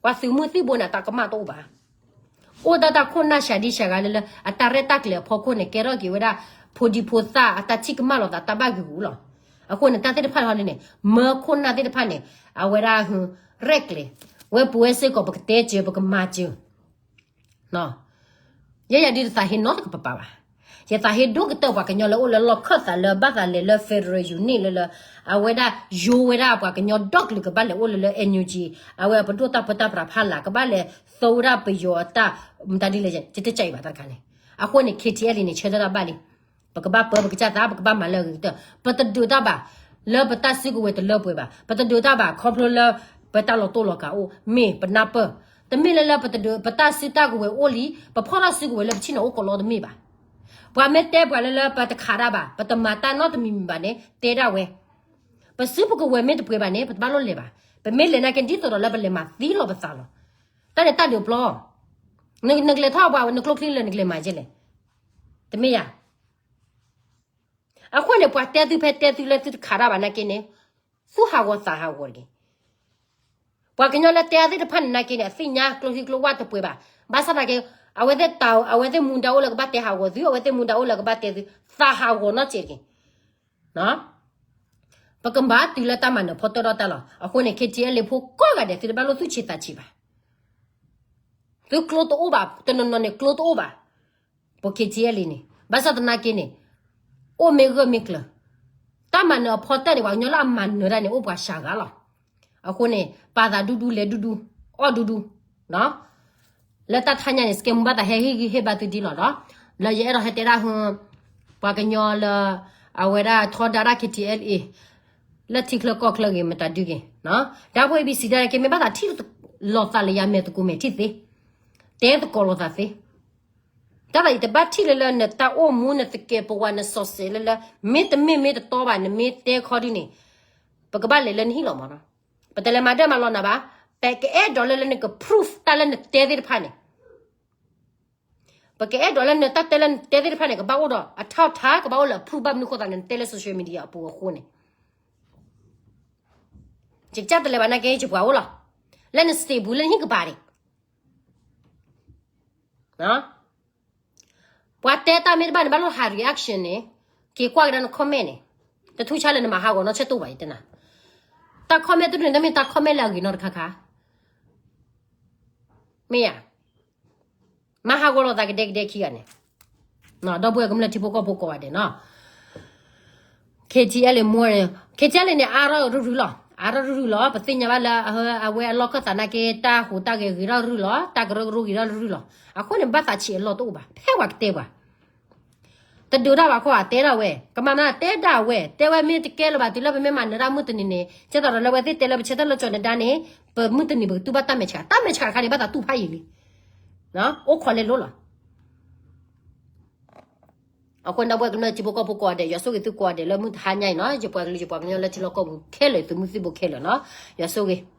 ပှၤသုးမုၢ်သံၣ်ဘိန့ၣ် အတၢ်ကမၣ်တအိၣ်ဘၣ်. အိၣ်ဒၣ်တၢ်ခိၣ်နၢ်စှၤဒံစှၤဂၤလၢလၢ အတၢ်ရဲၣ်တၢ်ကျဲၤအဖီခိၣ်န့ၣ် ကဲထီၣ်က့ၤဝဲဒၣ် ဖိဒံဖိသၣ်အတၢ်ထံၣ်ကမၣ်လိာ်သးတၢ်ဘၣ်ဂံာ်ဂူာ်လီၤ. အဃိန့ၣ် တၢ်သ့ၣ်တဖၣ်ဟီဒ်န့ၣ် မၢခိၣ်နၢ်သ့ၣ်တဖၣ်န့ၣ် အဝဲဒၣ် ရဲၣ်ကျဲၤ ဝဲပဝဲစ့ၢ်ကီး ပကတဲစၢၤ ပကမၤစၢၤ ယဲယၤဒုးတသးဟ့နီတကပၤပၤဘၣ်. ယသးဟ့ဒိၣ်ကတၢၢ်ပှၤကညီလၢအိၣ်လၢလီၢ်ခၢၣ်သးလၢဘၣ်သးလဲၤလၢ federal unit လၢလၢ အဝဲဒၣ်ယိဝဲဒၣ်ပှၤကညီဒီကလုာ်ကဘၣ်လဲၤအိၣ်လၢလၢ NUG အဝဲပဒိၣ်တၢ်ပၢတၢ်ပြးဖးလာ် ကဘၣ်လဲၤသီဝဲဒၣ်ပယီၤအတၢ် မတၤဒ်လဲၣ် ယတကးအံၤဘၣ်တၢ်တခါန့ၣ်. အဃိန့ၣ် KTLA န့ၣ် ဆၢထၢၣ်တၢ်ဘၣ်လံ. ပကဘၣ်ပၢပကစၢ်သး ပကဘၣ်မၤလၢအဂ့ၤကတၢၢ် ပတဒုးတၢ်ဘၣ် လၢပတၢ်စုကဝဲၤတလၢပှဲၤဘၣ်. ပတဒုးတၢ်ဘၣ်ခီဖျိလၢ ပတၢ်လီၤတိၢ်လီၤကးအိၣ် မ့ၢ်ပနၢ်ပၢၢ် တမ့ၢ်လၢလၢပတဒုး ပတၢ်စုတၢ်ကဝဲၤအိၣ်လံ ပဖီၣ်တၢ်စုကဝဲၤလၢပဆ့ၣ်နီၤအိၣ်ကလီတမ့ၢ်ဘၣ်. ပှၤမ့ၢ်တဲပှၤလၢလၢပတခးတၢ်ဘၣ် ပတမၤတၢ်နီတမံၤမံၤဘၣ်န့ၣ် တဲဒၣ်ဝဲ ပစုပကဝဲၤမ့ၢ်တပှဲၤဘၣ်န့ၣ် ပတဘၣ်လိၣ်လဲၤဘၣ်. ပမ့ၢ်လဲၤနာ်က့ ဒ်သိးဒီးလၢပလဲၤမၤသံလီၤပသးလီၤ. တၢ်န့ၣ်တၢ်ဒုးပျီ နကလဲၤထီၣ်ပှၤ နကျိချံလၢနကလဲၤမၤကဲလဲၣ်. တမ့ၢ်ယၤ အဃိန့ၣ် ပှၤတဲသုဖဲတဲသုလၢသုတခးတၢ်ဘၣ်နာ်က့န့ၣ် သူၣ်ဟးဂီၤသးဟးဂီၤတက့ၢ်. ပှၤကညီလၢတဲအသ့ၣ်တဖၣ်န့ၣ်နာ်က့န့ၣ် အသ့ၣ်ညါကျိချံကျိဝါတပှဲၤဘၣ်. ဘၣ်ဆၣ်သနာ်က့ အဝဲသ့ၣ်တၢ် အဝဲသ့ၣ်မူဒါအိၣ်လၢကဘၣ်တဲဟးဂီၤသု အဝဲသ့ၣ်မူဒါအိၣ်လၢကဘၣ်တဲသု သးဟးဂီၤနီတစဲးတက့ၢ်. ပကဘၣ်တုၤလၢတၢ်မၤနၢၤဖီတၢၣ်ဒီးတၢ်လီၤ. အဃိန့ၣ် KTLA ဖိကိးဂၤဒဲး သုတဘၣ်လိၣ်သူၣ်ဆံးသးဆံးဘၣ်. သုကျိတအိၣ်ဘၣ် တနီၤနီၤန့ၣ် ကျိတအိၣ်ဘၣ်. ပ KTLA န့ၣ် ဘၣ်ဆၣ်သနာ်က့န့ၣ် အိၣ်မ့ၢ်ဂၢၢ်မ့ၢ်ကျၢၤ တၢ်မၤနၢၤအဖီတၢၣ်န့ၣ် ပှၤကညီလၢအမၤနၢၤတၢ်န့ၣ် အိၣ်ပှၤစှၤဂၤလီၤ. အဃိန့ၣ် ပာ်သးဒူဒူလဲၤဒူဒူ အီၣ်ဒူဒူ လၢတၢ်ထါညါန့ၣ် စကဲမူဘၣ်သးဟဲဟ့ၣ်ဂံၢ်ဟ့ၣ်ဘါသုဒ်လီၤဒီး လၢယအဲၣ်ဒိးဟဲတဲဒၣ်ဟ ပှၤကညီလၢ အဝဲဒၣ်ထီဒါတၢ် KTLA လၢထံချၢကီၢ်ချၢဂ့ၤ မတၤဒုဂ့ၤ တၢ်ဖိ A B C ဒၣ်က့ မ့ၢ်ဘၣ်သးထံၣ်လိာ်သးလၢယၤမဲာ်သကိးမဲာ်ထံၣ်သ့ တဲသကိးလိာ်သးသ့ တၢ်သးယတဘၣ်ထံၣ်လၢလၢနတၢ်အိၣ်မူ နသကဲးပဝး နစီၤစဲးလၢလၢ မ့ၢ်တမ့ၢ်မ့ၢ်တတီဘၣ် နမ့ၢ်တဲခီဒ်န့ၣ် ပကဘၣ်လဲၤလၢနဟံၣ်လီၤမးနီၤ. ပတလဲၤမၤဒၢၣ်မၤလီၤနၤဘၣ်. ပကအဲၣ်ဒိးလၢလၢနက proof တၢ်လၢနတဲသ့ၣ်တဖၣ်န့ၣ် ပကအဲၣ်ဒိးလၢနတၢ်တဲလၢနတဲသ့ၣ်တဖၣ်န့ၣ် ကဘၣ်အိၣ်ဒီးအထီၣ်ထါ ကဘၣ်အိၣ်လၢအ proof ဘၣ်မနုၤဃိသးန့ၣ် နတဲလၢ social media အပူၤအဃိန့ၣ် ယကစၢ်တလဲၤဘၣ်နာ်က့ ယပှၤအိၣ်လီၤ. လၢန state ပူၤ လၢနဟံၣ်ကပၤဒံး ပှၤတဲတၢ်မ့ၢ်တဘၣ်န့ၣ် ဘၣ်လိၣ်ဟး reaction န့ၣ် က့ၤကွၢ်ကဒါန comment န့ၣ်, တထူၣ်ဆါလၢနမၤဟးဂီၤနီၢ်ဆၢၣ်တိၣ်ဘၣ်အံၤတနၤ, တၢ် comment တဒူၣ်န့ၣ် တမ့ၢ်တၢ် comment လၢအဂ့ၤနီတခါခါ, မ့ၢ်ဧါ, မၤဟးဂီၤလိာ်သးကဒဲကဒဲခံဂၤန့ၣ်, ဒီပုၢ်ဝဲၢ်ကမျၢၢ်ထံဖိကီၢ်ဖိကိးဂၤဒဲးနီၤ KTLA မူန့ၣ် KTLA န့ၣ် အါထီၣ်ရုရုလီၤ, အါထီၣ်ရုရုလီၤ. ပသ့ၣ်ညါဘၣ်လၢအဝဲအလီၢ်ခၢၣ်သးနာ်က့ တၢ်ဟူးတၢ်ဂဲၤဂ့ၤထီၣ်ရုလီၤ, တၢ်ကရၢကရိဂ့ၤထီၣ်ရုလီၤ. အဃိန့ၣ် ဘၣ်သးဆံးအလီၢ်တအိၣ်ဘၣ်, ဖဲပှၤကတဲပှၤ တဒုးတၢ်ဘၣ်ခီ တဲဒၣ်ဝဲ, ကမၤနၢၤတဲဒၣ်ဝဲ, တဲဝဲမ့ၢ်တကဲလၢၤဘၣ် တုၤလၢပမ့ၢ်မၤနၢၤတၢ်မုၢ်တနံၤန့ၣ် ကဲသိးဒီးလၢဝဲသ့ၣ်တဲလၢပဆၢထၢၣ်လၢကၠီၤနဒါန့ၣ် ပမုၢ်တနံၤပကတူၢ်ဘၣ်တၢ်မဲာ်ဆှး, တၢ်မဲာ်ဆှးတခါန့ၣ် ဘၣ်သးတူၢ်ဖးယံာ်လံ, အိၣ်ခိးလဲၤလိၤလီၤ. အဃိန့ၣ် ဒီပုၢ်ဝဲၢ်ကမျၢၢ်ထံဖိကီၢ်ဖိကိးဂၤဒဲး ယွၤဆိၣ်ဂ့ၤသုကိးဂၤဒဲးလၢမုၢ်တဟါညါအံၤနီၤ, ယပှၤကလုာ်ယပှၤကညီလၢထံလီၢ်ကီၢ်ပူၤခဲလၢာ် သုမုၢ်သံၣ်ဘိခဲလၢာ်နီၤ, ယွၤဆိၣ်ဂ့ၤ.